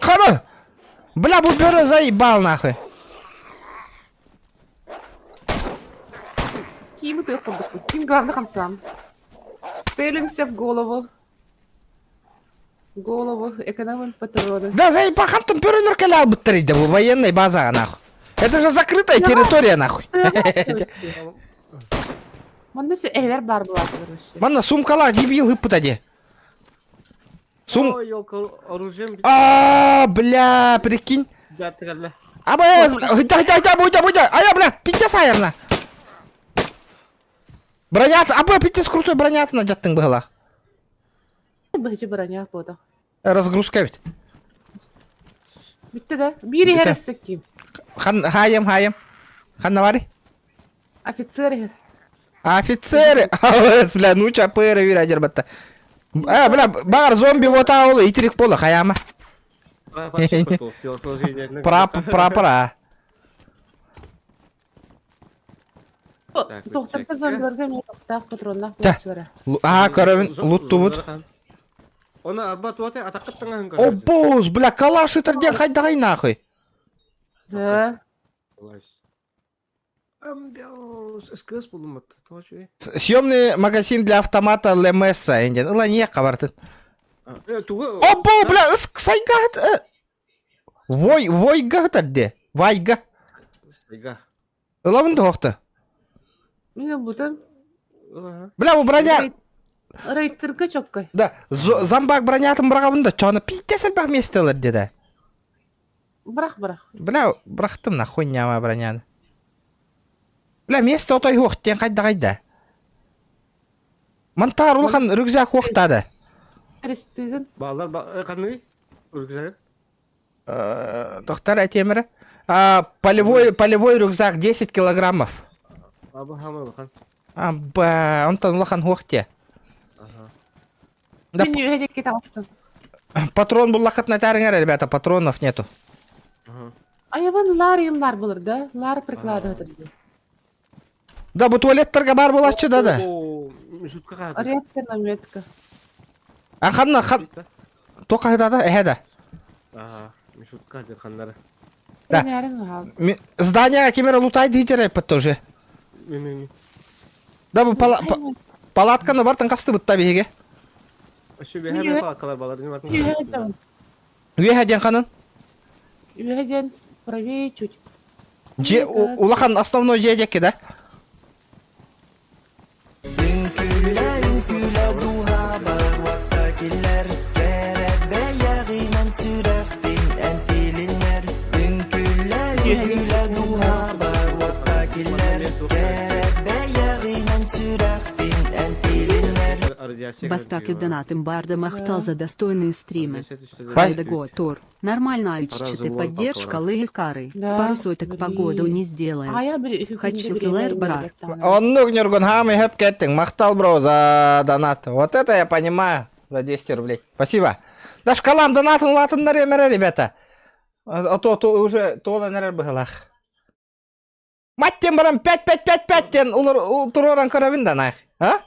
Хара! Бля, бу бөрө заебал нахуй. Ким ытыах курдукпун. Ким главный хамсаам. Целимся в голову. Голову, экономим патроны. Да заебал, хантан бөрөлөр кэлэ албыттар иде бу военный базаҕа нахуй. Это же закрытая территория нахуй. Манна эһэлэр баар буолааччылар вообще. Манна сумкалаах дебил ыппыта дии. Сум... Ой, елка, оружием А, бля, прикинь. даттыгалла. Аба, да, да, да, буйда, буйда. А я, бля, пиздец айырна. Бронят, аба, пиздец крутой бронятына дьаттың быһылаах. Быһычы броня буота. Разгрузка ведь. Бүттэ да. Биир иһэр өссө ким? Хан, хаайым, хаайым. Ханна бары? Офицер иһэр. Офицеры! Бля, ну чапыры вира батта. А, бля, багар зомби вот аулы, итирик пола, хаяма. Пра, пра, пра. Тохтарга зомбиларга эмиэ тохтоох патроннаах Чэ. буолчулара. Аа, көрөбүн, луттубут. Оны арба туоты атаққыт таңаһын О, босс, бля, калаш ытыр диэн хайдаҕай нахуй. Да. Амбиос, СКС булумат. Туочуй. Съемный магазин для автомата Лемеса, инден. Ыла не хабартын. Тугу? О, бо, бля, ыск сайгат. Вой, войга де. Вайга. Сайга. Ылабын тоқты. Мин бутым. Бля, бу броня. Рейтерге чоккой. Да, зомбак бронятын бырағабын да, чоны пиздец элбэх местелер деді. Бырах бырах. Бля, бырахтым на хуйняма броняны. Бля, место отой хуох, тен қайда қайда. Мантар улахан рюкзак хуохтады. Крестыгын. Балдар қандай? Рюкзак? Доктор Атемір. Полевой, полевой рюкзак 10 килограммов. Аба хама бахан. А, ба, онтон улахан хуохте. Да, Мин үһәдекке таҕыстым. патрон буллахат натарыңар, ребята, патронов нету. Айабан лар бар булыр да. Лар прикладывать. Да, бу туалеттерге бар булачы да да. Мишутка қады. Редко на метка. А ханна хан тоқа да да, эхе да. Ага, мишутка деп ханнары. Да. Здание кемера лутай дейдер айпат тоже. Ми Да бу пала палатканы бартын касты бытта биһиге. Şu бэһэ палаткалар балар. Үөһэ диэн ханын? Үөһэ диэн правее чуть. Же улахан основной же диэки да? Үҥкүүлэ үҥкүүлэ дууһабар уотта киллэр Кэрэ бэйэҕинэн сүрэхпин эн тилиннэр Үҥкүүлэ үҥкүүлэ дууһабар уотта киллэр Кэрэ бэйэҕинэн сүрэхпин эн тилиннэр Бастакы донатым барда махтал за достойные стримы. Хайда Тор. Нормально иччиты поддержка лыгкары. Да, Пару соток погоду не сделаем. А я бери. Хочу киллер, брат. Оннук Нюргун хам и хэп кеттинг. Махтал, бро, за донат. Вот это я понимаю. За 200 рублей. Спасибо. Да шкалам донатын латын на ребята. А то, то уже то на быгалах. Маттен барам 5-5-5-5 тен улар туроран көрөбүн да нах. А?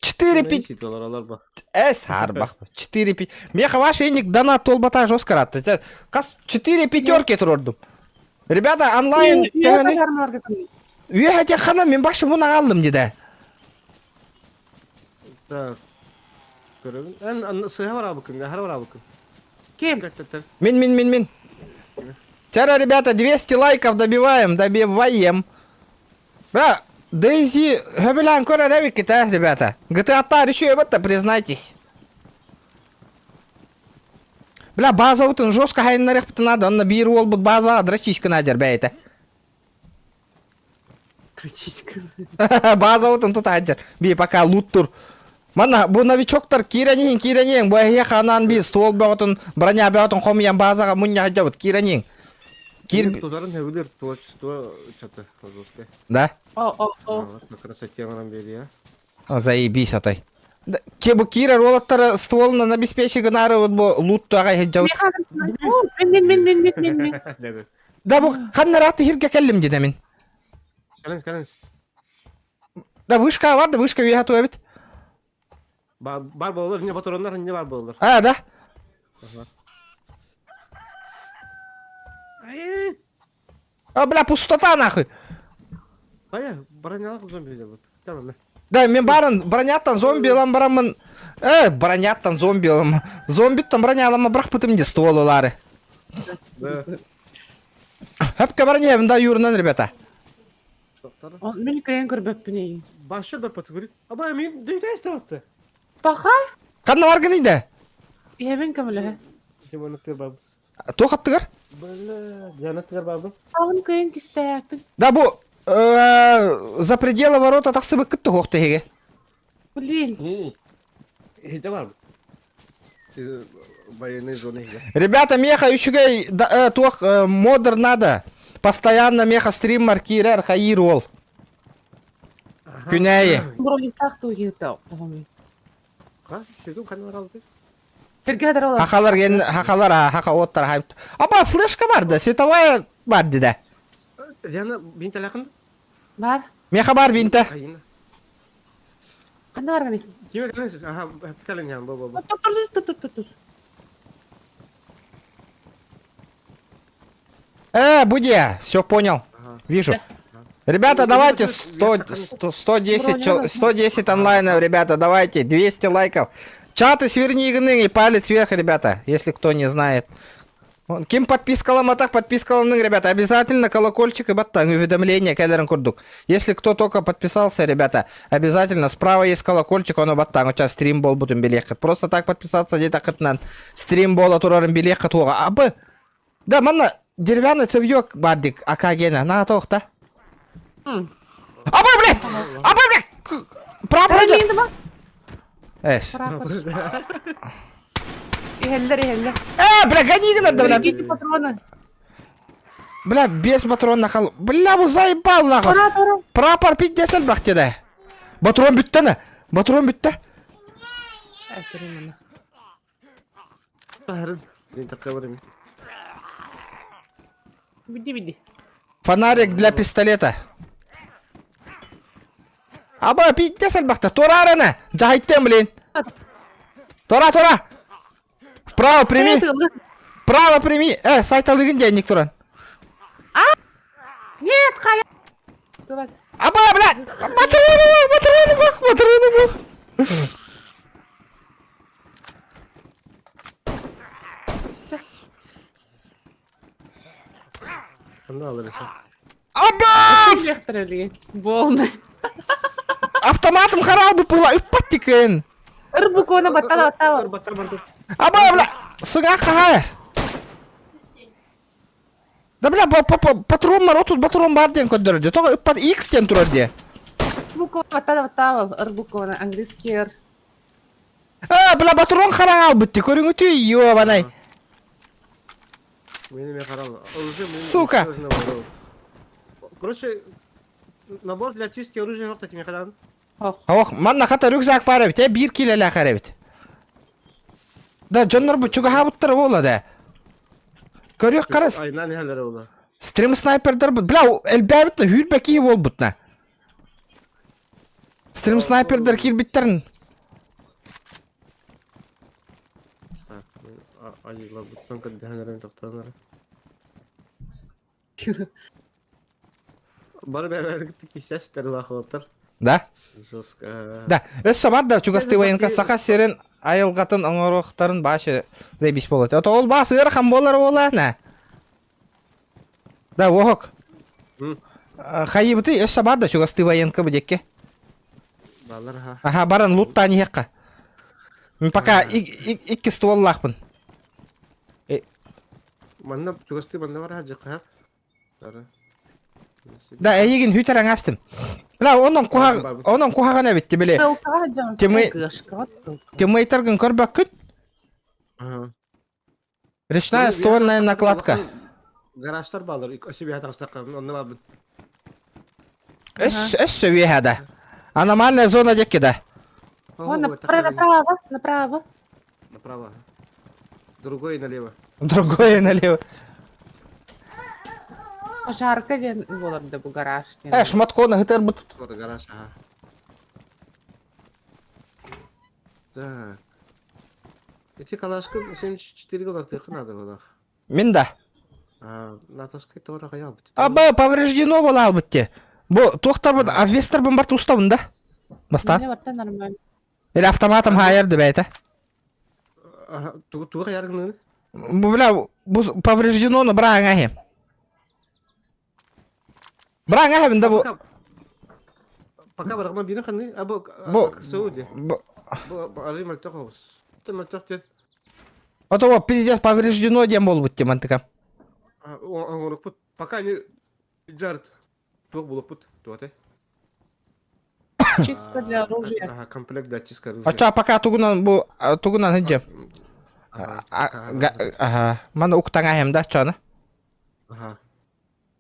4 5 Эс харбах. 4 5. Меха ваш эник донат толбата жестко рат. Кас 4 пятерки турордум. Ребята, онлайн Үе хана мен башы муна алдым деди. Так. Көрөбүн. Эн сыха бар абыкын, хара бар абыкын. Ким? Мин, мин, мин, мин. Вчера, ребята, 200 лайков добиваем, добиваем. Бра, Дейзи, хөбүлээн көрөр эбиккит, а, ребята. GTA тар еще это, признайтесь. Бля, база утын жестко хайнарых надо, он на бир ол база, дрочиська надер, бля, Кричиська. База утын тут адер. Би, пока лут тур. Манна, бу новичоктар киранин, киранин, бу эхе ханан би, стол бәғытын, броня бәғытын, хомиян базаға мунья жабыт, киранин. Кир... Тузарын хөвүлөр творчество чаты жестко. Да? О, о, о. На красоте нам бери, а. О, заебись, атай. Ке бу кира ролаттар ствол на обеспечи гынары вот бу лут тага хеджабыт. Мин, мин, мин, мин, мин, мин. Да бу ханнар аты хирге келлим деди мин. Каленс, каленс. Да вышка бар да вышка үйе туабит. Бар болар, не патроннар, не бар болар. А, да? А, бля, пустота нахуй. Кая, бронялык зомби деп. Tamam. Да, мен барын броняттан зомби алам барамын. Э, броняттан зомби алам. Зомбиттан броня алама бірақ бітім де стволылары. Да. Хөпке броня да юрынан, ребята. Мин кайын көрбөппүн Башы да патгүрик. Аба мен дөйтәс табатты. Паха? Қанна баргын иде? Иһэбин көмөлөһө. Тимоныктыр бабы. Тоқаттыгар? Бля, жанаттыгар бабы. Абын кайын кистээппин. Да бу за пределы ворота тақсыбы күтті хоқты хеге. Блин. Хеде бар. Военный зона хеде. Ребята, меха үшігей туақ модер надо. Постоянно меха стрим маркирер хаир ол. Күнәйі. Брониктах тугита. Ха, шүгүм каналар алды. Херге даралар. Хақалар ген хақалар хақа оттар хайп. Апа флешка бар да, световая бар да. Яна бин талакын. Бар. Миэхэ бар бинтэ. Ханна баргыный? Киме кэлэн Аха, кэлэн ян бу бу бу. Тур тур тур тур тур. Э, Будя, все понял. Вижу. Ребята, давайте 100, 100, 110, 110 онлайнов, ребята, давайте, 200 лайков. Чаты сверни и палец вверх, ребята, если кто не знает. Ким подпискаламатах, подпискаланың, ребята, обязательно колокольчик и баттан уведомления кэлэрин курдук. Если кто только подписался, ребята, обязательно справа есть колокольчик, он баттан, у тебя стрим буолбутун билиэххит. Просто так подписаться, где так стрим буола турарын билиэххит уоҕа. Абы, да, манна деревянный цевьек бардик, акагена, на тоқта. Абы, блядь! Абы, блядь! Прапор идет! Эс. Прапор. Иһэллэр, иһэллэр. Э, бля, гони надо, бля. Берегите патроны. Бля, без патрон нахал. Бля, бу заебал нахуй. Тура, тура. Прапор пиздец элбэх да. Патрон бүттэ на. Патрон бүттэ. Әкерим аны. Тахырын. Мин такка барым. Биди, биди. Фонарик для пистолета. Аба, пиздец элбэхтэ. Тура арана. Жахайттым, блин. Тура, тура. Вправо прими. Право прими. Э, сайт алыгын денег туран. А! Нет, хая. Аба, бля, патроны бах, патроны бах, патроны бах. Абас! Болны. Автоматом харал бы пыла, ыппаттикын. Ырбукона баттала баттала. Аба, бля, сыга хахайр. Да бля, патрон бар, тут патрон бар диэн көрдөрөр. Тоҕо ыппат X диэн турар диэ. Ырбукона баттала баттала. Ырбукона английский ыр. А, бля, патрон хараң албытты. Көрүңүтү, ёбанай. Сука. Короче, набор для чистки оружия жоқ такими хадан. Ох, манна хата рюкзак бар эбит, э, биир килэлээх эбит. Да, дьоннор бу чугаһаабыттара буола да. Көрүөх хара Айнан иһэллэрэ буола. стрим снайпердар бут. Бля, элбээбит на хүүрбэ киһи буолбут на. Стрим снайпердар киирбиттерин. Так, айылабыттан көрдөһөн тохтонор. Бары бәрбәргә кисәштер лахотыр. Да? Жестко. Да, өссө бар да чугастыы военка саха сирин айылҕатын оҥоруохтарын башы заебись буолат. Ото ол баас ыарахан буолар буолаа нэ. Да, оһок. Хайыбыты өссө бар да чугастыы военка бу диэкки. Балар ха. Аха, баран луттаан иһиэххэ. Мин пока икки стволлаахпын. Манна чугастыы манна бар хажыкка. Тара. Да, эйигин хүтэр аҥаастым. Бля, онон куһаҕан, онон куһаҕан эбитти, били. Тимы... Тиммейтаргын көрбөккүн? Речная ствольная накладка. Гаражтар балар, өсө биһа тахстакка, онно бабын. Өс, өссө үөһэ да. Аномальная зона диэки да. Вон, направо, направо. Направо. Другой налево. Другое налево. Пожарка диэн буолар да бу гараж диэн. Э, шматконы хытырбыт. Гараж, ага. Так. Эти калашка 74 доллара тыхы надо было. Мин да. А, натовскай тора каял бит. Аба, повреждено була албытте. Бу туохтарбын, обвестарбын барт устабын да. Бастан. Мене барта нормально. Или автоматом хайыр дебейте. Тугу тугу хаяргын? Бу бля, бу повреждено, но бра аңахи. Бра аңахи да бу. Пока барагма бирин ханны, а бу Бу Сауди. Бу ары мөлтөх оғыз. Ты мөлтөх дед. А то пиздец повреждено диэн буолбут мантыка. Оңорукпут. Пока не жарт. Туох булукпут. Туоте. Чистка для оружия. Ага, комплект для чистка оружия. А ча пока тугунан бу тугунан хыджы. Ага, мана уктаңа да чаны. Ага.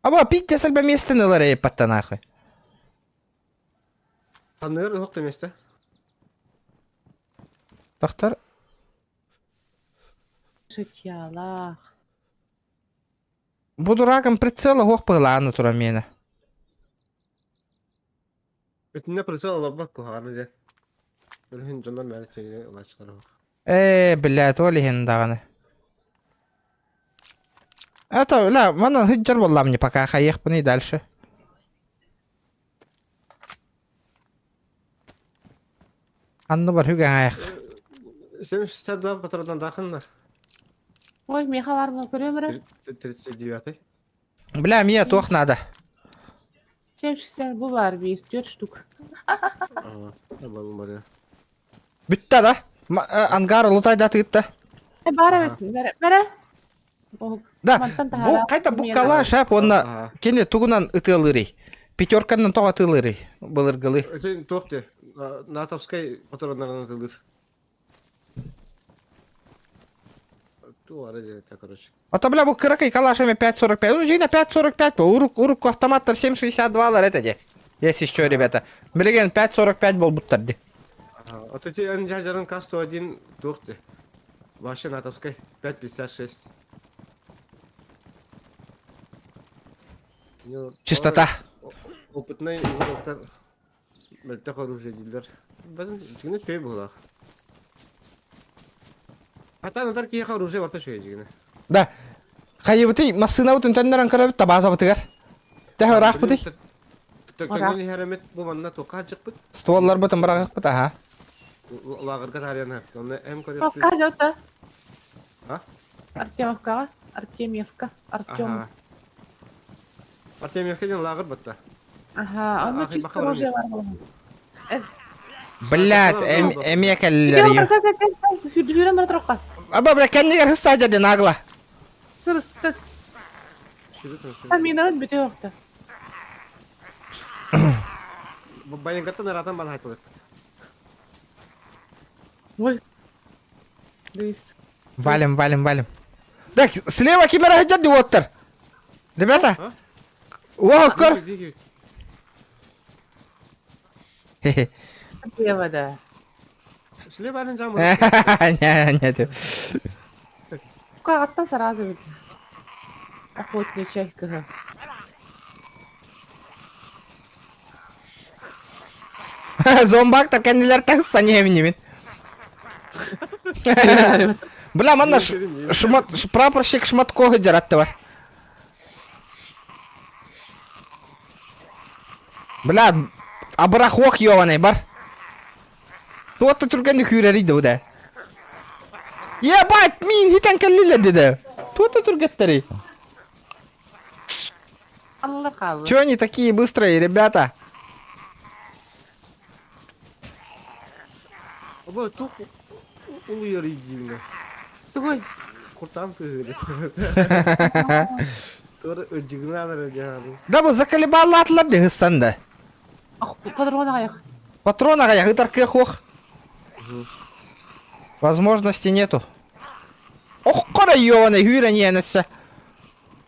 Аба пиздец әлбә местен ылар еппаттан нахуй. Таныр хокта месте. Доктор. Шытьялах. Бу дураком прицела хох пылааны тура мені. Итиннэ прицел олорбот куһаҕана диэн. Өлүһүн дьоннор мээнэ чэйи ылааччылар уһук. Ээ, блядь, ол иһин даҕаны. Это, бля, манан сылдьар буоллам не пока, хайыахпыный дальше. Анныбар үгэҥээх. 762 патроннан дахыннар. Ой, миэхэ бар буол көрүөм эрэ. 39-й. Бля, мне туох надо. 760 бу баар биир, түөрт штук. Ага, табалым барыа. Бүттэ да? Ангар лутайда тыытта. Э, баар эбит, бэрэ. Бэрэ. Да, бу қайта бу кала шап онна кини тугунан ытыалыырый? Пятерканан тоҕо атыылыырый былыргылыы? Ити туох де? Натовскай патроннарынан атыылыыр. Туара диэтэ, короче. А то, бля, бу кыракый калашами 5.45. Ну, жина 5.45 бу. Урук, урук автоматтар 7.62 лар это де. Если что, ребята. Билеген 5.45 болбуттар ди. А то ти эн жажарын К-101 туох де. Вообще натовскай 5.56. Чистота. Опытный игроктар мөлтөх оружие дииллэр. Батын дьиҥинэ үчүгэй быһыылаах. Хатаан ытар киһиэхэ оружие барыта үчүгэй дьиҥинэ. Да. Хайыбытый массыынабытын төннөрөн көрөбүт табаазабытыгар. Тэһэ ыраахпытый? Төккөнгөн иһэр эмит бу манна туохха чыкпыт? Стволларбытын быраҕыахпыт аха. Лааҕырга таарыйан Онно эм көрүөхпүт. Туохха дьота? А? Артемовкаҕа? Артемьевка? Артем. Артемьевка диэн лааҕыр батта. Аха, онно чисто оружие бар буолан. Блядь, эмиэ кэллилэр. Хүрдүрэн бара турукка. Аба, бля, кэннигэр хысса дьэ нагло. Сырысты. Аминабыт бүтэ охта. Баянгаттан аратан бан хайтылык. Ой. Дыс. Валим, валим, валим. Так, слева кимера сылдьар диоттар. Ребята. О, көр. Слева, да. Слева арын жамыр. Не, нет. Кағаттан сразу бит. Охотничай кыһы. Зомбактар кэннилэр тахсан иһэбин Бля, манна шмат, прапорщик Шматко сылдьар бар. Бля, абырах ёваный бар. Туотта түргэнник күүрэрий да да. Ебать, мин хитэн кэллилэр деді. Туотта түргэттэрий. Аллар хаалла. Чё они такие быстрые, ребята? Оба тух улуйар идиңе. Тугуй. Куртан кыһыды. Тур ыдьыгнаанар дьаһалы. Да бу заколебаллаатылар де хыссан да. Ах, патрон аҕыйах. Патрон аҕыйах ытар кыах уох. Возможности нету. Ох, қара ёваны хүрен иэнэссе.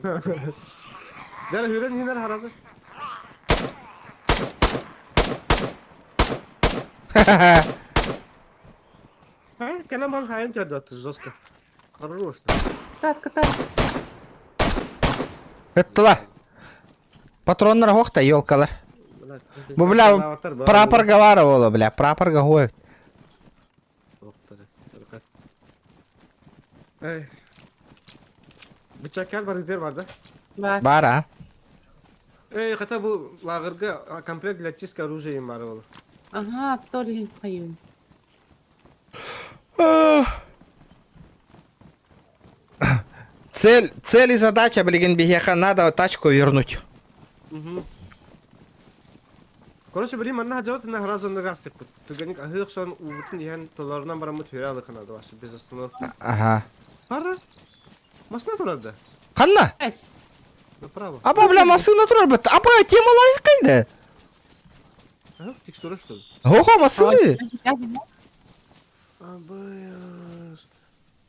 Дәл хүрен хинер харазы. Кэлэн бан хайын төрдө жестко. Хорош. Кытаат, кытаат. Ыттылар. Патроннар охта, елкалар. Бу, бля, прапор Гавара буолла, бля, прапор Гахуев. Эй. Бычаккар бар бар да? Бар. Бар, а? Эй, хата бу лааҕырга комплект для чистки оружия бар ол. Ага, то ли хайын. Цель, цель и задача, блин, биһиэхэ надо тачку вернуть. Угу. Короче, блин, манна дьот на разу нагастык. Түгәник аһык сон уутун иһэн толорунан бараммыт хүрэ алыкына да без остановки. Ага. Пара. Масына турар да. Ханна? Эс. Направо. Аба, бля, масына турар бит. Аба, тема лайық Ага, текстура что ли? Ого, масыны. Аба,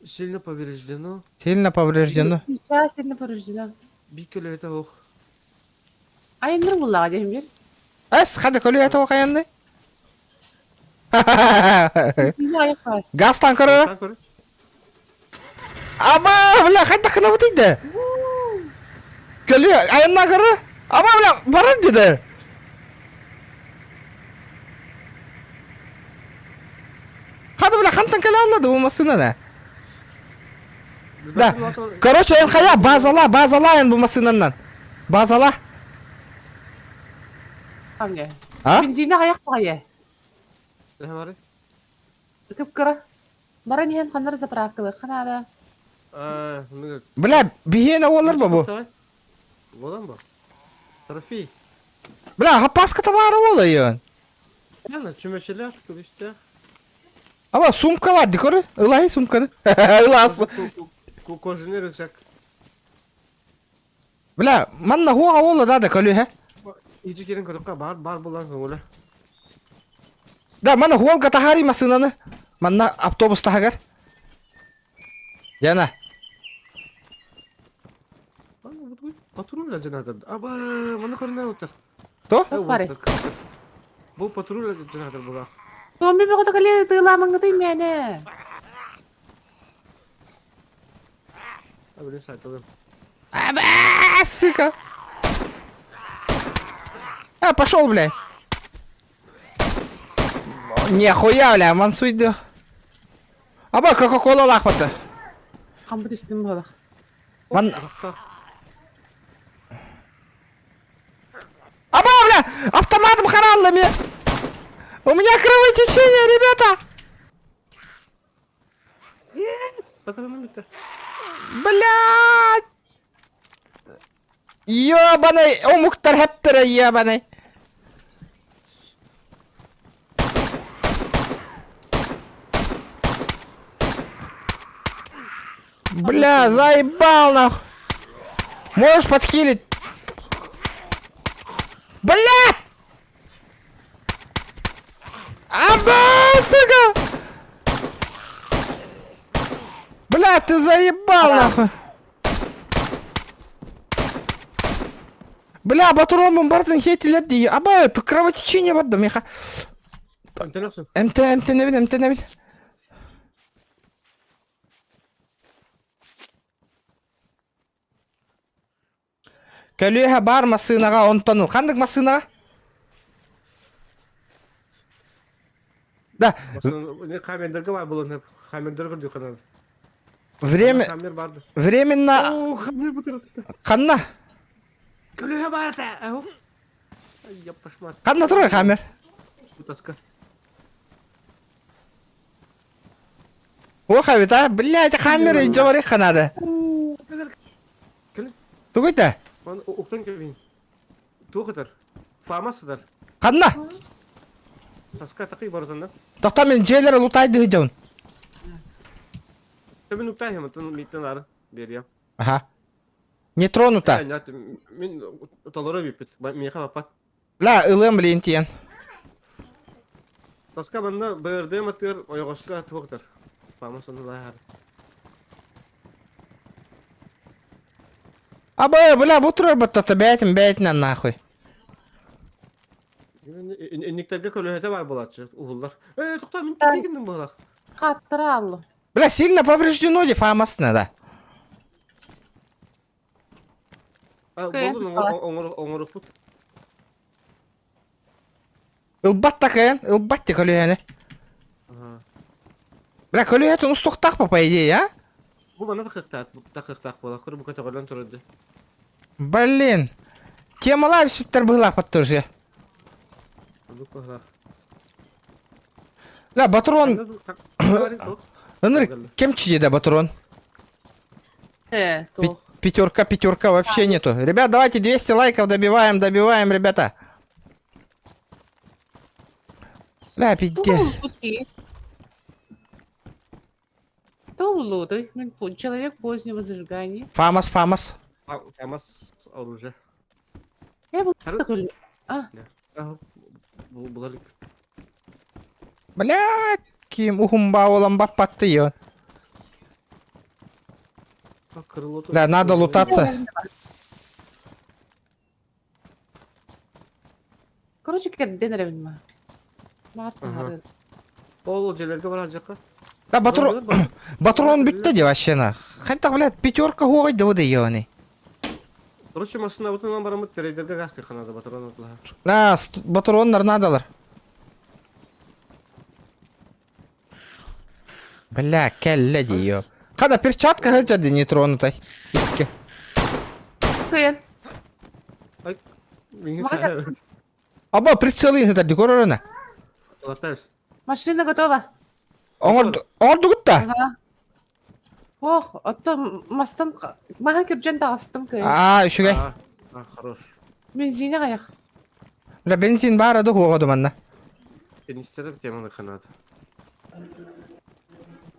сильно повреждено. Сильно повреждено. Сейчас сильно повреждено. Бикеле это ох. Айынныр буллаҕа диэн бир. Эс, хады көлү это оқаянды. Аяқ бар. Газтан көрі. Аба, бля, қайда қына бітейді. Көлү, айынна көрі. Аба, бля, барар деді. хантан кэлэ аллады бу массыынаны? Да. Короче, эн хайа базала, базала эн бу массыынаннан. Базала. А? Бензини аҕыйах баҕайы. Кып-кыра. Баран иһэн ханнары заправкалыахха наада. Бля, биһиэнэ уоллар ба бу. Буолан бу. Трофей. Бля, хаппааска табаары уол өйөн. Яна, чүмэчилээх, күлүстээх. Аба сумка бар ди көрө. Ылай сумканы. Ылас. Кожаный рюкзак. Бля, манна хуаға уола да да көлүһэ. Ичи кирен көрөккө бар бар булан көңүлэ. Да, манна хуолга тахари массыынаны. Манна автобус таһагар. Яна. Патруль жанатыр. Аба, маны көрүнө отыр. То? Бары. Бу патруль жанатыр була. Зомби бөҕөтө кэлэ тыылаамаҥҥытый мээнэ. Блин, сайталым. Аба, сука. А, пошел, бля. Нехуя, бля, мансуйды. Аба, Кока-кола лахпаты. Хамбыт үстүм буолах. Ман... Аба, бля, автоматом харалла мне. У меня кровотечение, ребята. Патроным бүттэ. Блядь! Ёбаный, омуктар хэптэрэ ебаный. Бля, заебал нахуй. Можешь подхилить? Блядь! Аба, сука! Бля, ты заебал нахуй! Бля, батуромун бартын хетилер дии. Аба, кровотечение барда меха. МТ, МТ небин, МТ небин. Көлүөһэ баар массыынаҕа онтон ыл. Ханнык массыынаҕа? Да. Хаммердерге бар булын. Хаммердерге дүйканады. Время... Хаммер барды. Временно... О, хаммер бутыр. Ханна? Көлүөһэ бар та. Яппашмат. Ханна турар хаммер? Таска. Ох, эбит, а? Блядь, хаммер идёр ханады. Тугуйта? Уктан кэлбин. Туох ытар? Фама сытар. Ханна? Таска такый барытында. Тоқта мен дьиэлэр лутайды ыдьабын. Мен уктайым, атын миттен ары бериям. Аха. Не тронута. Мин толору биппит. Миэхэ баппат. Бля, ылыам блин тиэн. Таска манна БРД матыгар ойоҕоско туох ытар. Фама соннулаһар. Аба, бля, бу турар баттата бээтин бээтинэн нахуй. Инниктэргэ көлөһөтө бар буолааччы уһуллар. Э, тоқта мин тигинним буолах. Хаттара аллы. Бля, сильно повреждено ди фамасына да. Болдун оҥорукпут. Ылбат такайын, ылбат ти көлүһэни. Бля, көлүһэтин устуохтаах по идее, а? Бу мана такыктаах такыктаах буолар, куру бука төҕөлөн турарды. Блин. Темалар сүттэр быһылаахпат тоже. Ля, батрон... Ынырык кемчи да батрон. Э, Пятерка, пятерка вообще нету. Ребят, давайте 200 лайков добиваем, добиваем, ребята. Ля, пиздец. Человек позднего зажигания. Фамас, фамас. Фамас оружие. Я был такой... А? Блядь, ким ухумба олам баппатты ё. Да, надо лутаться. Короче, кэрдэн эрэ билмэ. Баар Ол дьиэлэргэ бараадьакка. Да, батрон, батрон бүттэ ди вообще на. Хотя, блядь, пятерка хуой да вот ебаный. Короче, массыынабытын бараммыт перейдергэ газ надо батрон отлаха. Да, батроннар надалар. Бля, кэллэ дии, ё. Хана перчатка сылдьар дии нетронутай. Икки. Кыйын. Ай, миҥин саһар. Аба прицелы ыытар дии көрөрөнө. Латас. Машина готова. Оҥордугут да? Ага. Ох, оттон мастан маһа күрдьэн таҕыстым кыйын. Аа, үчүгэй. А, хорош. Бензине кайах. Бля, бензин баара да хуоҕа думанна. Пенистер теманы ханат.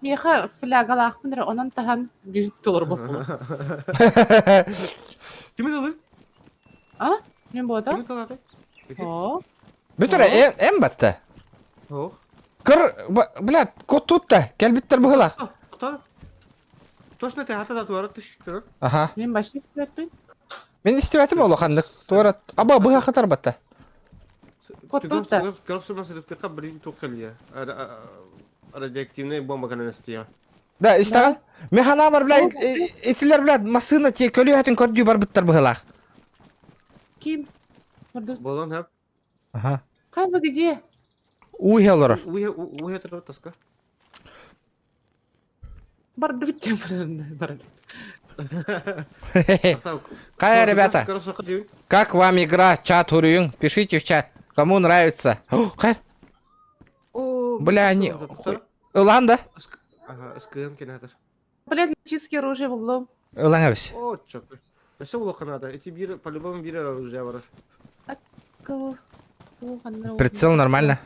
Миэхэ флягалаахпын эрэ онон таһан биир толорбоппун. Кими талыр? А? Мин буота? Кими талары? О. Бүтүр эм батта. Ох. Кыр, бля, кот тутта, кэлбиттер быһылах. Точно ты хата да туара түштүр. Аха. Мин башны истибэппин. Мин истибэтим улаханнык. Туара аба быһа хатар батта. Кот тутта. Радиоактивная бомба кананастия. Да, истаҕын? Мен ханаабар, бля, итилер, бля, массыына тие көлүөһэтин көрдүү барбыттар быһылаах. Ким? Болон хап. Ага. Хай вы где? Уу иһэ олорор. Уу турар таска. Барды бүттем барды. Хай, ребята. Как вам игра? Чат Урюн? Пишите в чат. Кому нравится. Хай. Бля, не... Ылан да? Ага, СКМ кинатор. Блядь, чистки оружие буллум. Ылан эбис. О, чок. Өссө улахан Эти бир по-любому бир оружие бар. Кого? Прицел нормально.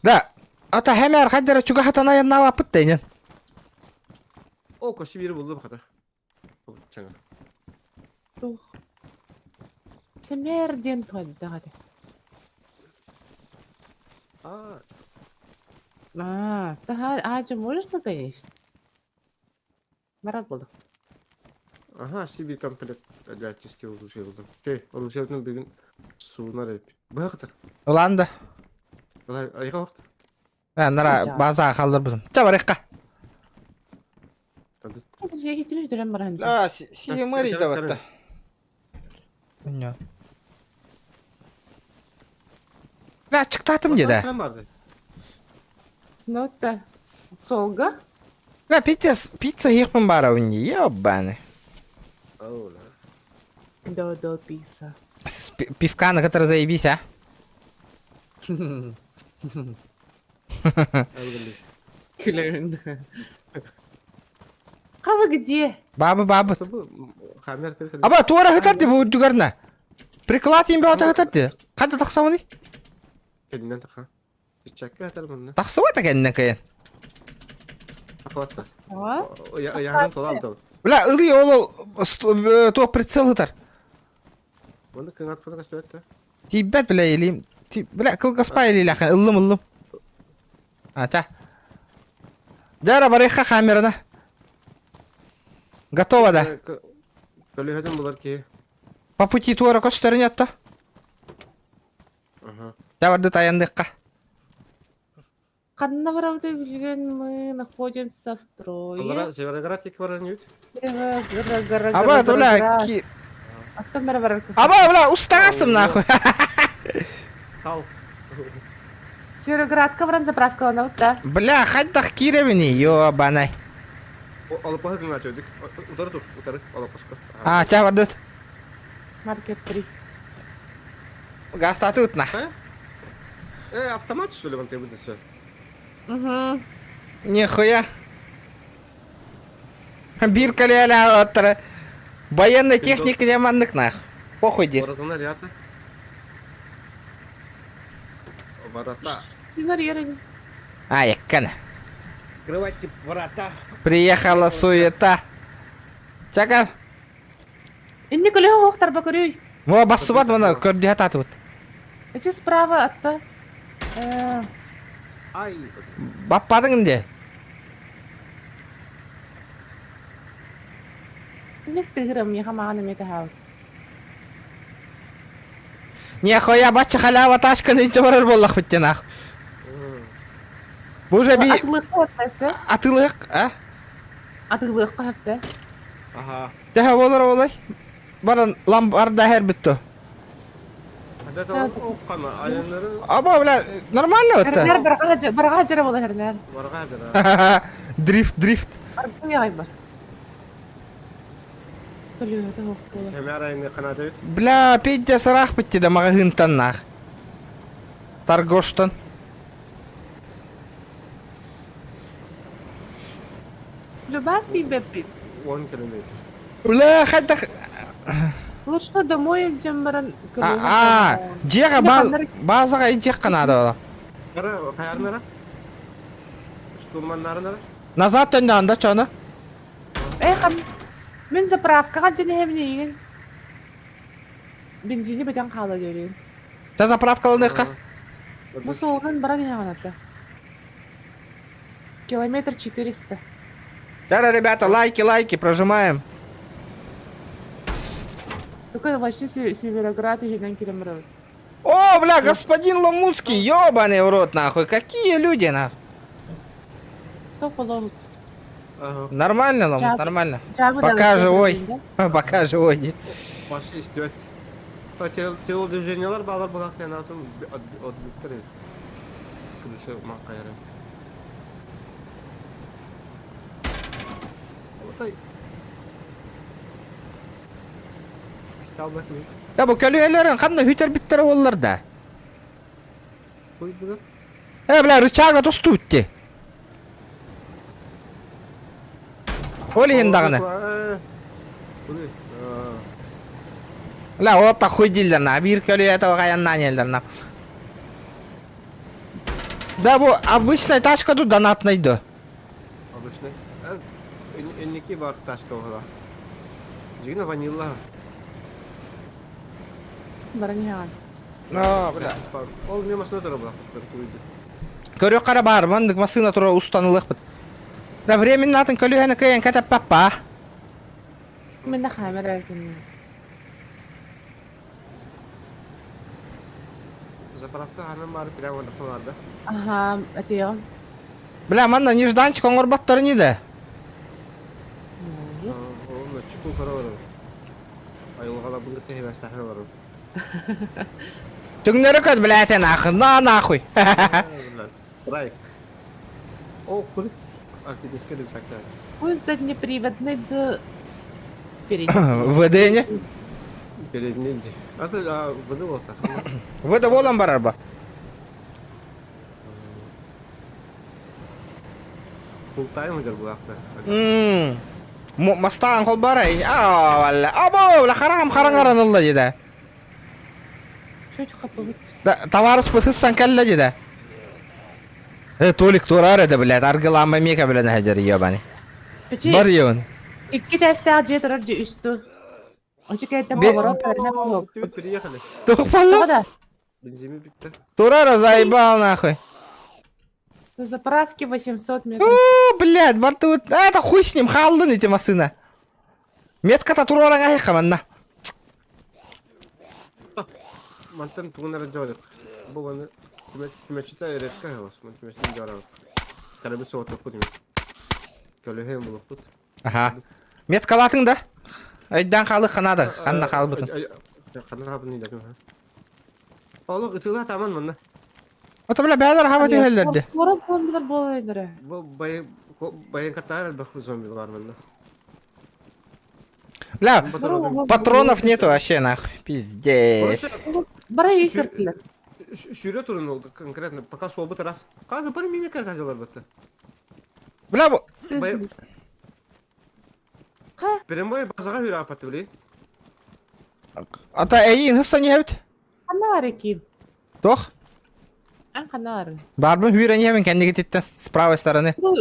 Да. Ата хэмэр хаддара чуга хатана яннава пыттайнен. О, коси бир булдум хата. Чаңа. Тух. Сэмэр диэн туоддаҕа А, А, та а, можно, конечно. Барар буолла. Ага, себе комплект для очистки оружия булдум. Чей, оружие бүгүн суунар эп. Быһахтар. Ылан да. Айга вакыт. Нара база халдыр Ча барыкка. Да, сиемари да батта. Бля, чыктатым деді. Нота. Солга? Бля, пицца, пицца хихпын бара үнне, ебаны. Да, да, пицца. Пивка, на который заебись, а? Күләмин. Кава где? Баба, баба. Аба, туара хытарды бу дүгәрнә. Приклад им бата хытарды. Када тахсамыны? Кеннен таха. Чакка хатар Тахсыва та кеннен кайын. Ахватта. Я толам Бля, ылый ол то прицел хытар. Оны кыңат кына кастөттө. Тибет бля илим. Бля, кылгаспа или лахан ыллым ыллым. А, та. Дара барыха камерана. Готово да. Көлөһөтүн булар ки. По пути туара көстөрүн ятта. Ага. Жабарды таяндыкка. Ханна барабыты билген мы находимся в трое. Алара Североград тик барар нүт. Аба, бля, ки... Аттан бара барар. Аба, бля, устагасым нахуй. Тал. Североградка баран заправка ана вот да. Бля, хайдах киребини, ёбанай. Алып баһы гына чөдүк. Утары тур, утары, алып баска. А, чабарды. Маркет 3. Газ татут на. Э, автомат что ли вон ты будет все? Угу. Нихуя. Бир каляля оттара. Военная техника не маннык нах. Похуй дир. Ворота рята. Ворота. А, яккана. Открывайте ворота. Приехала суета. Чакар. Инни көлө ох тарба көрүй. Во басыбат мына көрдү хататыбыт. Эчи справа атта. Э, Ай. Баппадың инде. Нек тыгырым я хамаган эме тахау. Нехуя бачча халява ташканы инче барар боллах биттен ах. Бу уже би Атылык оттасы. атылык, а? Атылык хапта. Ага. Тэхэ болор олай. Баран ламбарда хер битто. Аба, бля, нормально это? Бараға жара бола хернер. Дрифт, дрифт. Бля, пиздец, сарах битти да маҕаһыынтан нах. Торгоштан. Любак тиийбэппит. 10 километр. Бля, хайдах... Лучше домой илдьэн баран А, дьиэҕэ базаҕа илдьиэххэ наада. Хайарнара? Штурманнарынара? Назад төннөөн да чону. Эй, хам... Мин заправкаҕа дьэнэһэбин эйигин. Бензини бүтэн хаала диэриин. Та заправкаланыахха. Бу суолунан баран иһэҕин ата. Километр 400. Да, ребята, лайки, лайки, прожимаем. Только вообще Североград иһинэн кирэн барабыт. О, бля, господин Ламутский, ёбаный в рот, нахуй. Какие люди, нахуй. Нормально, Ламут, нормально. Пока живой. Пока живой. Башы истибэт. Телодвижениялар баалар булаахтыйан атын отбыттар эбит. Крыша маңқайры. Отай. Я бу көлүһэлэрин ханна хүтэрбиттэрэ буоллар да. Э, бля, рычага тостубут ти. Ол иһин даҕаны. Бля, вот хуй дииллэр на, биир көлүһэ тоҕо айаннаан иһэллэр на. Да, бу обычная тачка тут донатный до. Обычный. Инники бар тачка була. Жигина ванилла. Баран иһэҕин. А, бля. Ол не машина тура була. Көрүөх хара баар, маннык массыына тура устан ылыахпыт. Да временно атын көлүһэни кыайан кэтэппаппа. Мен да камера эркин. Заправка ханан бары прямо да. Ага, этиэҕим. Бля, манна нежданчик оҥорботтор не да. Ол чеку көрө Айылҕала былыргы хибэстэхэ олорор. Түҥнэри көт, блядь, нахуй, на нахуй. Райк. О, кур. Арктический рюкзак. Пусть заднеприводный да передний. ВД не? Передний. А ты, а, ВД вот так. ВД болан барар ба. Full time дер булакта. Мастаан хол бара. Аа, валла. Або, ла харам харангаран ылла деді. Чуть хапыбыт. Да, товарищ пытыссан кэллэ деді. Э, Толик турар еді, блядь, аргыланма мека билен хәжер ебаный. Бар ебан. Икки тестээх дьиэ турар дьиэ үстү. Очу кэттэн поворот көрүнэ буолуок. Приехали. Тухпалла? да? Бензин битте. Турара заебал нахуй. До заправки 800 метров. О, блядь, бартыбыт. А, это хуй с ним, хааллын ити массыына. Метката туруораҥа аһыхха манна. Мантан тугун эрэ дьорик. Бу аны түмэччитэ редко хабас. Ман түмэччитин дьорабыт. Кэлэбит соҕотохпут ими. Көлөһүөн булукпут. Аха. Меткалаатыҥ да? Өйдөөн хаалыахха наада. Ханна хаалбытын. Ханна хаалбытын илэтим. Олох ытыылаа таман манна. Ото бля бээлэр хаба түһэллэрди. Куорат зомбилар буолайдара. Бу байын катаар элбэх зомбилар манна. Бля, патронов нету вообще нахуй. Пиздец. Бара есертилер. Сүүрэ турун ол конкретно пока суолбут раз. Каада бары мини карта жалар бытты. Бля, бу... Прямой базаға хүрэ апаты били. Ата эйин хысса не Ханна бар эки? Тох? Ан ханна бар. Барбын хүрэ не кэннигититтен с правой стороны. Бу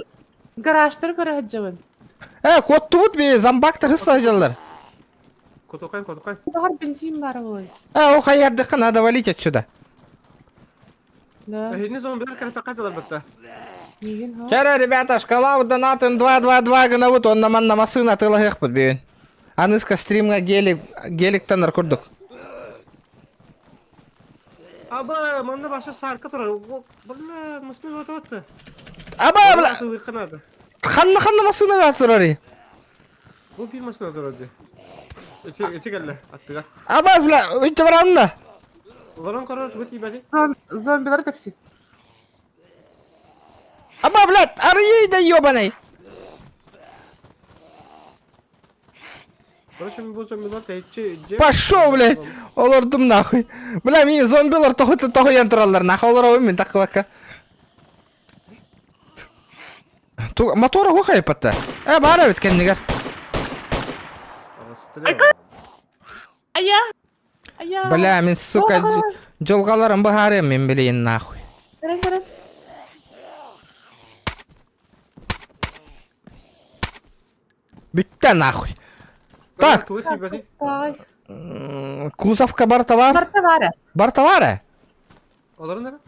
гаражтар көрө сылдьабын. Э, куоттубут би зомбактар хысса сылдьаллар. Котокай, котокай. Баҕар бензин баар буолуой. Э, о хайардыкка надо валить отсюда. Да. Эһини зомбилар кэрпэккэ дьалар бытта. Миигин Чара, ребята, шкала донатын 2-2-2 гынабыт, онно манна массыына атыылаһыахпыт бүгүн. Аныска стримҥа гелик, геликтанар курдук. Аба, манна баша сарка турар. Бля, массыына батыбатты. Аба, бля! Ханна ханна массыына баар турарый? Бу биир массыына турар дии. Ити, ити кэллэ, аттыгар. Абас, бля, үтте барамна. Олорон көрөр тугу тиийбэтий? Зомбилар тэпси. Аба, блядь, арыйый да ебаный! Короче, бу зомбилар тэйиччи дьиэ. Пошел, блядь! Олордум нахуй. Бля, мин зомбилар тоһута тоһуйан тураллар, нахуй олоробун мин такыбакка. Мотора хух айпатта. Э, баар эбит кэннигэр. Ая! Ая! Бля, мин, сука, дьылҕаларым быһаарыам мин билигин нахуй. Көрөн көрөн. Бүттэ нахуй. Так. Кузовка бар товар. Бар товары. Бар товары. Олорун эрэ.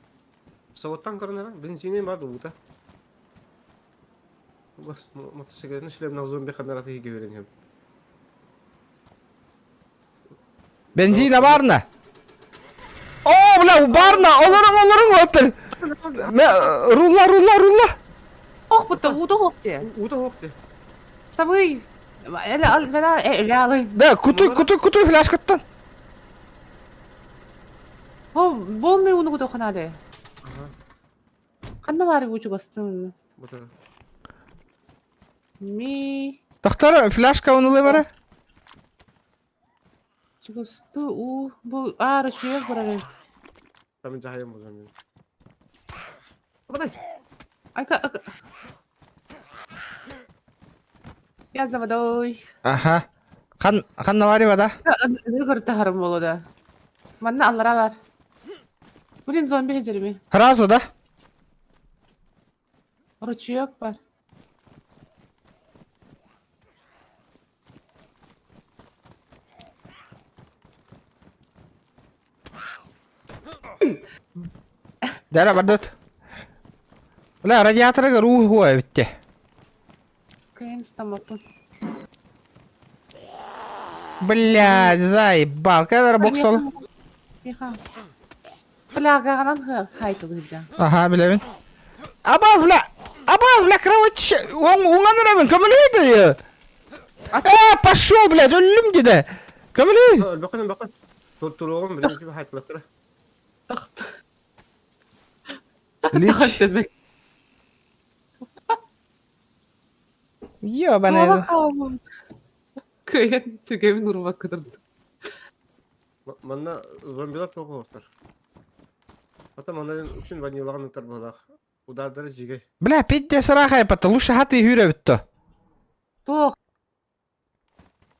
Заводтан көрөн эрэ. Бензини бар дуута. Бас мотоциклетин шлемнах зомби ханараты хиге Бензина барна. О, бля, барна, олорун, олорун отыр. Рула, рула, рула. Ох, бутта уда ох те. Уда ох те. Сабый. Эле ал, жана, эле алый. Да, кутуй, кутуй, кутуй фляшкаттан. Бу полный уну куту ханады. Ханна бары учу бастым. Ми. Тохтор, фляжка унулы бара. Чугасту у бу а ручеек барар. Там жайым бузам. Айка айка. Я за водой. Аха. Хан хан навари вода. Өлгөр тахарым болуда. Манна аллара бар. Блин, зомби хеджерми. Сразу, да? Ручеек бар. Дәрә бардыт. Бля, радиаторга руу хуа битте. Кыйын стамаппын. Блядь, заебал. Когда боксол? Миха. Бля, гаганан хай тугызда. Ага, билебин. Абаз, бля! Абаз, бля, кровать! Он уңан рабын, көмөлөйдү. Э, пошел, блядь, өлүм диде. Көмөлөй. Бакын, бакын. Туругум билем ким хайтлаттыр. Лич. Ёбаный. Кыйын түгемин урбак кыдырды. Манна зомбилар тоғы остар. Ата манна үксүн ванилаған үтер булах. Удардары жиге. Бля, пидде сарахай патта, лучше хаты хүрө бүтті. Тох.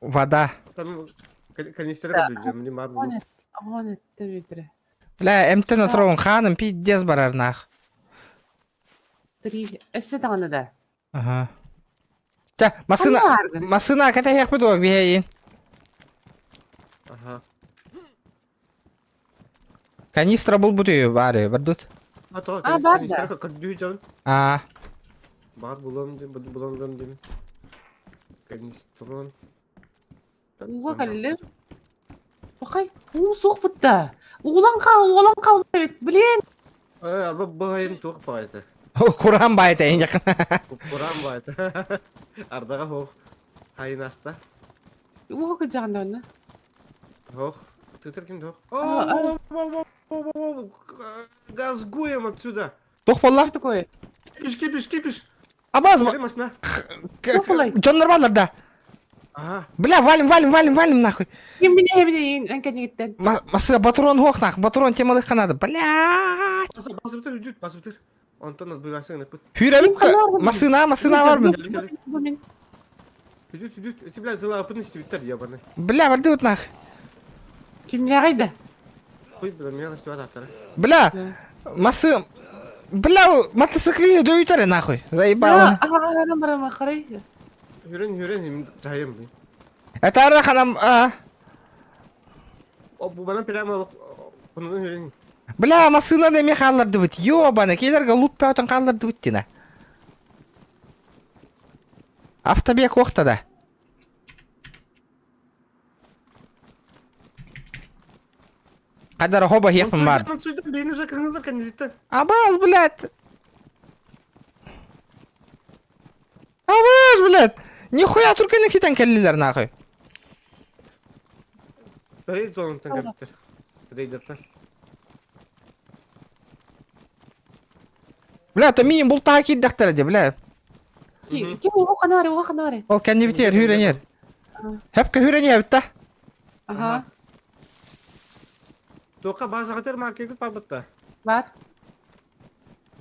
Вода. Там канистры кадыр, мне мар булу. Он это видре. Бля, МТ на троун ханым пиздец барар нах. Три. Өссө даҕаны да. Ага. Та, масына, масына ката хек бу бихейин. Ага. Канистра был бутую бары, бардут. А то, А, бар да. канистра кадыр жан. А, Бар булам дим, булам дим. Канистрон. Уга кэллим. Бакай, уу суох бутта. Угулан кал, угулан кал бит. Блин. Э, бу бу тух пайты. Куран байта ең жақын. Куран байта. Ардага хох. Хайнаста. Уга кыжаганда онна. Хох. Ты ким хох? О, о, о, о, газгуем отсюда. Тох болла? Что такое? Кипиш, кипиш, кипиш. Абаз, Кэлимасна. Дьон нормаллар да. Ага. Бля, валим, валим, валим, валим нахуй. Ким меня, меня, энкенигиттен. Масына патрон хох нах, патрон темалых надо. Бля. Басып тұр, үдүт, басып тұр. Онтон отбивасың ыпыт. Хүрө битті. Масына, масына бар мин. Үдүт, үдүт. Эти, бля, зыла ыпын истибиттер, ебаный. Бля, барды вот нах. Ким не гайда? Хуй, бля, меня настиват аттары. Бля, масы... Бля, мотоцикле дөйтәрі нахуй. Заебал. Ага, барама карай. Хүрен, хүрен, жайым, блин. Это араханам... А. О, бу бана прямо кунун хүрен. Бля, масына неме қалларды бит. Ёбаны, келерге лут пәутін қалларды бит дина. Автобек оқтада. Қадар хоба хепім бар. Абаз, блядь. Абаз, блядь. Нихуя түркені кетен кәлілер нахуй. Рейд зонунтан кәбіттер. Рейдертен. Бля, то миин бултаха киирдэхтэрэ дии, бля. Ким уһу ханаары, уһу ханаары. Ол кэннибитигэр хүүрэнэр. Хөпкө хүүрэнийэбит да. Аха. Туохха баазаҕытыгар маркетинг барбыт да? Бар.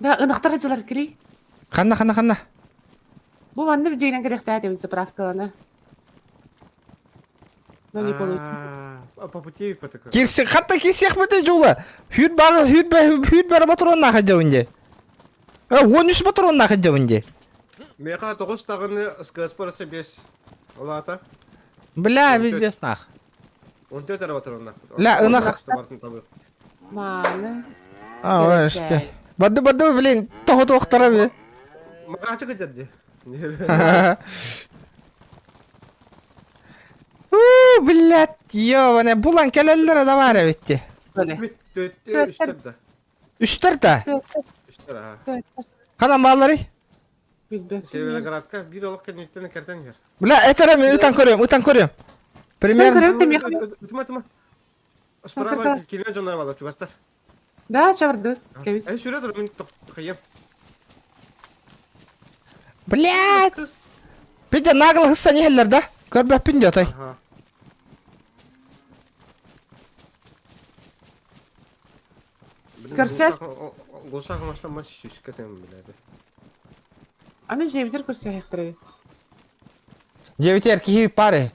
Да, ынахтар дьылар кири. Ханна, ханна, ханна? Бу манна дьиэнэн кэлиэхтээх заправкалана. Но не получится. По пути потыка. Кирси, хатта кирсиэхпит дьула. Хүүт баҕа, хүүт бэ, хүүт бара ботуруоннаах дьабын дии. Э, 13 ботуруоннаах дьабын дии. Меха тоҕус даҕаны СКС бес. Олаата. Бля, видеос нах. 14 эрэ ботуруоннаахпыт. Ля, ынах. Мааны. А, işte. Бады бады, блин, того туохтара би. Маҕаачы кыдьар дии. Уу, блядь, ёбаный, булан кэлэллэрэ да баар эбит дии. Үстэр да. Үстэр да? Үстэр, аха. Ханан баалларый? Североградка биир олох кэнниттэн кэртэн иһэр. Бля, это мен ытан көрүөм, ытан көрүөм. Примерно. Ытыма, ытыма. Справа килген дьоннор балар, чугастар. Да, чабырды. Кэбис. Эй, сүрэ тур, мин тохайым. Блядь! Пидя нагло хыссан иһэллэр да? Көрбөппүн дии отой. Көрсөс. Госах маштан маш шишкетем биледи. Аны жебитер көрсөһөхтөрө. Девятер киһи пары.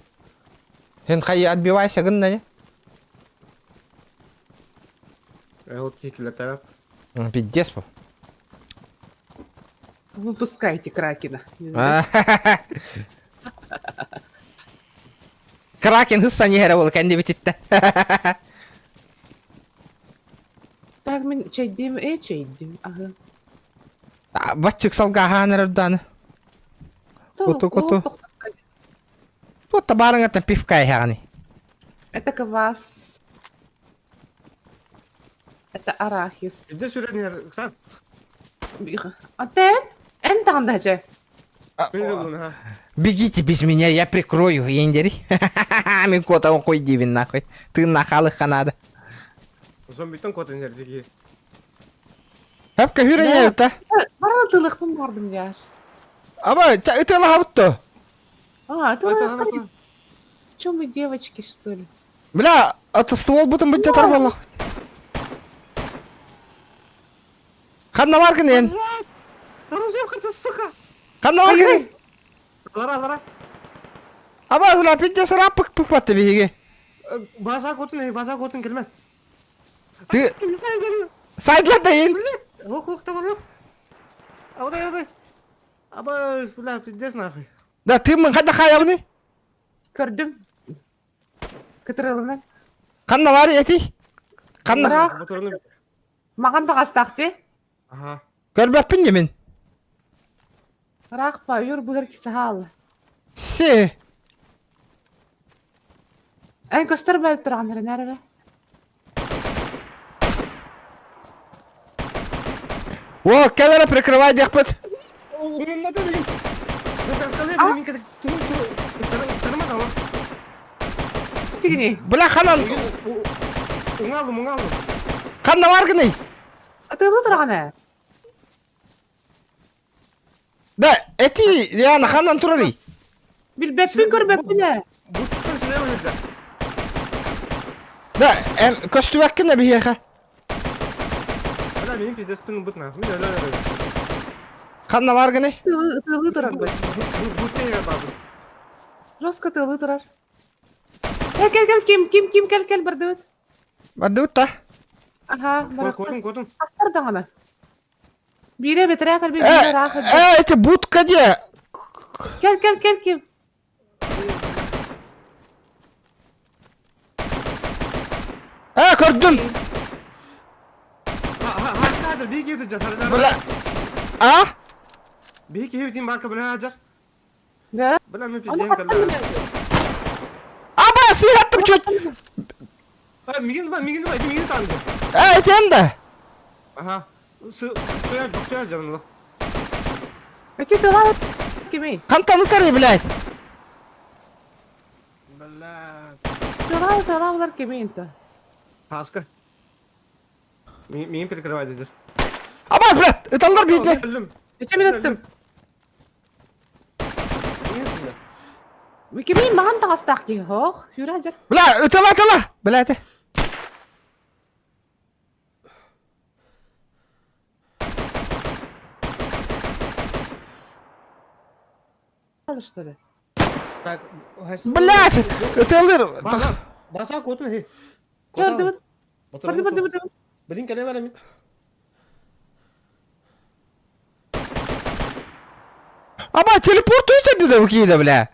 Һин хайы отбивайся гынна не? Эл киһи Пиздец по. Выпускайте Кракена. Кракен хыссан иһэрэ буол кэннибититтэ. Так, мин чэйдим, э, чэйдим. Ага. Баччык салга хаан эрэрдааны. Куту куту. Туотта баарыңаттан пивка иһэҕини. Это квас. Это арахис. Иде сүрэн Оксан. А ты? Эн тағында же. Бегите без меня, я прикрою, ендери. Мин кота кой дивин нахуй. Ты нахалых надо. Зомбитон котын жердиги. Хөпкө хүрэн та. Бара тылықпын бардым яш. Аба, ытыла хабытты. А, это Че мы девочки, что ли? Бля, это ствол бутын бит жатар боллах. Ханна бар гынен. Сука! Ханна бар гынен. Лара, лара. Аба, бля, пидде сара пык пык батты биһиги. База котын, база котын келмен. Ты сайдлар да ин. Ох, ох, там ох. Абадай, абадай. Аба, бля, пиздец нахуй. Да, ты мын хада хаябны. Көрдүм. Кытырылынан. Ханна бар эти. Ханна. Маған да қастақ Ага. Көрбөппүн де мен. Рахпа, юр бұлар кісі халы. Се. Эн көстөр бәлі тұрғаныр, нәрі? О, келere прикрывай дехпыт. Бля, ханан. Уңалым, уңалым. Ханна бар гыны. Атылы тұрғаны. Да, эти, яна ханан турары. Билбеппин көрбеппин э. Да, эм, көстүбәккин бихеха. Бля, мин пиздец пин бут нахуй. Мин өлө өлө. Ханна бар гыны. Тылы тұрар бу. Бутеге бабы. Жестко тылы тұрар. Кел, кел, кел, ким, ким, ким, кел, кел, бардыбыт. Бардыбыт та. Ага, Көрдүм, көрдүм. Астар ана. Бире бетере кел, бире рахат. Э, эти будка де. Кел, кел, кел, ким. Э, көрдүм. Хаскадыр, бии киһи жар. Бля. А? Бии киһи дин барка бля жар. Да. Бля, мен пизден калла. Аба, сыйраттым чуть. А, мигин ба, мигин ба, мигин танды. Э, эти да. Ага. Сы, туя, туя жанлы. Эти тыла кими? Кантаны тары, блядь. Бля. Тыла, тыла булар кими инте. Хаска. Мигин перекрывай дедер. Аба, Абас, блядь! Ыталлар биитэ. Өллүм. Зачем мен аттым? Кимин маҕан таҕастаах киһи хоох. Сүүрэ дьар. Бля, ытала, ытала! Бля, это. Что ли? Так, Блядь! Ыталыр. Баса куотун хи. Көрдүбүт. Барды барды барды. Блин, кэлэ барамын. Аба, телепорт өтеді да киді, бля.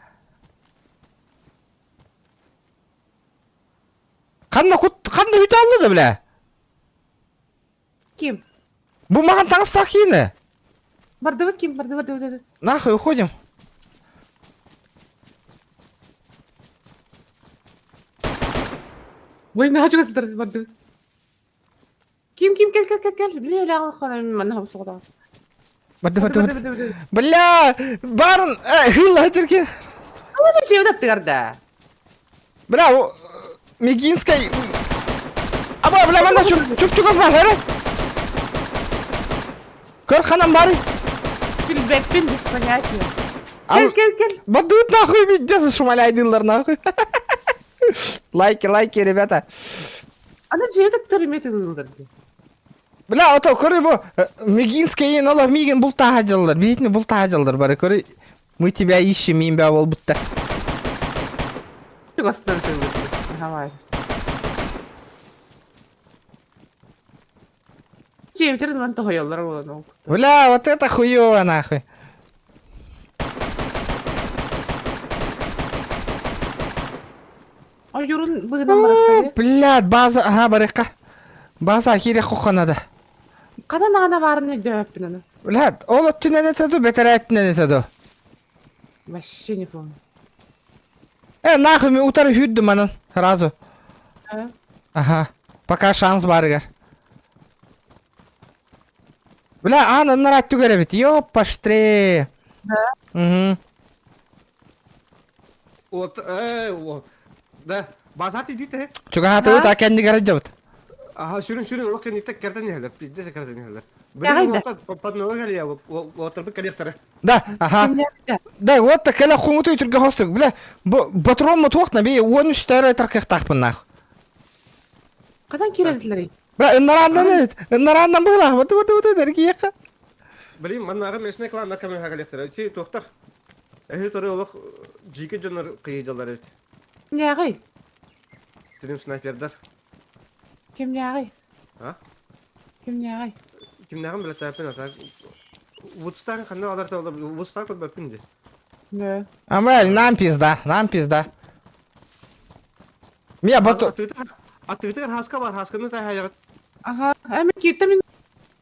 Қанна кут, қанна үте алды да, бля. Ким? Бу маған таҥастаах киһини. Бардыбыт ким? Барды барды барды. Нахуй, уходим. Ой, наһаа сытар бардыбыт. Ким ким кел кел кел кел. Били өлө аҕал манна суҕда. Барды, барды, барды. Бля, барын, хылла жерге. Аны жебет аттыгар да. Бля, о, Мегинскай. Аба, бля, манна чуп чуп чугас бар, әрі. Көр ханам бары. Билбеппин без понятия. Ал- Кел кел кел. Бадут нахуй, пиздец, шумаляйдылар нахуй. Лайки, лайки, ребята. Аны жебет аттыгар эме тыгылдыр. Бля, ото көрі бу Мегинскай ен ола миген бұл тағажылар. Бейтini бұл тағажылар бары көрі. Мы тебя ищем, мин бә бол бұтта. Чугастар тыгылдыр. Давай. Жебетерин ман тохойоллар болан. Бля, вот это хуёво нахуй. Ойурун быгынан бараттар. Блядь, база, ага, барыққа. База кире қоқанада. Кана нагана барын өйдөппүн аны. Блядь, ол өттінен етеді, бетер әттінен етеді. Вообще не помню. Нахуй, мен утары хүддім анан, сразу. Э? Ага, пока шанс бар егер. Бля, аны нарат түгәрі бит, ёпаштре. Да? Угу. Вот, вот. Да, базат идите. Чуга хаты ут акенди гаража бит. Ага, сүрүн сүрүн олох кэнниттэн кэртэн иһэлэр, пиздец кэртэн иһэлэр. Яҕайда. Блин, подновы кэлиэ, уоттарбыт кэлиэхтэрэ. Да, ага. Да, вот так кэлэ хуңуту үтүргэ хостук. Бля, бу патрон мотуох на би уон үстәрэ таркыхтаахпын нах. Кадан кирелдилер? Бля, ыннараандан бит. Ыннараандан була. Вот вот вот дәрги яка. Блин, маннааҕы местный кланна көмөһө кэлиэхтэрэ. Ити туохтар. Эһи торы олох жике дьоннор кыйыдьаллар эбит. Нягай. Стрим снайпердар. Ким нягай? А? Ким нягай? Кимнээҕин билэ тааппын ата. Вудстан ханна алар та Вудстан көрбөппүн дии. Да. Амель, нам пизда, нам пизда. Мия бату... Атыытыгар хаска бар, хасканы таһайаҕыт. Ага. Эми киттем мин.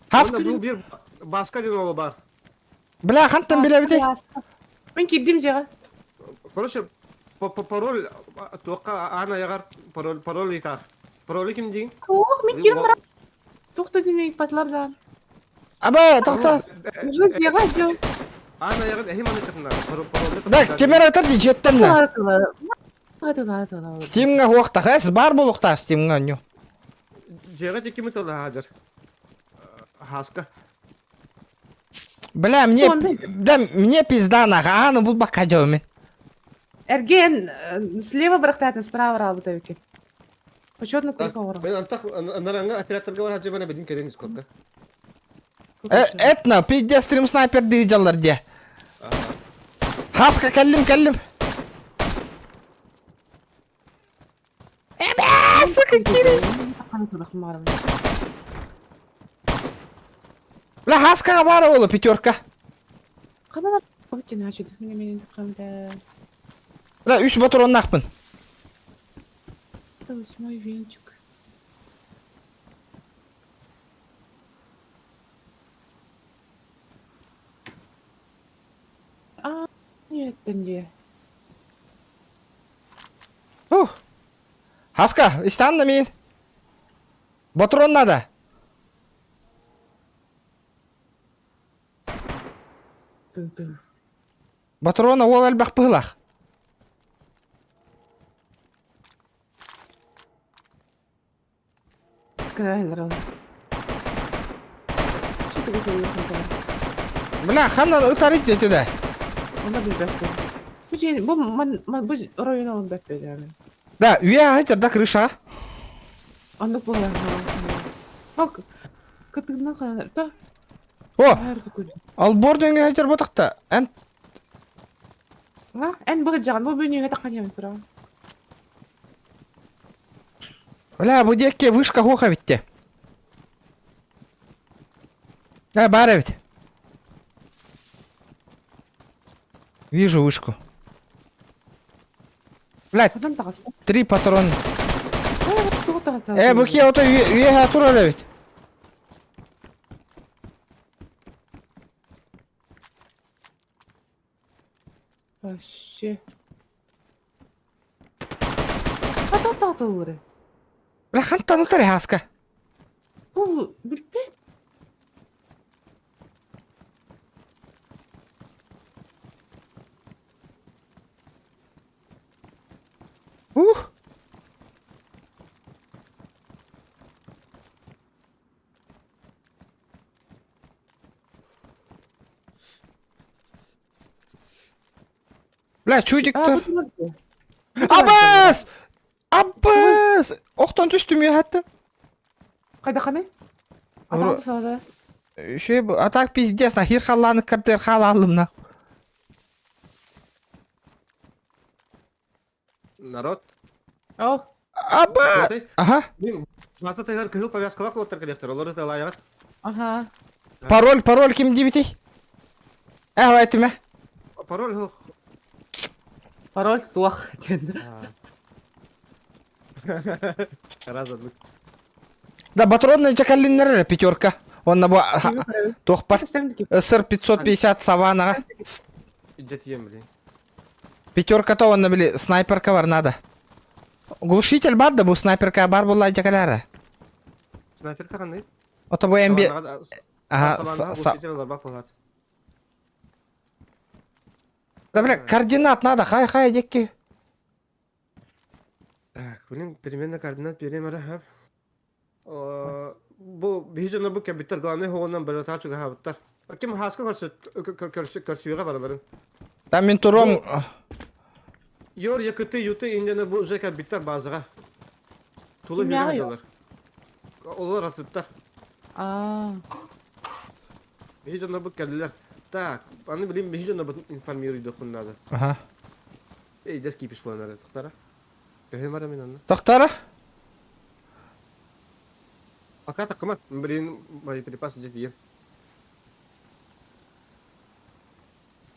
Хаска? Бу бир баска диэн оҕо бар. Бля, хантан биле бити. Мен кирдим жега. Короче, пароль туохха аан айаҕар пароль пароль ыйтар. Пароль ким диин? Ох, мен кирим бара. Тохта дини патлардан. Аба, тохта. Нужно жега жо. Аан айаҕын эһи маны кытына. Пароль Да, кемер өтөр ди жеттен на. Тылар. Стимга хуакта, хэс бар болукта Стимга ню. Жега текими тылла хаджар. Хаска. Бля, мне, да, мне пизда нах. А, ну бул бакка мен. Эрген слева барахтатын, справа ралбыта бики. Почетно курка Мен антах наранга отрядтарга бар хаджы бана бедин керен сколько. Этно, пиздец, стрим снайпер дыйжалар де. Хаска кэллим, кэллим. Эбэ, сука, кири. Бля, хаска бара ола пятерка. Бля, үч патрон нахпын. Это восьмой венчик. А, нет, не. Ух. Хаска, истан на мин. Патрон надо. Патрона ол элбэх пыһылах. Кайлар. тугу көрүөххүн Бля, ханна ытарыт дети да. Оны билбэппин. Бу дьиэ бу ман бу оройун алын бэппэ Да, үйэ да крыша. Оннук буолар. Ок. Кытыгынан ханар. Та. О! Албор дөңгө хайтар ботакта. Эн Ва, эн бу жаган бу бүүнүгө таккан ями тура. Бля, бу диэкке вышка хоха битте. Да, бар эбит. Вижу вышку. Блядь, три патрона. Э, бу кие ото үйе турар эбит. Вообще. Хата татылыры. Бля, хантан утары хаска. Бу билбэт. Ух. Бля, чудиктар. Абас! Абас! Охтон түстүм я хатта. Кайда каны? Şey а так пиздец, на хир халланы картер халалым на. Народ. О. Аба! Ага. Бата тайгар кыһыл повязкалах олоттар кэлиэхтэр, олору талаайаҕыт. Ага. Пароль, пароль ким дибитий? Э, этиме. Пароль хух. Пароль суох. Раз одну. Да, патронный чакаллиннер пятерка. Он на тохпар. СР 550 Саванага. Идет блин. Пятерка то он били снайперка бар надо. Глушитель бар да бу снайперка бар була жакалара. Снайперка ханны? Ото бу МБ. Ага, Да бля, координат надо, хай-хай, декки. Так, блин, переменная координат берем ара Бу биһи бу кэбиттер главный хоҕунан бары чуга хабыттар. Ким хаска көрсүгө бараларын. Там мен туром. Йор якыты юты индене бу уже кэбиттер базага. Тулы хүрэ жалар. Олар атыттар. Аа. Биһи дьоно бу кэллилэр. Так, аны билим биһи дьоно бу информируйдухун надо. Ага. Эй, дес кипиш буоланары тохтара. Көһүм бара мен онно. Тохтара? Пока такыма, блин, боеприпасы дьэ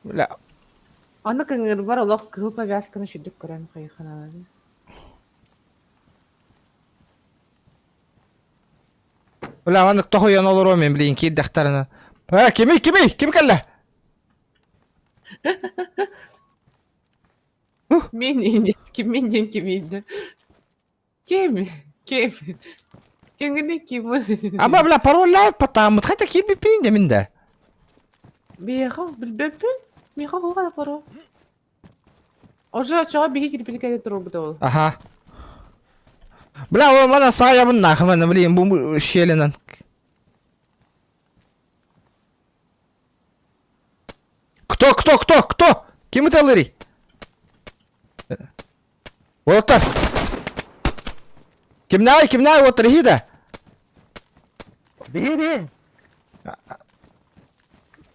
Бля. Аны кыңырбар олох кыһыл повязканы сүрдүк көрөн хайханалады. Бля, аны тохуйан олоруом мен блин киирдэхтэринэ. Э, кими, кими, ким кэллэ? Мен инде, ким мен диэн ким инде. Ким? Ким? Киңгини ким? Аба, бля, пароль лайв потаммыт. Хотя киирбиппин дэ мин да. Биэхэ билбэппин. Миэхэ хуга пароль. Уже очоҕо биһи кирпиликэде турбут ол. Ага. Бля, ол мана саайабын нахман, блин, бу щелинан. Кто, кто, кто, кто? Ким ыталырый? Уолаттар. Кимнээй, кимнээй уоттар иһи да? Биһи биһи.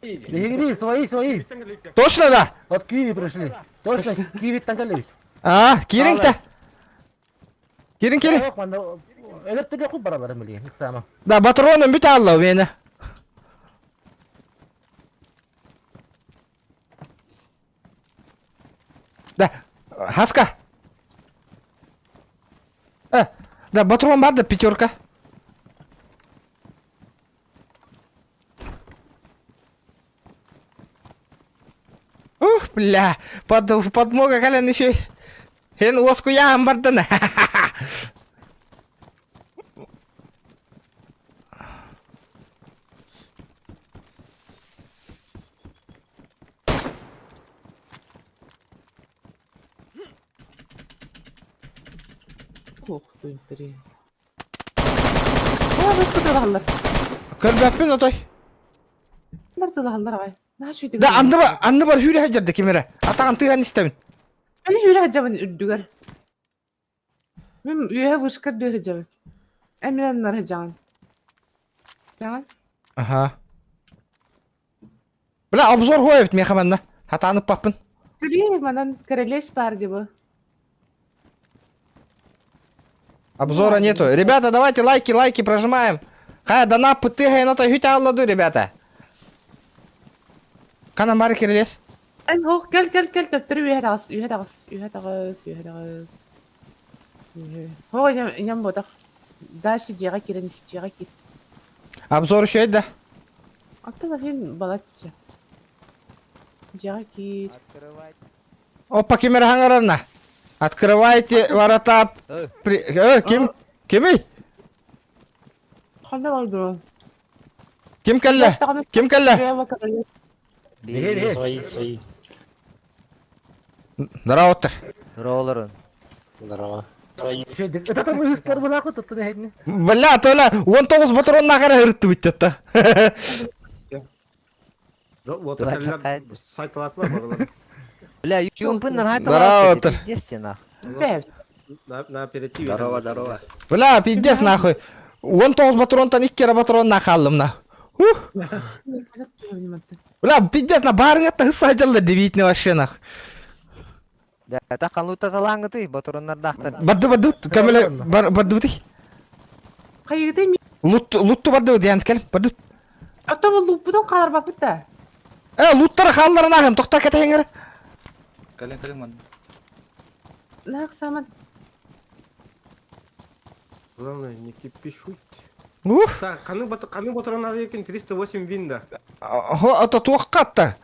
Биһи биһи, свои, свои. Точно да? От Киви пришли. Точно, Киви тангали. А, кириҥ-тэ. Кириҥ, кириҥ. Өлөттөргө ху бараларым билигин, сама. Да, патроным бүт алла мені. Да, Хаска. Э, да, патрон бар да пятерка. Ух, бля, под, подмога кэлэн еще. Эн уоскуйаан бардын. Ох, интересно. О, бу баллар. Көрбөппүн отой. тылаһаллар аҕай. Наһаа үчүгэйдик Да ыталлар. анды бар, анды бар хүрэ хадьарды ким эрэ. Атаҕын тыаһан истэбин. Мин хүрэ сылдьабын үрдүгэр. Мин үөһэ вышка үрдүгэр сылдьабын. Эн мин аннар сылдьаҕын. Сылдьаҕын? Аха. Бля, обзор хуй эбит миэхэ манна. Хатаан ыппаппын. Кэлиий, манан кэрэлиэс баар дии бу. Обзора нету. Ребята, давайте лайки, лайки прожимаем. Хая, дана пытыга на то алладу, ребята. Кана мары кирелес. Эн ох, кэл кэл кэл төптөрү үөһэ таҕыс, үөһэ таҕыс, үөһэ таҕыс, үөһэ таҕыс. Үөһэ. Оо, инем, инем ботах. Дальше дьиэҕэ киирэн ис, дьиэҕэ киир. Обзор еще да? Аттан ахин балачча. Дьиэҕэ киир. Опа, ким эрэ хаҥарарна. Открывайте ворота. При... Э, ким? Кимий? Ханна бардым? Ким кэллэ? Ким кэллэ? Свои, свои. Здорово, оттор. Здорово. Здорово. Это там ыһыктар булаакы туттун эһэтини. Бля, толя, 19 патроннаах эрэ ырыттыбыт тетта. Вот это сайталатлар барылар. Бля, юмпын Здорово, оттор. На, на оперативе. Здорово, здорово. Бля, пиздец нахуй. 19 патронтан 2 эрэ патроннаах хааллым на. Ух. Бля, пиздец, на барыңатта хысса дьалла дебитне вообще нах. Да, та халута талаңыты, батураннардахтар. Барды барды, көмөлө бар барды бути. Хайыгытай ми. Лут лутту барды диэн кел. Барды. Оттон ол луппутун хааларбаппыт да. Э, луттара хаалларын ахым, тохта кэтэһиҥэр. Кэлин кэлин манна. Наах саман. Главное, не кипишуть. Ух. Так, қаны бат қаны батыран надо екен 308 винда. Хо, ото туохка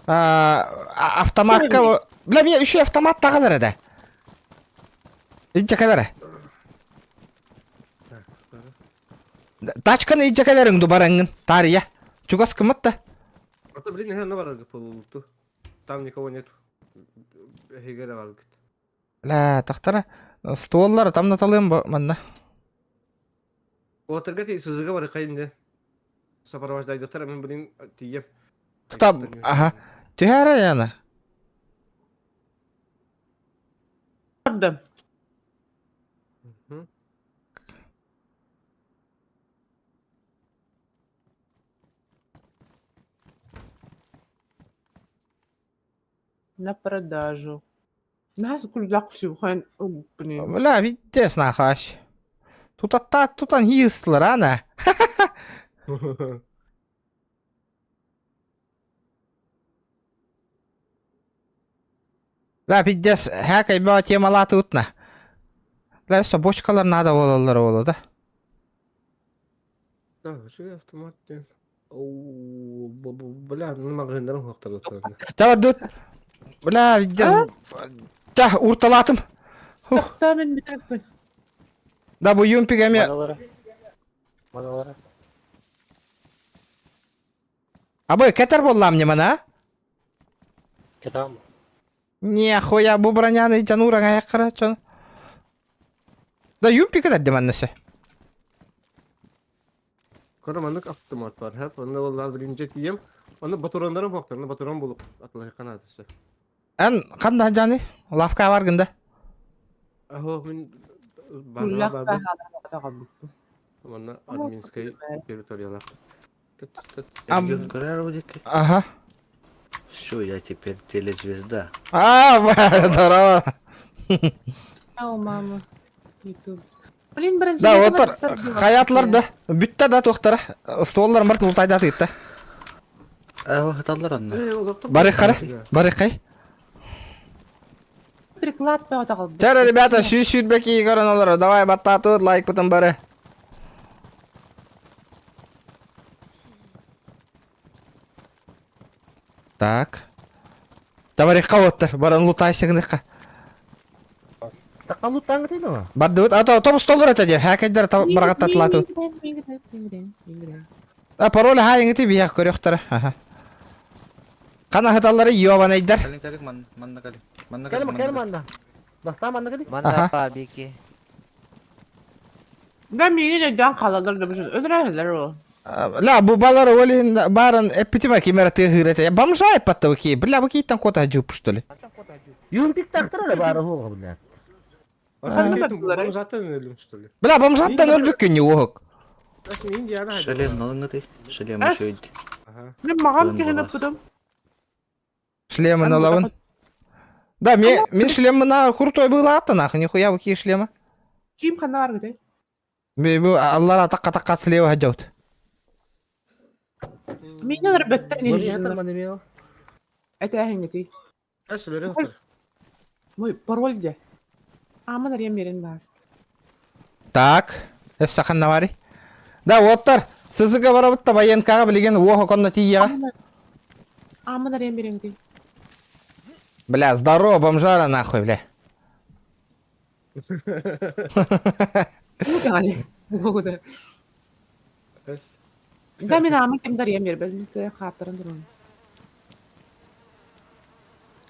Автоматка. Бля, мне еще автомат тағалар еді. Иджакалар. Тачканы иджакаларың дубараңын. Тария. Чугас кымыт да. А то, блин, наверное, бар полуту. Там никого нет. Эгере бар. Ля, тахтара. Стволлар там наталым манна. Отырга ти сызыга бар кайынды. Сопровождай доктора, мен блин тием. Тута, ага. Түһәрі яна. Көрдüm. На продажу. Нас кульдак всюхан. Блин. Бля, пиздец нахаш. Тут атта, тутан хистылар, ана. Бля, пиздец, хәкай баа темалаты утна. Бля, что бочкалар надо болалар болу да. Да, что автомат ден. Оу, бля, ну магазиндарым хактарлы. Тавар дут. Бля, пиздец. Та, урталатым. Тохтоо мен бүтүрүкпүн. Да, бу юмпигами. Маналара. Маналара. Абы, кетер боллам не мана? Кетам. Не, хуя, бу броняны жанура аяққара, чон. Да, юмпика да деманнасы. Караманнык автомат бар. Хәп, аны ул биринче тием. Аны батурандарым хактар, аны батуран булып атлай канатысы. Эн, қанда жаны? Лавка бар гында. Ахо, мин Кульдак база бар. баһаалар Манна админской территориялар. Тыц, тыц. Ам- Регион Көрер Ага. Все, я теперь телезвезда. А, здорово. Ау, мама. Ютуб. Блин, бірінші Да, жерде отыр, бар, хаятлар да. Бүтті да тоқтара. Стволлар март лутайда тыйтта. Э, таллар анна. Барык қара. Барык қай. Приклад бөҕөтө қалды. Чара, ребята, сүй сүйбеки көрін Давай, баттатут, лайк бұтын бары. Так. Давай, оттар. Баран лутай сігіныққа. Такалу таңгы дейді ма? Барды а то автобус толыр это де. Хәкәдер барғатта тылатут. А пароль хайыңы бияқ көрөктөр. Аха. Қана хаталары ёбанайдар. Кэлин кэлин манна манна кэлин. Манна Кел кэлин. кел манда. Баста манда кели. Аха. Манна фабрики. Да, миигин өйдөөн хаалалар да бушун. Өлөрөһөлөр ол. Ля, бу балар ол иһин баарын эппитим ким эрэ тыаһыыр этэ. Бомжа эппатта бу кии. Бля, бу кииттэн куота дьуп, что ли? Юнпик тахтар эрэ баара суоҕа бля. Ханна бардылар? Бомжаттан өлүм, что ли? Бля, бомжаттан өлбүккүн не уоһук. Индиана Шлем налыңыты. Шлем Эс. үшөйд. Мен маған Ын киһини буолар. пытым. Шлемын алабын. Да, мен шлемына крутой было ата нахуй, нихуя вы какие шлемы. Ким ханна бар гытай? Бу аллар атаққа таққа слева хаджаут. Мен олар бөттер не Боря жүзін. маны мео. Это әңгети. Мой пароль де. Аман арем берен бас. Так, эс сахан навари. Да, оттар, сызыга барабытта военкаға билеген уоха конна тиеға. Аман арем берен ти. Бля, здорово, бомжара нахуй, бля. Ну гали. Года. Да мен аман кем дарем бер бел кы хаттырын турун.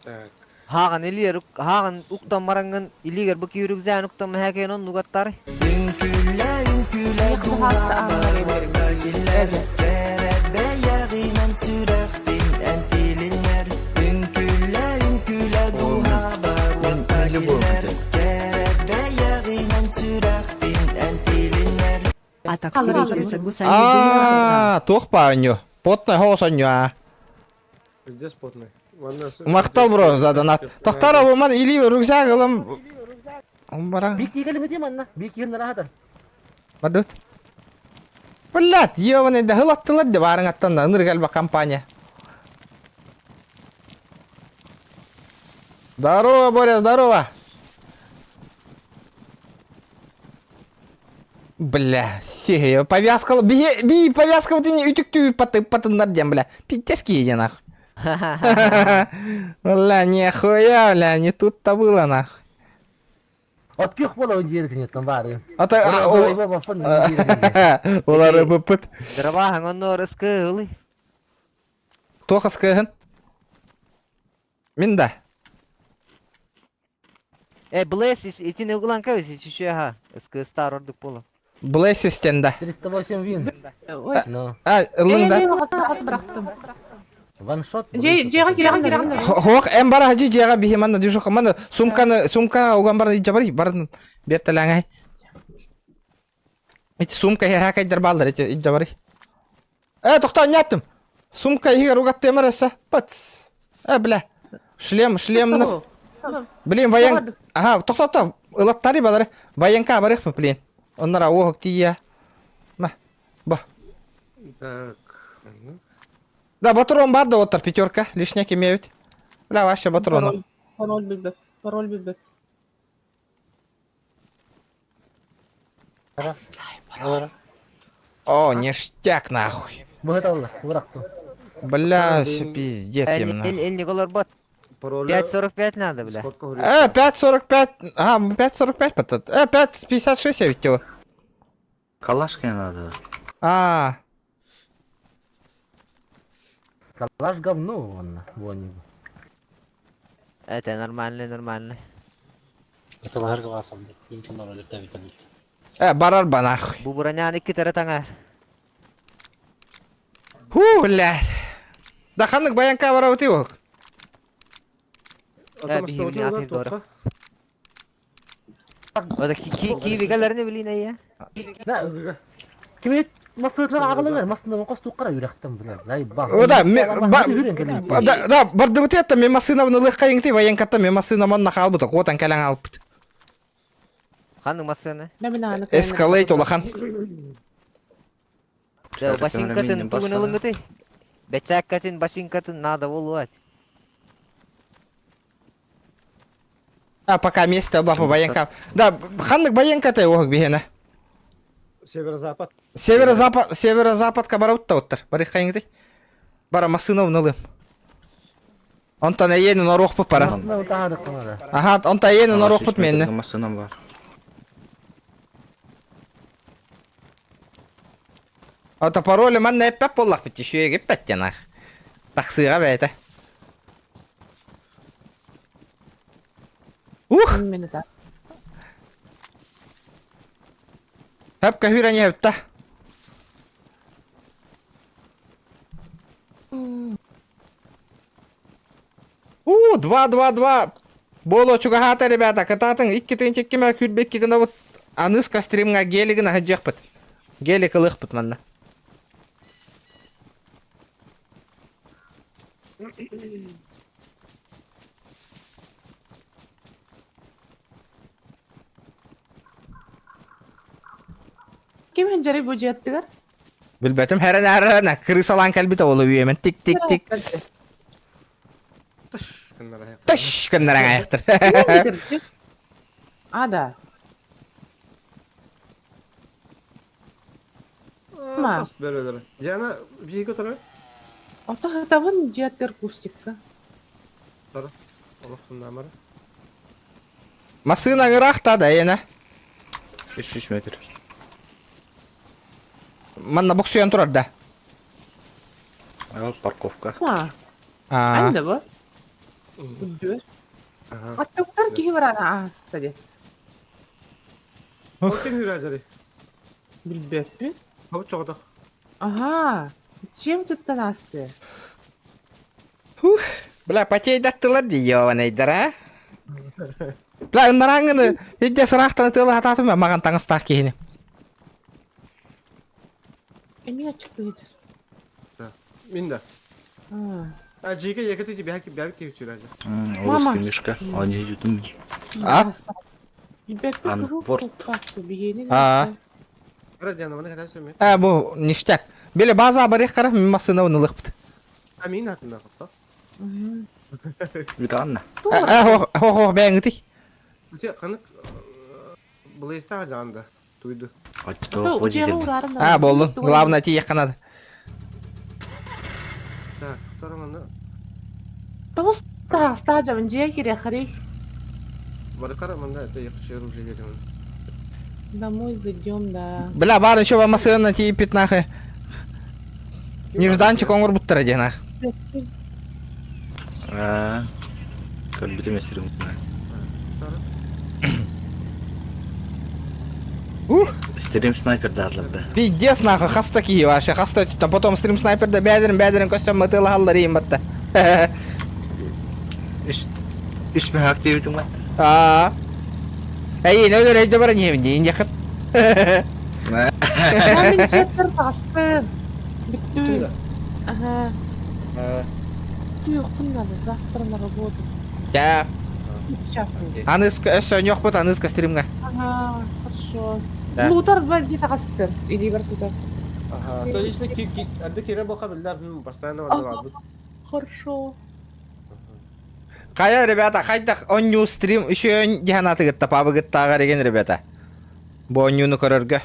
Так. Хаган илиер хаган уктан марангын илигер бу киюрүк зән уктан мәхәкен он нугаттар. Бу хатта аман арем берен. Мен любой А так терекесі гусани А, туох па оню. Потной хоос оню а. Пиздец потный. Мактал бро за донат. Тохтара бу ман или рюкзак ылым. Бара. Бик кигелиңи дим анна. Бик кигелин рахатар. Бардыт. Блядь, ебаный да хылаттылар да барың аттан да ыныр кэлбэ компания. Здорово, Боря, здорово. Бля, сея, повязка, би, би, повязка вот и үтүктүү паты, патыннар дем, бля. Пиздец киеден, нахуй. Бля, нихуя, бля, не тут-то было, нахуй. От күйөх бола он жеритин еттен бары. А то, олар быпыт. Дырабаһаң онно рыскы ылый. Тоха скыгын. Мин да. Э, Блэс итин углан кабис ичүчү ха. Ыскы стар ордук болу. Блэссистен да. 308 вин. Ой. Но. А, ылын да. Мен хасы бырақтым. Ваншот. Жега киреген киреген. Хоқ, эм бара хажи жега бихи манна дюшо манна сумканы сумка уган бара жабари барын бертелаңай. Эти сумка хер хакайдар балдар эти жабари. Э, тохта няттым. Сумка игер угат темереса. Пац. Э, бля. Шлем, шлем. Блин, воен. Ага, тохта тохта. Ылаттари балары. Военка барых, блин. Оннара оох тия. Ма. Ба. Так. Да, батрон бар да оттар пятерка. Лишняк имеют. Бля, вообще батрону. Пароль билбеп. Пароль билбеп. О, ништяк нахуй. Бля, всё пиздец им нахуй. Эл Николар бот. 5.45 надо, бля. Э, 5.45. А, 5.45 потом. Э, 5.56 я ведь его. Калашка надо. А, Калаш говно вон, вон. Это нормально, нормально. э, барар ба нахуй. Бу броняны китере таңар. Фу, блядь. Да ханнык баянка барабыт его. Э, биһигини атын дора. Ода ки ки бигаларны билин я. Кимет масытлар агылыңар, масында косту кара үрәктән бля. Лай ба. О, да, да, да, бардыбыт это мен машина лыхка иңти военкатта мен машина манна халбыт, котан калаң алыппыт. Ханның машина. Эскалейт улахан. Да, башинкатын тугун ылыңыты. Бечаккатын башинкатын надо болуат. А пока место бапа военка. Да, ханнык военка та ох бихена. Северо-запад. Северо-запад, северо-запад кабарабытта оттар. Барыхка иңти. Бара машина унылым. Онтон эйен орохпут бара. Масында утаһадык кына. Ага, онта эйен орохпут менне. Машинам бар. Ата пароль манна эппеп боллах бит шүйе кеппет нах. Таксыга бәйте. Ух! Мен это. Хөп көхүрәне хөптә. У, 2-2-2. Боло чугаһаата, ребята, кытаатыҥ, 2-2 мэ 22 гынабыт. Аныска стримҥа гелигин аһыдьыахпыт. Гелик ылыахпыт манна. Ким ханжары бу дьиэттигэр? Билбэтим хэрэн әрэнэ крысалаан кэлбит ол үөмэн тик тик тик. Тыш гыннаран аяқтыр. А да. Ма. Бас бөрөлөр. Диана биһиги турар. Ото хатабын дьиэттэр кустикка. Тара. Олох хуннаамара. Массыына ыраахта да эйэнэ. 300 метр. Манна буксуйан турар да. Ал парковка. Ма. Аа. Анда бу. Үрдүөр. Аттыктар киһи баран ааста диэн. Ол ким үрәжери? Билбэппин. Хабыт чоҕотох. Аһаа. Чем туттан аасты? Ух, бля, потейдаттылар дии ёванайдар, а? Бля, ыннарааңыны идде сыраахтан ытыала хатаатым маған таҥастаах киһини. Эмиэ ачыктыыр. Мин да. Аа. А жиге якаты бяки бяки киһи Мама. Русский мишка. Они идут. А? Билбэппин Ан, кыһыл ворд. кулпақты биһиэнин Аа. Ара Диана, маны хатаа сөмө. А, бу ништяк. Биле база барых қарап мен массыына ылыхпыт. А мин атында хатта. Витанна. А, хо хо хо бэңити. Үте канык Блейста жанда. Туйду. Ачто водитель. А, болду. Главное тиек канады. Так, втором аны Тоғыз тағыста жабын жия кире харей. Барыкара манда это я хочу оружие берем. Домой зайдем, да. Бля, бар еще массыына тииппит нахы. Нежданчик оңор буттара диэн ах. А. Көрбүтүм эсирим. Ух. Стрим снайпер даарларда. Пиздец нахуй, хаста киһи вообще, хаста өттүттэн. Потом стрим снайперда бэдэрин бэдэрин көстөн мытыла халлар батта. Үс үс мөһөк диэбитим га. Аа. Эй, нөлөр өйдө баран иһэбин диин якып. Мин четтер тағыстым. Бүттү. Ага. Түйөккүн надо, завтра на работу. Я. Сейчас будет. Аныска өссө ньохпут аныска стримга. Ага, хорошо. Да. Лутар два тағыстым. Или бар тутар. Ага, то есть ки ки арды кире бока билдер, постоянно анда бар. Хорошо. Кая, ребята, хайдах онню стрим еще диханаты гытта пабы гыттааҕар деген, ребята. Бу оннюну көрөргө.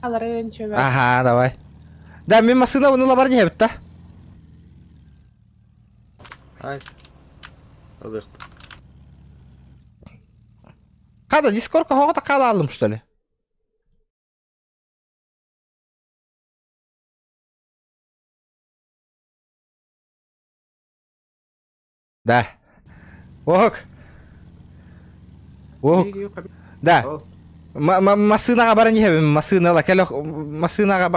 Аларын чөбө. Ага, давай. Да, мен массыына буну бар диэбит та. Ай. Алых. Хада дискордка хоҕо такаалаалым, что ли? Да. Ох. Ох. Да. Массыынаҕа баран иһэбин, массыынала кэлэ массыынаҕа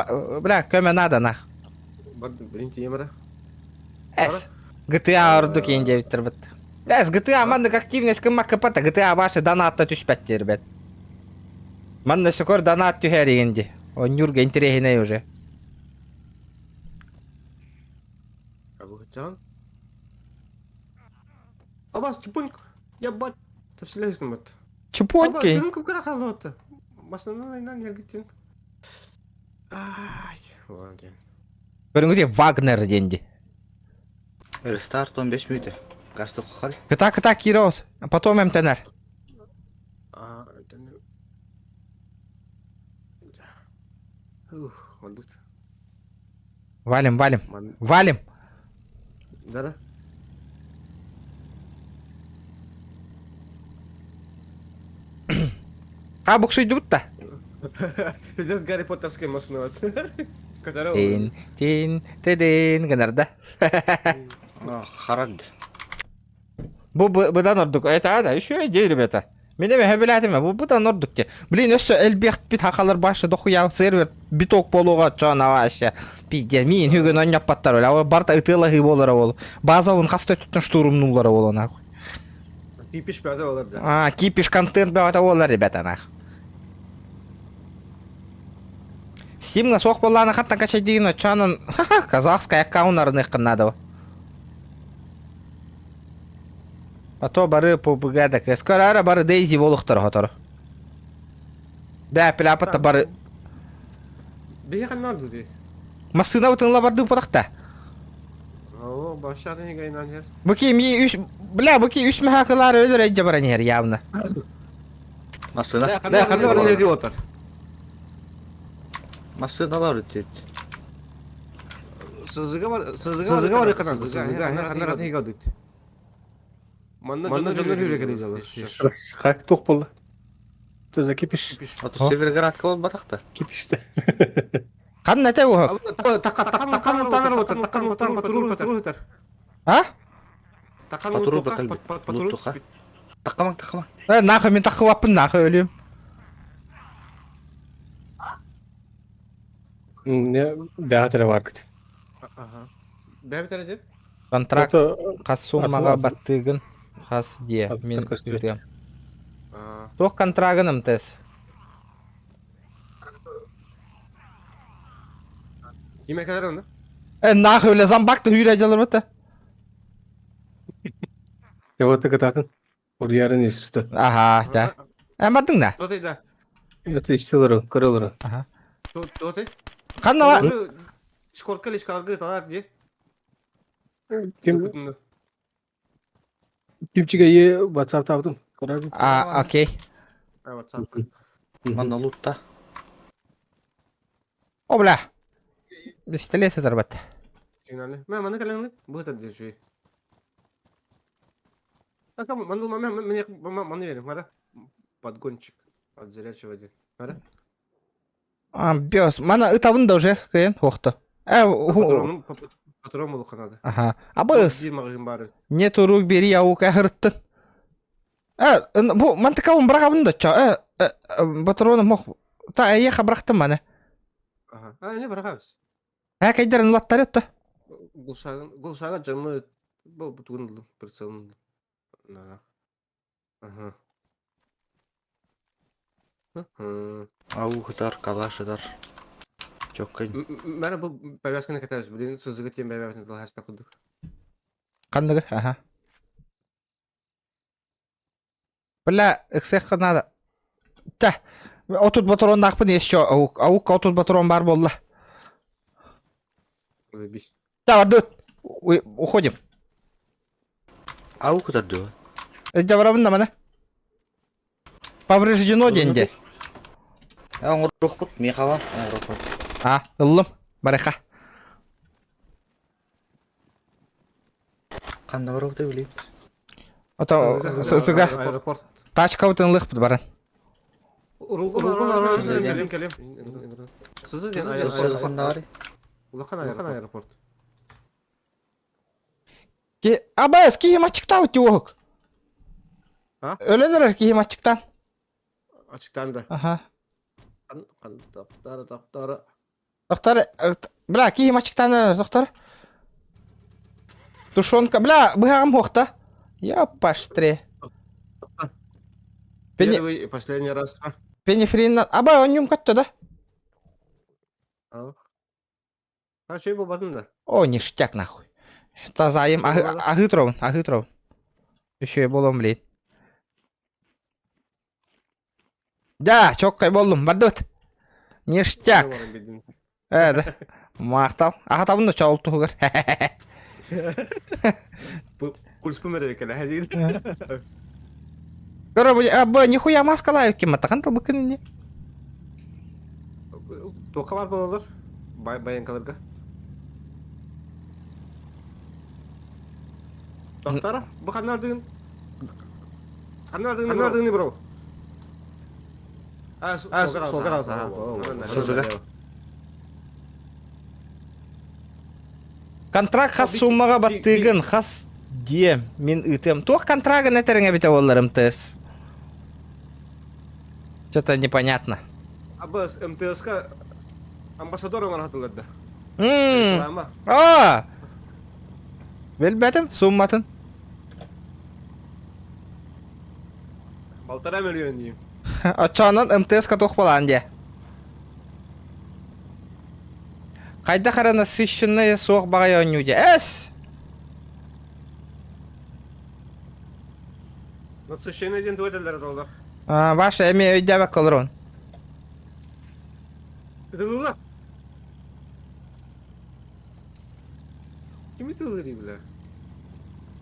бля, көмө надо нах. Бар, блин, тиемара. Эс. GTA ордук иин диэбиттэр бит. Эс, GTA маннык активность кыммакка пата, GTA башы донатта түспэттер бет. Манна сөкөр донат түһэр игин ди. Оннюрга интересней уже. Абы Абас, чупуньк. Я бат. Тапсилесин бат. Чупоньки. Аба, күн кара халота. Масынан айнан ергитин. Ай, ладно. Көрүңү Вагнер денди. Рестарт 15 минут. Гасты кухар. Кыта кыта кирос. Потом эмтенер. А, это не... Ух, он тут. Валим, валим. Ман... Валим. Да-да. А буксуйдубут та. Здесь Гарри Поттерская машина вот. Которая... Тин, тин, тидин, гынарда. Харад. Бу быдан ордук. Это ада, еще идей, ребята. Мен эме хөбүлээтиме, бу быдан ордук те. Блин, өссө элбиэхт бит хахалар башы дохуя сервер биток болуга чона вообще. Пиздец, миин хүгүн онньоппаттар бля. Ол барта ытыалаһыы буолара ол. База он хас төттүттэн штурмнулара ол нахуй. Кипиш бөҕөтө буолар да. А, кипиш контент бөҕөтө буолар, ребята, нах. Стимҥа суох буоллаҕына хантан качайдыгын оччоонон казахскай аккаунт арыныаххын наада. А то бары ПБГ да кыыс. Көрөөрө бары Дейзи буолуохтара хотору. Бээ, пляпата бары Биһи ханна ордуй? Массыына бытынла барды путахта. Оо, башатын игайнан хер. Бу ки ми үс бля, бу ки үс мехакылар өлөр эдже баран иһэр явно. Массыына. Да, ханна баран иһэр отар. Массыыналар үтүт. Сызыга бар, сызыга бар иканан, сызыга ханна баран иһэр отут. Манна дьоннор хүрэ кэлэ Как туох буолла? Что за кипиш? А то Североградка буолбатах да. Кипиште. Ханна этэ уһук? Таккан утанар отар, таккан утан патруль патруль. А? Таккан Патруль бакал. Патруль. Таккамаң, таккамаң. Э, нахуй мин таххыбаппын, нахуй өлүм. Не бэҕэ баргыт. Ага. Бэбит эрэ Контракт хас суммаҕа баттыыгын хас диэ мин ыытыам. Туох контрагын МТС? Ким кэлэр онно? Э, нахуй үлэ замбакты хүүрэ дьаларбыта. Явата кытатын. Урьярын исти. Аха, да. Э, бардың да? Тоты да. Это истилер, көрөлөр. Аха. Тоты. Ханна ва? Скорка лишь каргы талар ди. Ким Кимчиге е WhatsApp табдым. Көрөр. А, окей. А, WhatsApp. Манна лутта. О, бля. Пистолет оторвать. Сигналы. Мә, маны кэлэҥни. Бу тар дии. Так, маны маны маны маны верим, мара. Подгончик от зарячего один. Мара. А, бёс. Мана ытабын да уже кыйын хуохто. Э, Патрон, патрон булуха надо. Ага. Абыс. Биир маҕаһыын баары. Нету рук, бери аука хырыттын. Э, бу мантыкабын бырахабын да чо. Э, патроны мох. Та эйеха бырахтым маны. Ага. А, не бырахабыз. Э, кайдарын латтар этті. Гулшагын, Гулшага жамы бу бутугун прицелын. На. Ага. Ау хытар, калаш хытар. Чоккай. Мана бу повязканы катабыз. Блин, сызыгы тем повязканы талхас кудук. Қандығы, аха. Бля, ыксехха надо. Та, отут патрон нахпын еще, аук, аук отут патрон бар болла. Заебись. Да, барды, уходим. Ау хытар дөө. Жабарабын да мана. Повреждено денде. Оҥоруохпут, миэхэ оҥоруохпут. А, ыллым, барыха. Ханна барыахта билим. Ото сыга. Аэропорт. Тачка утын баран. Кэлим, кэлим. Сызы диэн Сызы ханна барый? Улахан аэропорт. Ки абас киһи мачыктаа тиуок. А? Өлөнөр киһи мачыктан. Ачыктан да. Аха. Қан таптары таптары. Доктор, бля, киһи мачыктан доктор. Тушенка, бля, быһаҕым хуохта. Ёпаштре. Пени... Первый и последний раз. Пенефрин, аба, он көттө да? А что был батын да? О, ништяк нахуй. Тазайым, аһы туробун, аһы туробун. Еще болом, блин. Да, чоккай болдум, бардыт. Ништяк. Э, да. Мактал. Аха табын да чоол туһугар. Пульс померили, когда один. Көрө, а, нихуя маска лайк кем атахан талбыкын не. Тоқа бар болалар. Баянкаларга. Доктора, бу ханнардыгын? Ханнардыгын, ханнардыгын бро. А, солга Сызыга. Контракт хас суммаға баттыгын, хас дие, мин ытым. Туох контрагын этериңе бите боллар МТС. Что-то непонятно. Абас МТС-ка амбассадор оңар хатылар да. Реклама. Аа! Билбэтим, сумматын. Полтора миллион диим. Оччоонон МТС-ка туох буолаан диэ. Хайдах эрэ насыщенное суох баҕайы оонньуу дии. Эс! Насыщенный диэн тугу этэллэрэ доллар? Ваша эмиэ өйдөөбөккө олорон. Ытылла. Кими тыллырый бля?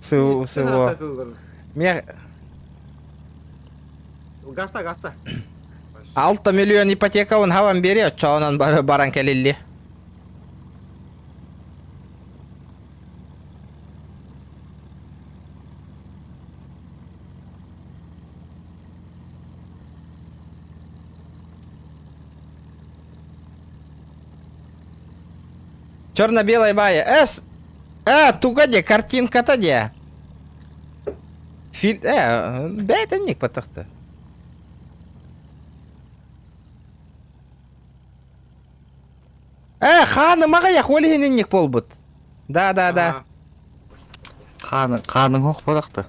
Сыу, сыу. Мех... Гаста, гаста. 6 миллион ипотека он хаван бери, оччоонон баран кэлилли. Черно-белая бая. С. Туга де, картинка-то де. Филь... Бәйтінник потохты. Хааны маҕайах ол иһин инник буолбут. Да, да, да. Хааны, хааныҥ ох буолахта.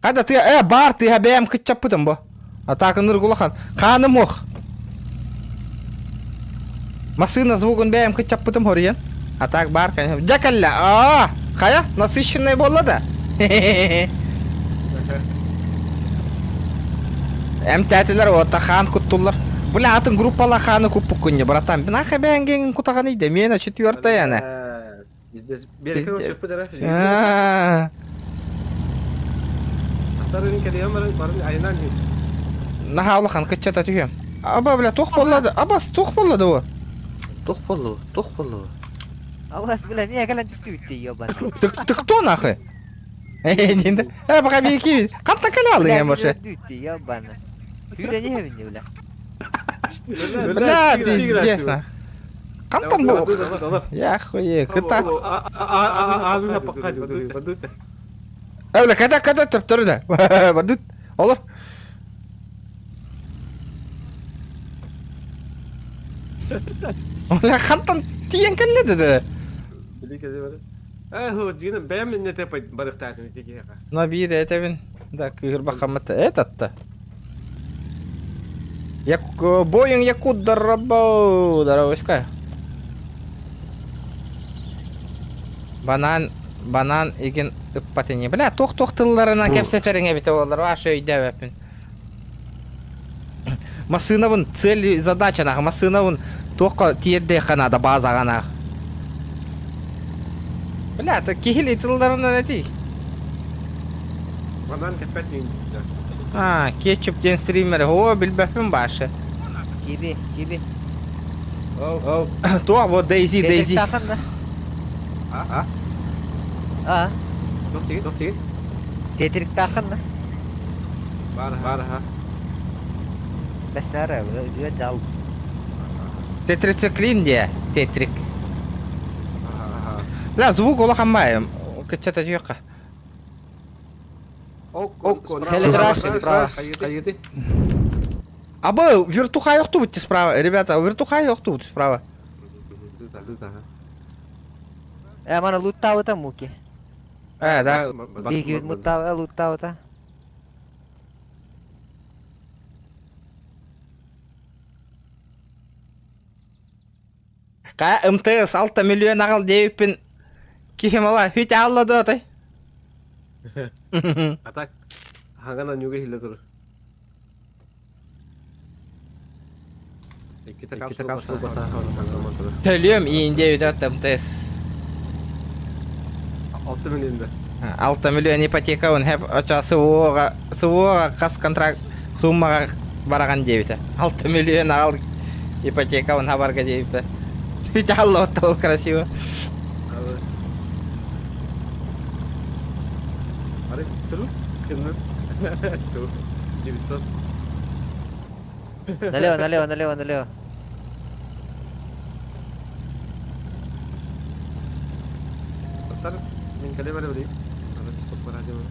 Хада тыа, баар тыаһа бэйэм кыччаппытым бу. Атаакыныр улахан. Хааным ох. Массыына звугун бэйэм кыччаппытым хоруйан. А так баар, конечно. Дьэ кэллэ. Аа, хайа, насыщенный буолла да. Эмтээтилэр уота хаан куттуллар. Бля, атын группала хааны куппуккун братан. Нахай бэйэҥ кутаҕаный да, миэнэ четвертая ана. Наһаа улахан кыччата түһүөм. Аба, бля, туох буолла да? Абас, туох буолла да бу? Туох буолла? Туох буолла? Абас, бля, миэ кэлэн түстүбүт ёбан. Ты, ты кто нахуй? Э, пока бейки. Хантан кэлэ алың вообще? Ёбан. Хүрэ не бля. Бля, пиздец, на. Хантан бу? Я хуе, кытат. Бля, когда, когда төптөрү да? Бардыт. Олор. Бля, хантан тиен кэллэ да. Но биир этэбин. Да, кыырбахаммыт этот-то. Як Боинг Якут дарабау, дарабыска. Банан, банан игин ыппат ини. Бля, туох-туох тылларынан кэпсэтэриҥ эбитэ буоллар, ваше өйдөөбөппүн. Массыынабын цель задача нах, массыынабын туохха тиэрдиэххэ наада баазаҕа нах. Бля, киһили тылларынан этий. Банан кэппэт А, кетчуп диэн стример. О, билбэппин башы. Киби, киби. Ол, ол. Туох бу Дейзи, Дейзи. А, а. А. Туох тиги, туох тиги. Тетрик-тахын да. Бар, бар, ха. Бәсәрә, үе жал. Тетрициклин де, тетрик. Бля, звук улахан бай. Кыччата түйөккө. Абы, вертуха ёхту справа. Ребята, вертуха ёхту справа. Мана луттаута муки. Да. Биги муттау, луттаута. Ка МТС 6 миллион ағал дейіппін. Кихим ала, хүт аллады атай. А так, хагана нюга хиле тур. Төлөм иинде өтөт МТС. 6 миллион да. 6 миллион ипотека он хеп оча СВО-ға СВО-ға қас контракт суммаға бараған дейбіті. 6 миллион ағал ипотека он хабарға дейбіті. Хүт алла ол красиво. Ары, туру. Кимнен? Су. 900. Налево, налево, налево, налево. Тоқтар, мен кәле бары білейін. Стоп бар әдемі.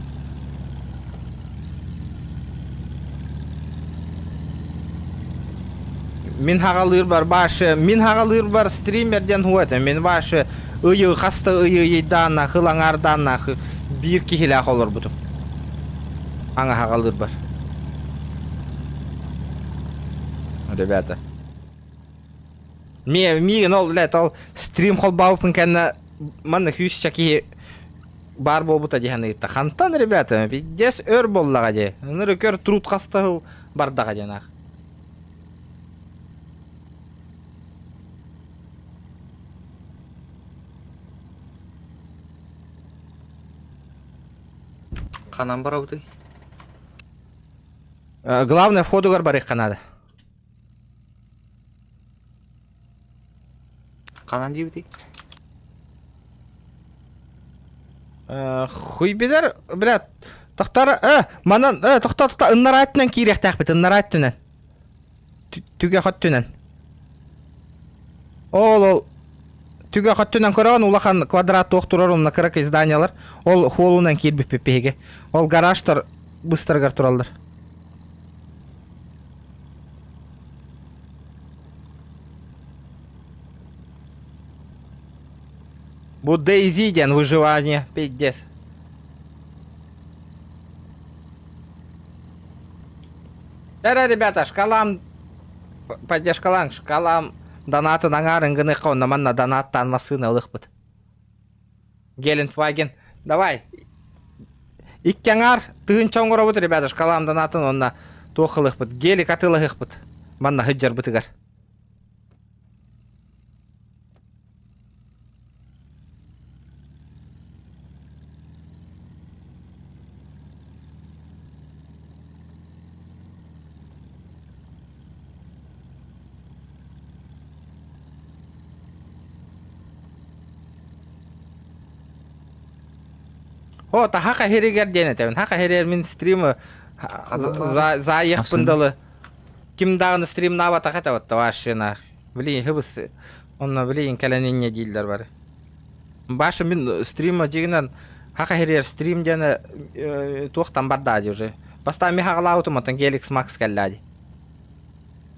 Мин хаҕалыырбар башы, мин хаҕалыырбар стример диэн хуа этэ. Мин башы ыйы хаста ыйы ыйдаанна, хыл аҥаардаанна биир киһилээх олорбутум. Аҥа хаҕалыырбар. Ребята. Миигин ол, блядь, ол стрим холбаабыппын кэннэ манна күүсчэ киһи баар буолбута дии саныырта. Хантан, ребята, пиздец өр буоллаҕа дии. Ыныры көр труд хастаһыл бардаҕа диэн аах. Ханан барабытый? Главное входугар барыахха наада. Ханан диэбитий? Хуй билэр, блядь, тохтор, манан, тохто, тохто, ыннараа өттүнэн киириэхтээхпит, ыннараа өттүнэн. Түгэх өттүнэн. Ол, ол, түгэх өттүнэн көрөҕүн, улахан квадрат туох турар, онно кыракый зданиялар, ол холунан киирбиппит биһиги. Ол гаражтар быстарыгар тураллар. Бу DayZ диэн выживание, пиздец. Эра, ребята, шкалам поддержкалаң, шкалам донатын аҥаарын гыныахха онно манна донаттаан массыына ылыахпыт. Гелендваген, давай. Икки аҥаар тыһыынча оҥоробут, ребята, шкалам донатын онно туох ылыахпыт, гелик атыылаһыахпыт. Манна сылдьарбытыгар. О, таха хаһиригэр диэн этэбин. Ха хаһиригэр мин стрим заайыахпын дылы. Ким даҕаны стримнаабатах этэ вот вообще нах. Блин, хыбыс. Онно блин кэлэн инньэ дииллэр бары. Баша мин стрима дьигинэн хаха хирер стрим диэн туохтан бардаа дии уже. Бастаан ми хаҕалаабытым оттон Геликс Макс кэллээ дии.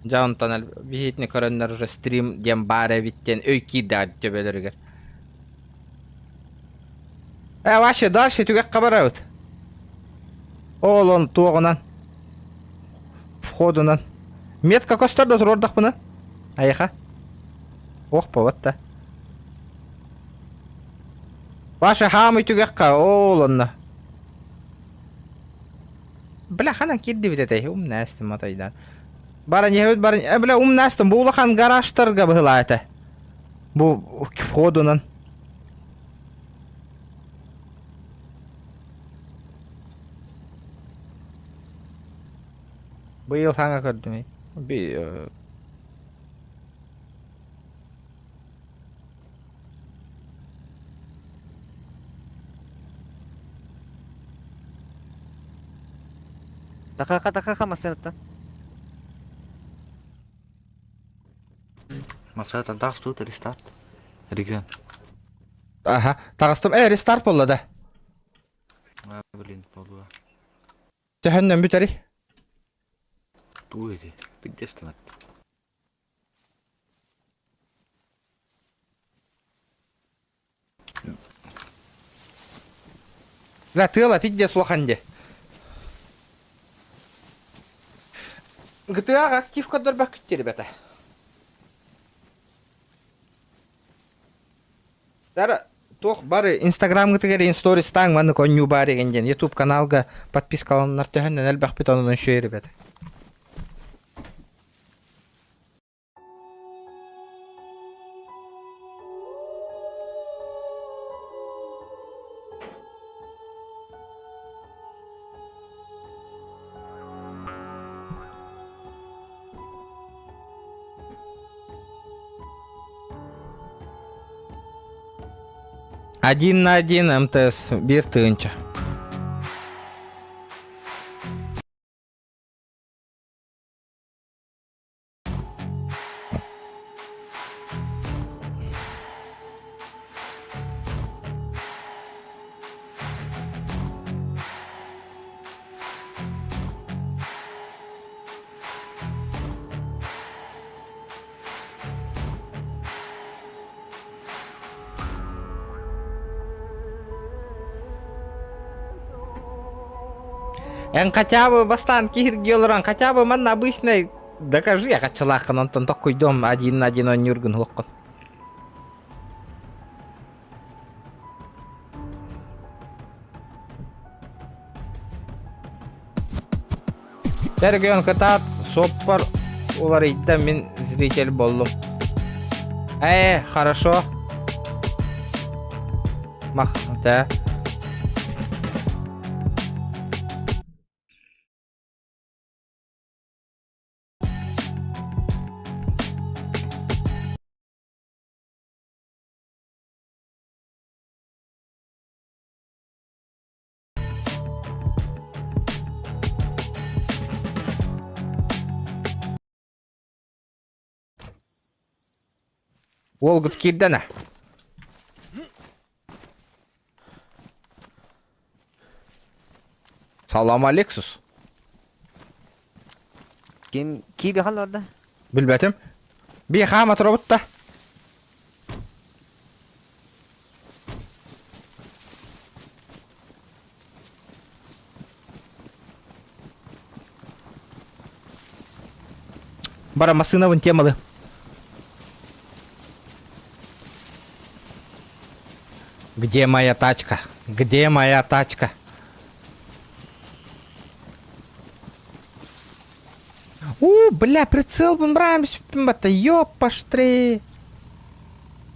Дьэ онтон биһиитини көрөннөр уже стрим диэн баар эбит диэн өй киирдэҕэ төбөлөрүгэр. Э, вообще дальше түгэххэ барабыт. Ол он туоҕунан входунан. Метка көстөр да туруордахпына. Айаха. Ох, повод да. Ваша хаамый түгэххэ, ол онно. Бля, ханан киирдибит этэй, умнаастым атайдан. Баран иһэбит, баран, э, бля, умнаастым, бу улахан гаражтарга быһылаа этэ. Бу входунан. Быйыл саҥа көрдүм. Би Такака такака массыынаттан. Массыынаттан таҕыстыбыт рестарт. Регион. Аха, таҕыстым. Э, рестарт буолла да. А, блин, буолла. Төһөннөн бүтэрий? Туу ити, пиздец Бля, тыала пиздец улахан дии. GTA актив көрдөрбөккүт ребята. Дара туох бары инстаграмгытыгар инстористаң маннык онньуу баар еген диэн ютуб каналга подпискаланнар төһөннөн элбэхпит онон үчүгэй ребята. Один на один МТС биир тыһыынча. Эн хотя бы бастаан киһиргии олорон, хотя бы манна обычный докажи, я хаччылааххын, онтон токкуйдуом один на один оонньуургун уоххун. Тэргион кытаат, суоппар уларыйда мин зритель боллум. Э, хорошо. Мах, да. Уолгут киирдэнэ. Салам Алексус. Ким киби хал орда? Билбэтим. Би хаама туробутта. Бара массыынабын темалы. Где моя тачка? Где моя тачка? У, бля, прицел браем, ёпаштри.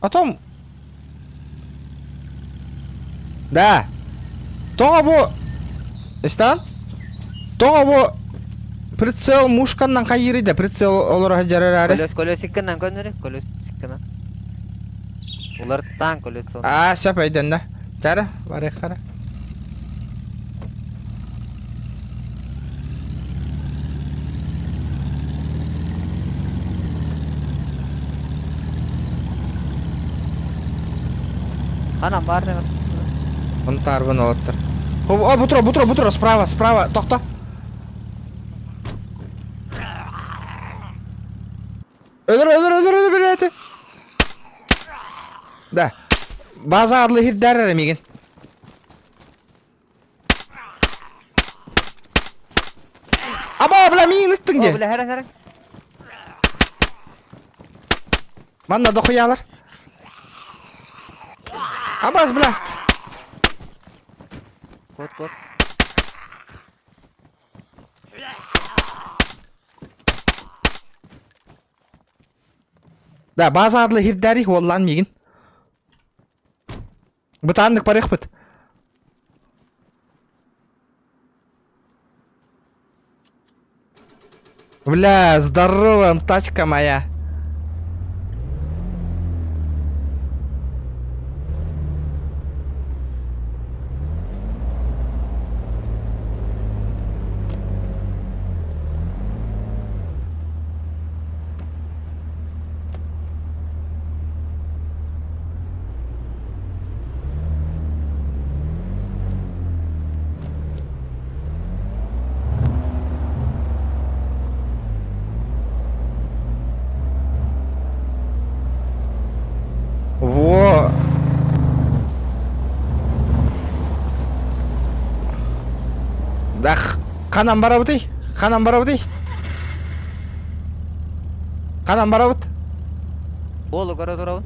Потом... Да. Тоҕо бу... Истан? Тоҕо бу прицел мушканнан хайыырый да прицел олоро сылдьар Колес колесиккынан көннөрү, колесиккынан. Уларыттаан колесо. Аа, сөп өйдөннө. Чара, барыаххара. Ханан бар дeme. Онтаарбын олоттор. О, бутура, бутура, бутура, справа, справа, тохто. Өлөр, өлөр, өлөр, өлөр, билээти. Да. База адлы хирдэр эрэ мигин. Аба, бля, миин ыттың О, де. бля, хәрә, хәрә. Манна дохуялар. Абаз, бля. Кот, кот. Да, база адлы хирдәри уоллан мигин. Бытааннык барыахпыт. Бля, здорово, тачка моя. Во. Да, ханан барабытый? Ханан барабытый? Ханан барабыт? Болу көрө турабын.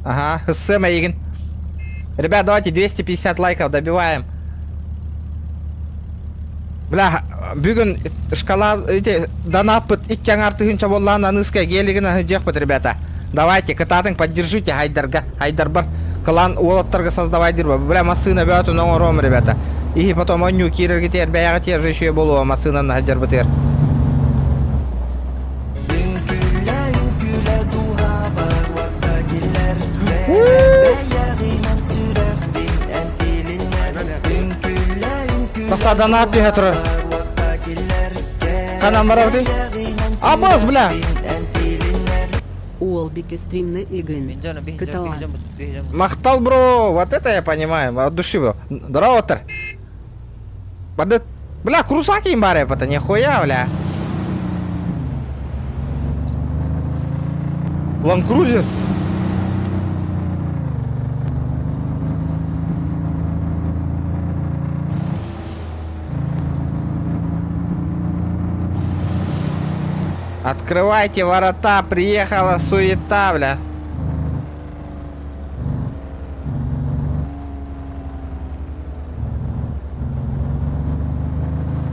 Ага, Сэм Эйгин. Ребят, давайте 250 лайков добиваем. Бля, бүгүн шкала, эти, донаппыт икки аҥаар тыһыынча буоллаан аныыска гелигин аһыдьыахпыт, ребята. Давайте, кытаатыҥ, поддержите Хайдарга, Хайдарбар. Клан уолаттарга создавай дирба. Бля, массыына бөтүн оҥоруом, ребята. И потом онньуу киирэргитигэр бэйэҕитигэр же еще буолуо массыынаны сылдьарбытыгар. Тоқта донат түһэ турар. Ханан барабытый? Абыс, бля! Уолбики стримны игын. Кыталан. Махтал, бро! Вот это я понимаю, от души, бро. Здорово, тар. Бады... Бля, крусак им баре, это нихуя, бля. Ланкрузер. Открывайте ворота, приехала суета, бля.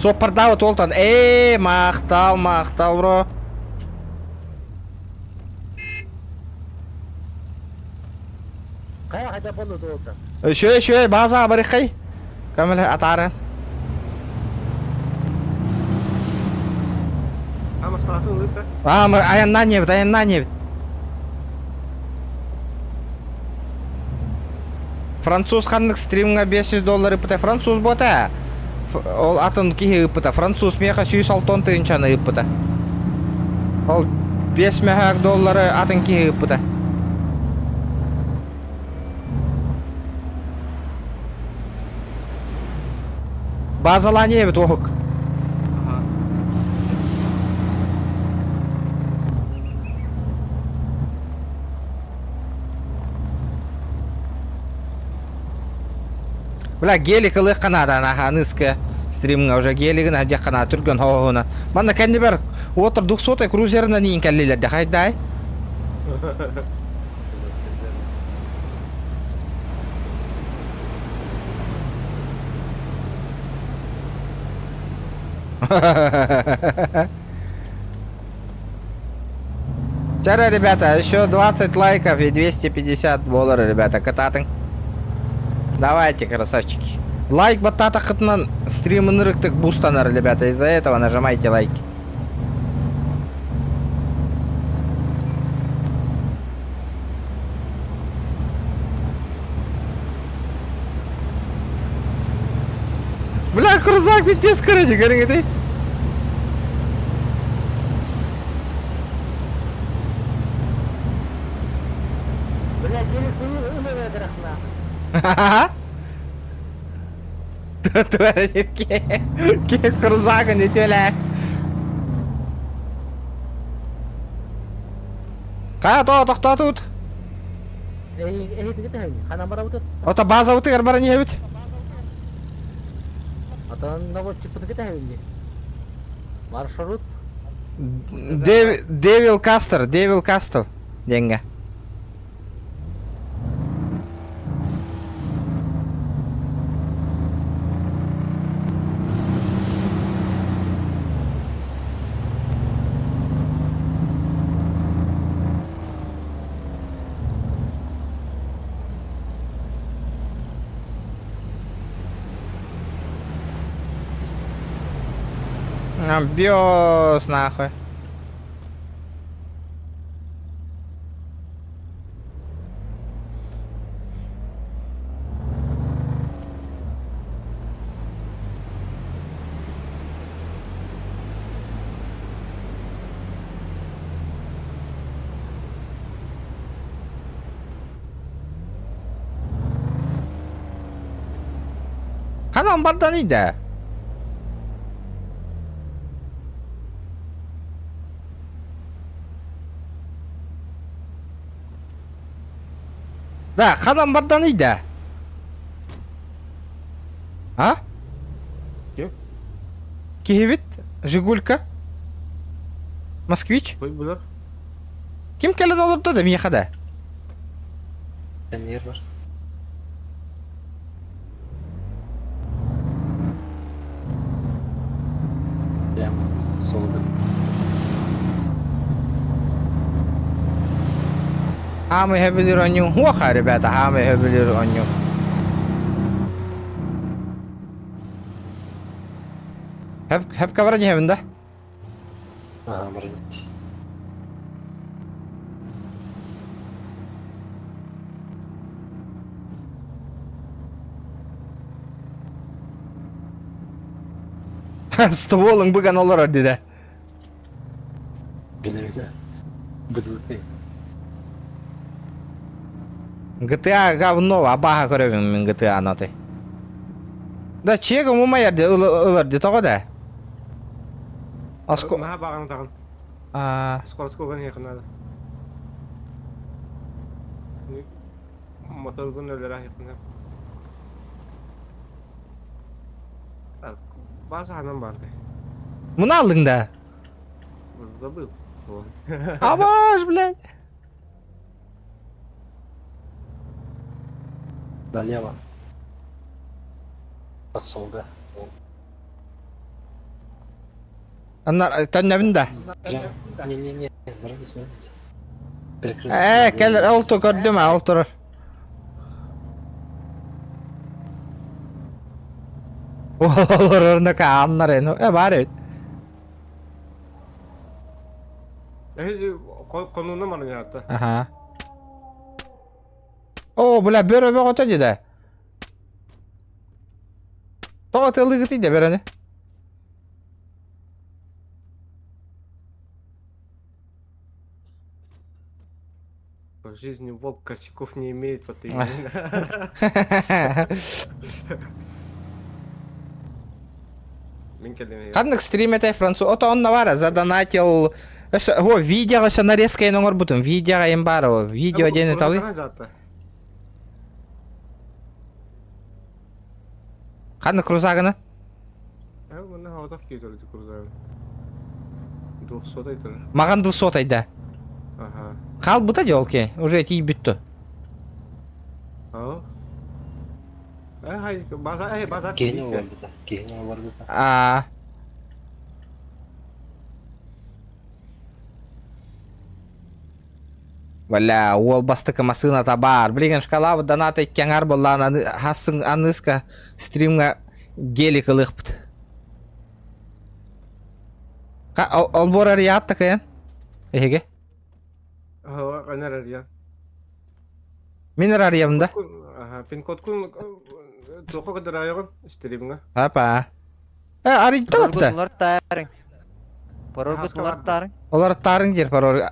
Суоппардаабыт уолтан ээ махтал махтал бро. Хайа хайда болду туолта. Үчүгэй үчүгэй база барыхай. Көмөлө атаары. А маскалатын ылыта. А, мы айаннаан диэбит, айаннаан диэбит. Француз ханнык стримҥа 500 доллар ыппыта француз буота. Ол атын киһи ыппыта. Француз миэхэ 106 тыһыынчаны ыппыта. Ол 5 мөһөөк доллары атын киһи ыппыта. Базалаан эбит уоһук. Бля, гелик ылыахха наада, аныска стримҥа уже гелигин адьахха наада түргэн хоһуна. Манна кэннибэр уотар двухсотай крузерынан иин кэллилэр де хайдай. Вчера, ребята, еще 20 лайков и 250 долларов, ребята, кататын. Давайте, красавчики. Лайк баттаатаххытына стрим ынырыктык бустанар, ребята. Из-за этого нажимайте лайки. Бля, крузак бүттес короче, көрүҥ Бля, келе сыйыр Ке крузак не теле. Хайа то тохтоотут. Ото базабытыгар баран иһэбит. Маршрут. Девил Кастер, Девил Кастел диэҥҥэ. Биос нахуй. Ханан бардан иде? Да, ханан бардан иде? А? Ким? Киһибит? Жигулька? Москвич? Ой, булар. Ким кэлэн олордо да миэхэ да? Тенер бар. Прям солда. Хаамый хөбүлүр онньуу. Уоха, ребята, хаамый хөбүлүр онньуу. Хөп, хөпкө баран иһэбин да? Ага, баран. Стволың быган олорор диде. Билэргэ. Билэргэ. GTA говно, абаха көрөбүн мин GTA ноты. Да чегом умайар де ылар де тоҕо да. Аско Наһаа баҕаны таҕын. А Скорскоган иһиэхэ наада. Моторгун өлөрө иһиэхэ Бааса ханан баар Муна алдың да. Забыл. Абаш, блядь. Налево. От солга. Анна төннөбүн да. Не-не-не, барыңыз, барыңыз. Э, кэлэр, ол ту көрдүм, ол турар. Олорорно кааннар эну. Э, бар эбит. Конуна марнята. Аха. О, бля, бөрө бөҕөтө дии Тоҕо тылыгытый да бөрөнү? В жизни волк косяков не имеет, вот именно. Мин кэлин. Ханнык стрим этэй француз? Ото онно баар задонатил Өссө, о, видеоҕа өссө нарезка эн оҥорбутум. Видеоҕа им баар о. Видео диэн ыталый. Ханнык крузагына? Мына хаотах кийтер крузагын. Двухсотай турар. Маған двухсотайда. Ага. Хаалбыта дии ол ки. Уже тиийбит Аа. Э, база, э, база. Киһини олорбута. Киһини олорбута. Аа. Бля, уол бастакы массыыната баар. Билигин шкалабыт доната икки аҥаар буоллаҕына аны хассыҥ аныыска стримҥа гелик ылыахпыт. Олбуор арыйаат такайан? Эһиги? Анар арыйан. Мин арыйабын да? Пин-кодкун туохха кыдырайыгын стримҥа. Апа. Э, арыйда батта. Олор таарыҥ. Паролгут олор таарыҥ. Олор таарыҥ диир пароль.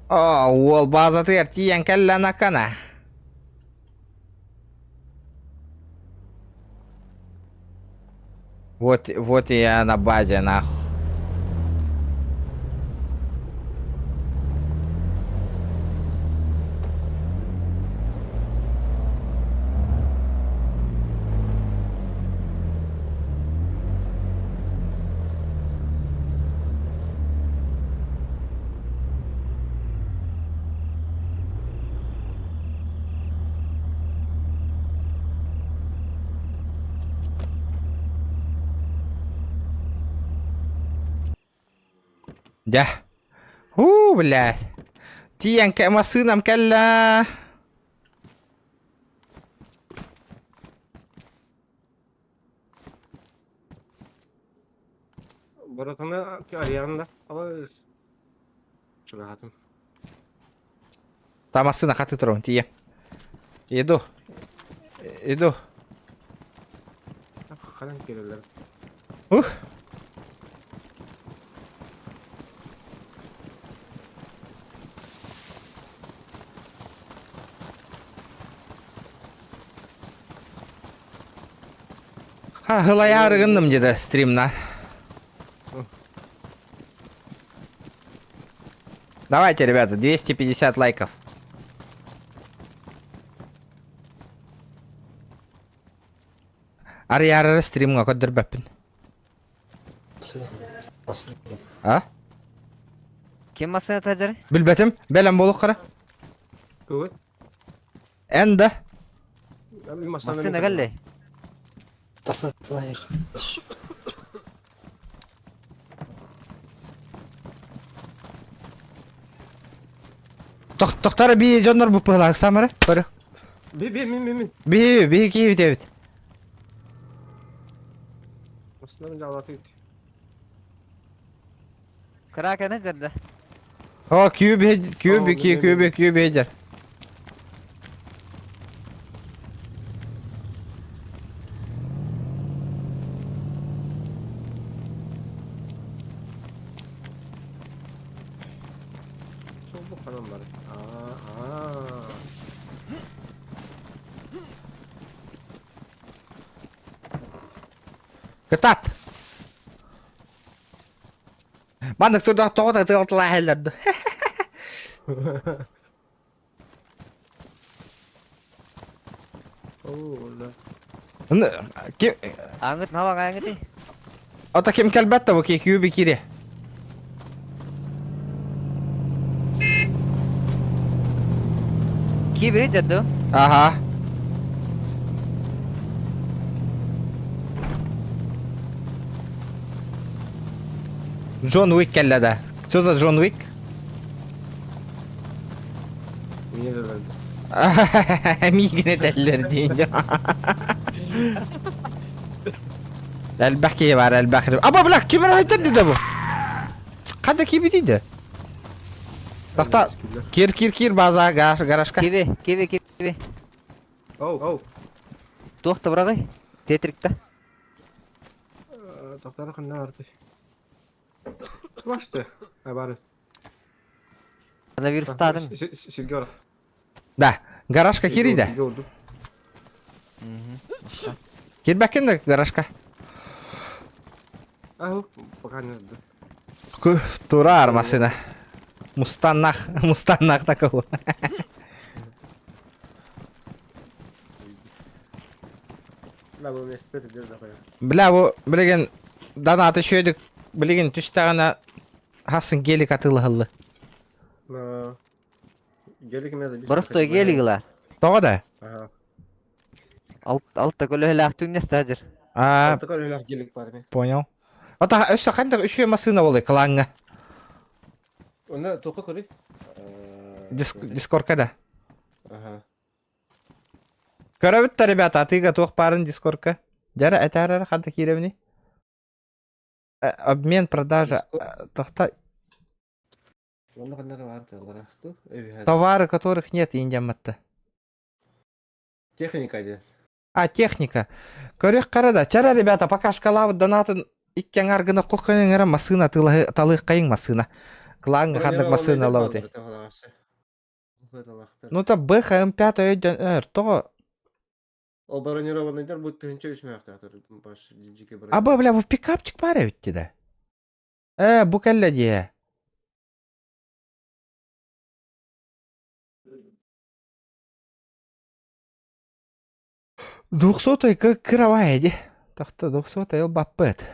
Оо, уол баазатыгар тиийэн кэллэ накана. Вот, вот и я на базе, нахуй. Дьэ. Уу, блядь. Тиийэн массыынам кэллэ. Братаны арыйаҕын да? Ала чугаһатым. Та массыына хаты турабын тиийэ. Иду. Иду. Ханан киирэллэр. Ух. Ха, хылайаары гынным деді стримна. Давайте, ребята, 250 лайков. Арыйаарары стримҥа көрдөрбөппүн. А? Ким массыына тадыр? Билбэтим. Бэлэм буолуоххара. Көгөт. Эн да. Массыына кэллэ. Таса твоих. Тохтара би дьоннор бу пыһылаах самара. Көрө. Би би мин мин мин. Би би киһи бит. Массыына жалаты. Кыра кэнэ дэрдэ. О, күү би күү би күү күү би күү би дэр. Сол ханан бар. Аа. Кытаат. Маннык турдах тоҕо да тыалтылаа хэллэрді. Ким... Аңыт наваҥ аңыты. Ото ким кэлбэт да бу киби кире. Кибери деді. Ага. Джон Уик кэллэ да. Что за Джон Уик? Мне да Миигин этэллэр диэн. Элбэх киһи баар, элбэх. Аба, бля, ким эрэ хайдарды да бу? Ханна киирбитий да? Тохто, кир, кир, кир, база, гаражка. Киви, киви, киви. Оу, оу. Туох тобрагай? Тетрикта. Тоқтары ханна арты. Башты. Бары. Коронавирустадым. Сирге бар. Да, гаражка кириде. Кирбәккен да гаражка. Ах, пока не Турар машина. Мустаннах, мустаннах такого. Бля, бу билигин донаты шөйдүк билигин түстәҕинэ хасын гелик атыылаһыллы. Просто гелигилар. Тоҕо да? Алта көлөһөлөөх түҥнэс таажыр. А, Алта көлөһөлөөх гелик бар ми. Понял. Ата өссө ханнык үчүгэй массыына буолуй клаҥҥа? Онно туохха көрүй? Дискорка да. Ага. Көрөбүт да, ребята, атыыга туох баарын дискорка. Дьара этээр эрэ ханта киирэбиний? Обмен, продажа, тохта Онно ханна бар тыллара. Товары, которых нет, индиамматта. Техника диэн. А, техника. Көрүөх хара да. Чара, ребята, пока шкалабыт донатын икки аҥар гына куххайын эрэ массыына талыаххайын массыына. Клаҥҥа ханнык массыына ылабытый? Ну то БХМ5 өйдөн өр, тоҕо Ол бронированныйдар бу тыһынча үс мөөхтөөхтөр баш дьикэ Аба, бля, бу пикапчик баар эбит да. Э, бу кэллэ дии. Двухсотай кыравай ди. Тахта двухсотай ол баппыт.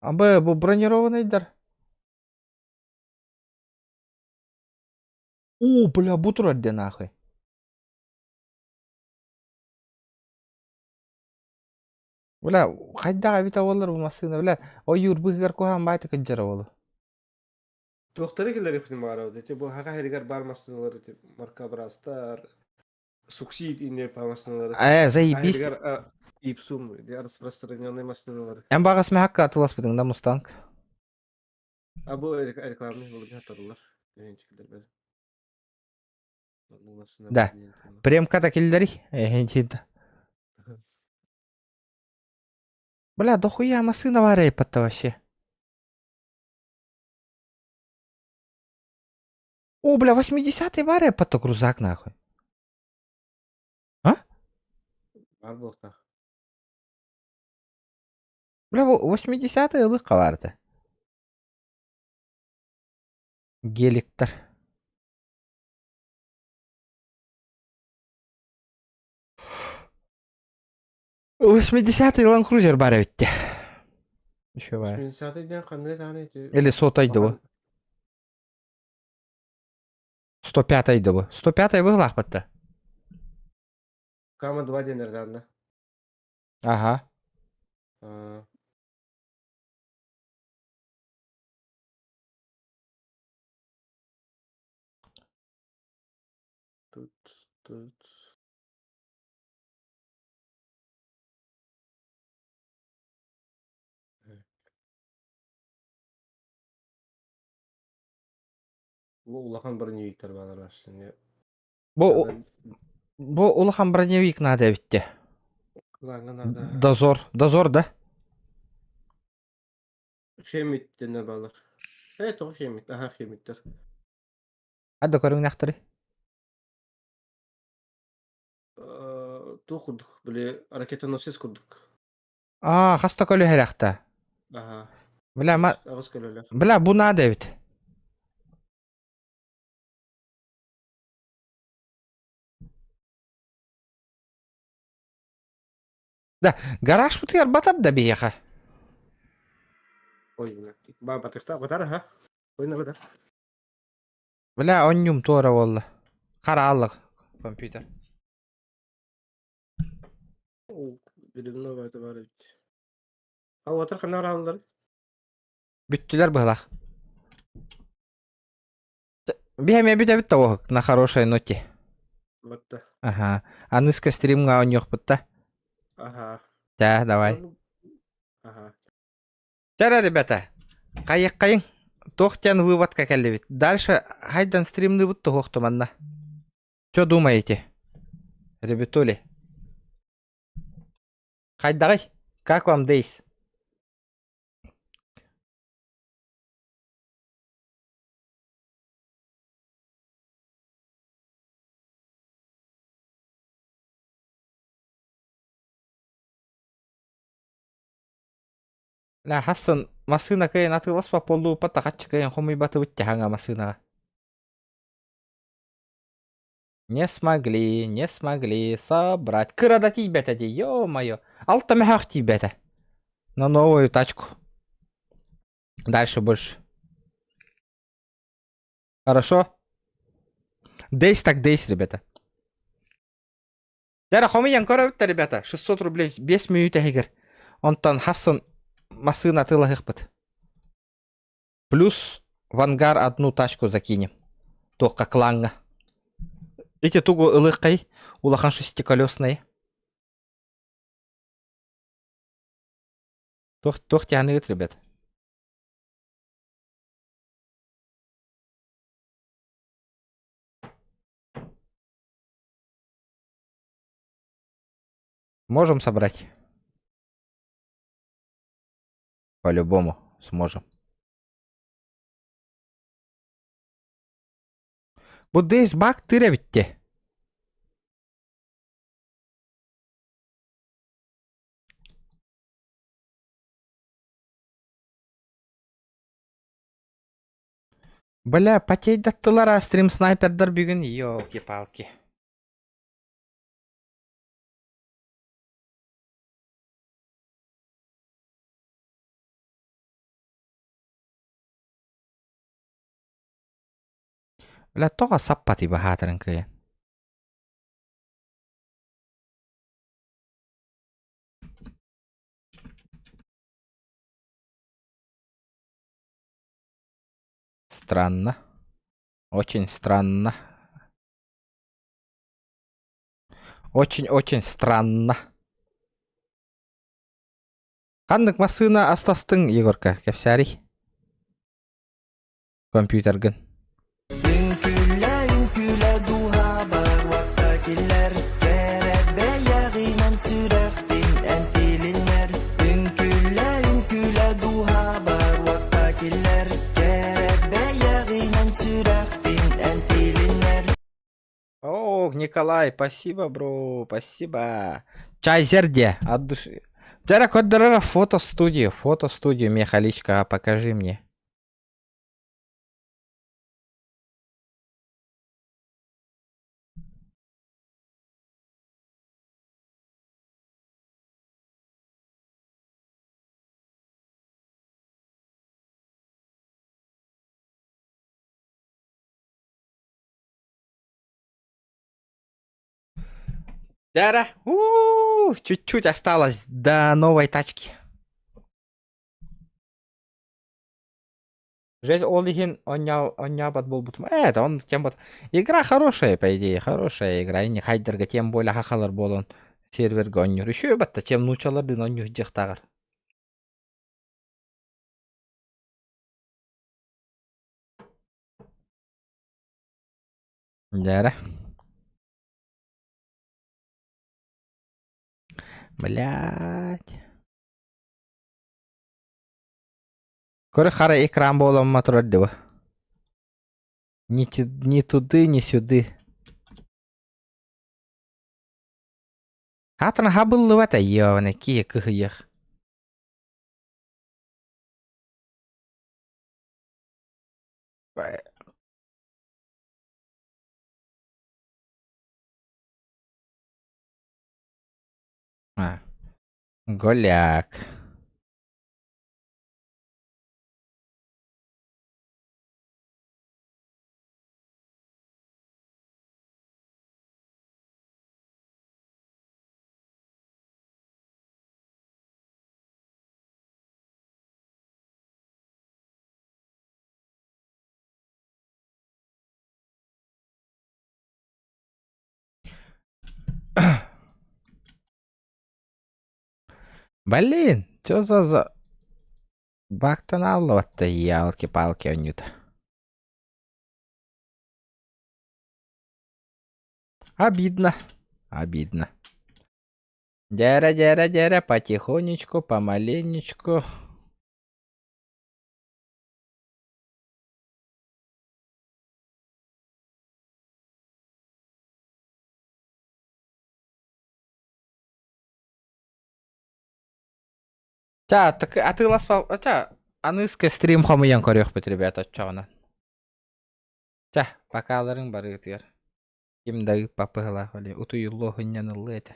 Абы бу бронированныйдар. О, бля, бу турар де нахуй. Бля, хайдах эбитэ буоллар бу массыына, бля, ойуур быыһыгар куһаҕан баайта кыдьара буолуо. Туохтары киллэриэхпитин баҕарабыт ити бу хаха иһигэр баар массыыналар ити маркабрастар суксид инне массыыналары. Э, заебись. Ипсум, распространенный массыыналар. Эн баҕас мэхакка атыласпытыҥ да Мустанг? А бу рекламный болу тарылар. Да. Премка-то киллери. Бля, дохуя массыына баар эйпатта вообще. О, бля, 80-й баар эйпатта крузак нахуй. А? Бар буолта. Бля, 80-й ылык баарда. Геликтер. 80-й Land Cruiser баар эбит Еще баар. 80-й диэн ханнык даҕаны ити Или сотай да бу. 105-й да бу. 105-й быһылаахпатта. Кама 2 диэн даҕаны. Ага. Тут, тут. Бу улахан броневиктар баалар башын. Бу бу улахан броневик надо эбитте. Дозор, дозор да? Хемит дэнэ баалар. Э, тоҕо хемит? Аха, хемиттер. Ада көрүҥнэхтэри. Туох курдук, били ракетоносец курдук. Аа, хаста көлүһэрэхтэ. Аха. Бля, ма... Аҕыс көлөлөр. Бля, бу надо эбит. Да, гаражпытыгар батар да биһиэхэ. Ой, ба батыхта батар ха. Ойна батар. Бля, онньум туора буолла. Харааллык компьютер. Билимно бата бар эбит. А отар ханна арааллар? Бүттүлэр быһылах. Биһэме бүтэбит да на хорошей ноте. Батта. Ага. Аныска стримҥа оонньуохпут да. Ага. Да, давай. Ага. Чара, ребята. Хайыққайың. Туох диэн выводка кэллибит. Дальше хайдан стримныбыт туһуох туманна. Что думаете? Ребятули. Хайдаҕый? Как вам Дейс? Ла хассан массыына кыайан атыыласпат буоллубуппат да хаччы кыайан хомуйбатыбыт дьаһаҥа массыынаҕа. Не смогли, не смогли собрать. Кыра да тиийбэтэ дии, ё-моё. Алта мөһөөх тиийбэтэ. На новую тачку. Дальше больше. Хорошо? Дейс так дейс, ребята. Дьэ, хомуйан көрөбүт ребята. 600 рублей 5 мүнүүтэ иһигэр. Онтон хассын массыына атыылаһыахпыт. Плюс в ангар одну тачку закинем. Туохха клаҥҥа. Ити тугу ылыаххай улахан шестиколесный. Туох туох тяныгыт, ребят? Можем собрать? По-любому сможем. Бу Дейс бак тыра битте. Бля, потейдаттылар а стрим снайпердар бүгүн, елки-палки. Бля, тоҕо саппатый баһаатарын кыайан. Странно. Очень странно. Очень-очень странно. Ханнык массыына астастыҥ, Егорка, кэпсээрий? Компьютергын. Үҥкүлэ, үҥкүлэ дууһабар уотта киллэр, кэрэ бэйэҕинэн сүрэхпин эн тилиннэр. Үҥкүлэ, үҥкүлэ дууһабар уотта киллэр, кэрэ бэйэҕинэн сүрэхпин эн тилиннэр. О, Николай, спасибо, бро, спасибо. Чай зерде, от души. Дяра Коддорора, фото-студию, фото-студию, Михаличка, покажи мне. Дяра, у чуть-чуть осталось до новой тачки. Жесть ол иһин оонньообот буолбутум. Это он тем вот. Игра хорошая, по идее, хорошая игра. И не хайдерга тем более хахалар буолан серверга оонньуур. Еще батта чем нуучалардын оонньуур дьахтааҕар. Дьээрэ. Блять. Көрө хара экран буоламма турар дива. Ни, ни туды, ни сюды. Хаатана хабыллыбата ёвана кие кыһыйах. А. Голяк. Блин, чё за за... Бактан алловатта ялки-палки онньута. Обидно. Обидно. Дяря, дяря, дяря, потихонечку, помаленечку. Ча, так, а ты ласпа, ча, аныска стрим хомуйан көрүөхпүт, ребята, оччоҕуна. Ча, покаларыҥ барыытыгар. Ким да ыыппаппыһылаах өлө, утуйуллуо хынньаныллыа этэ.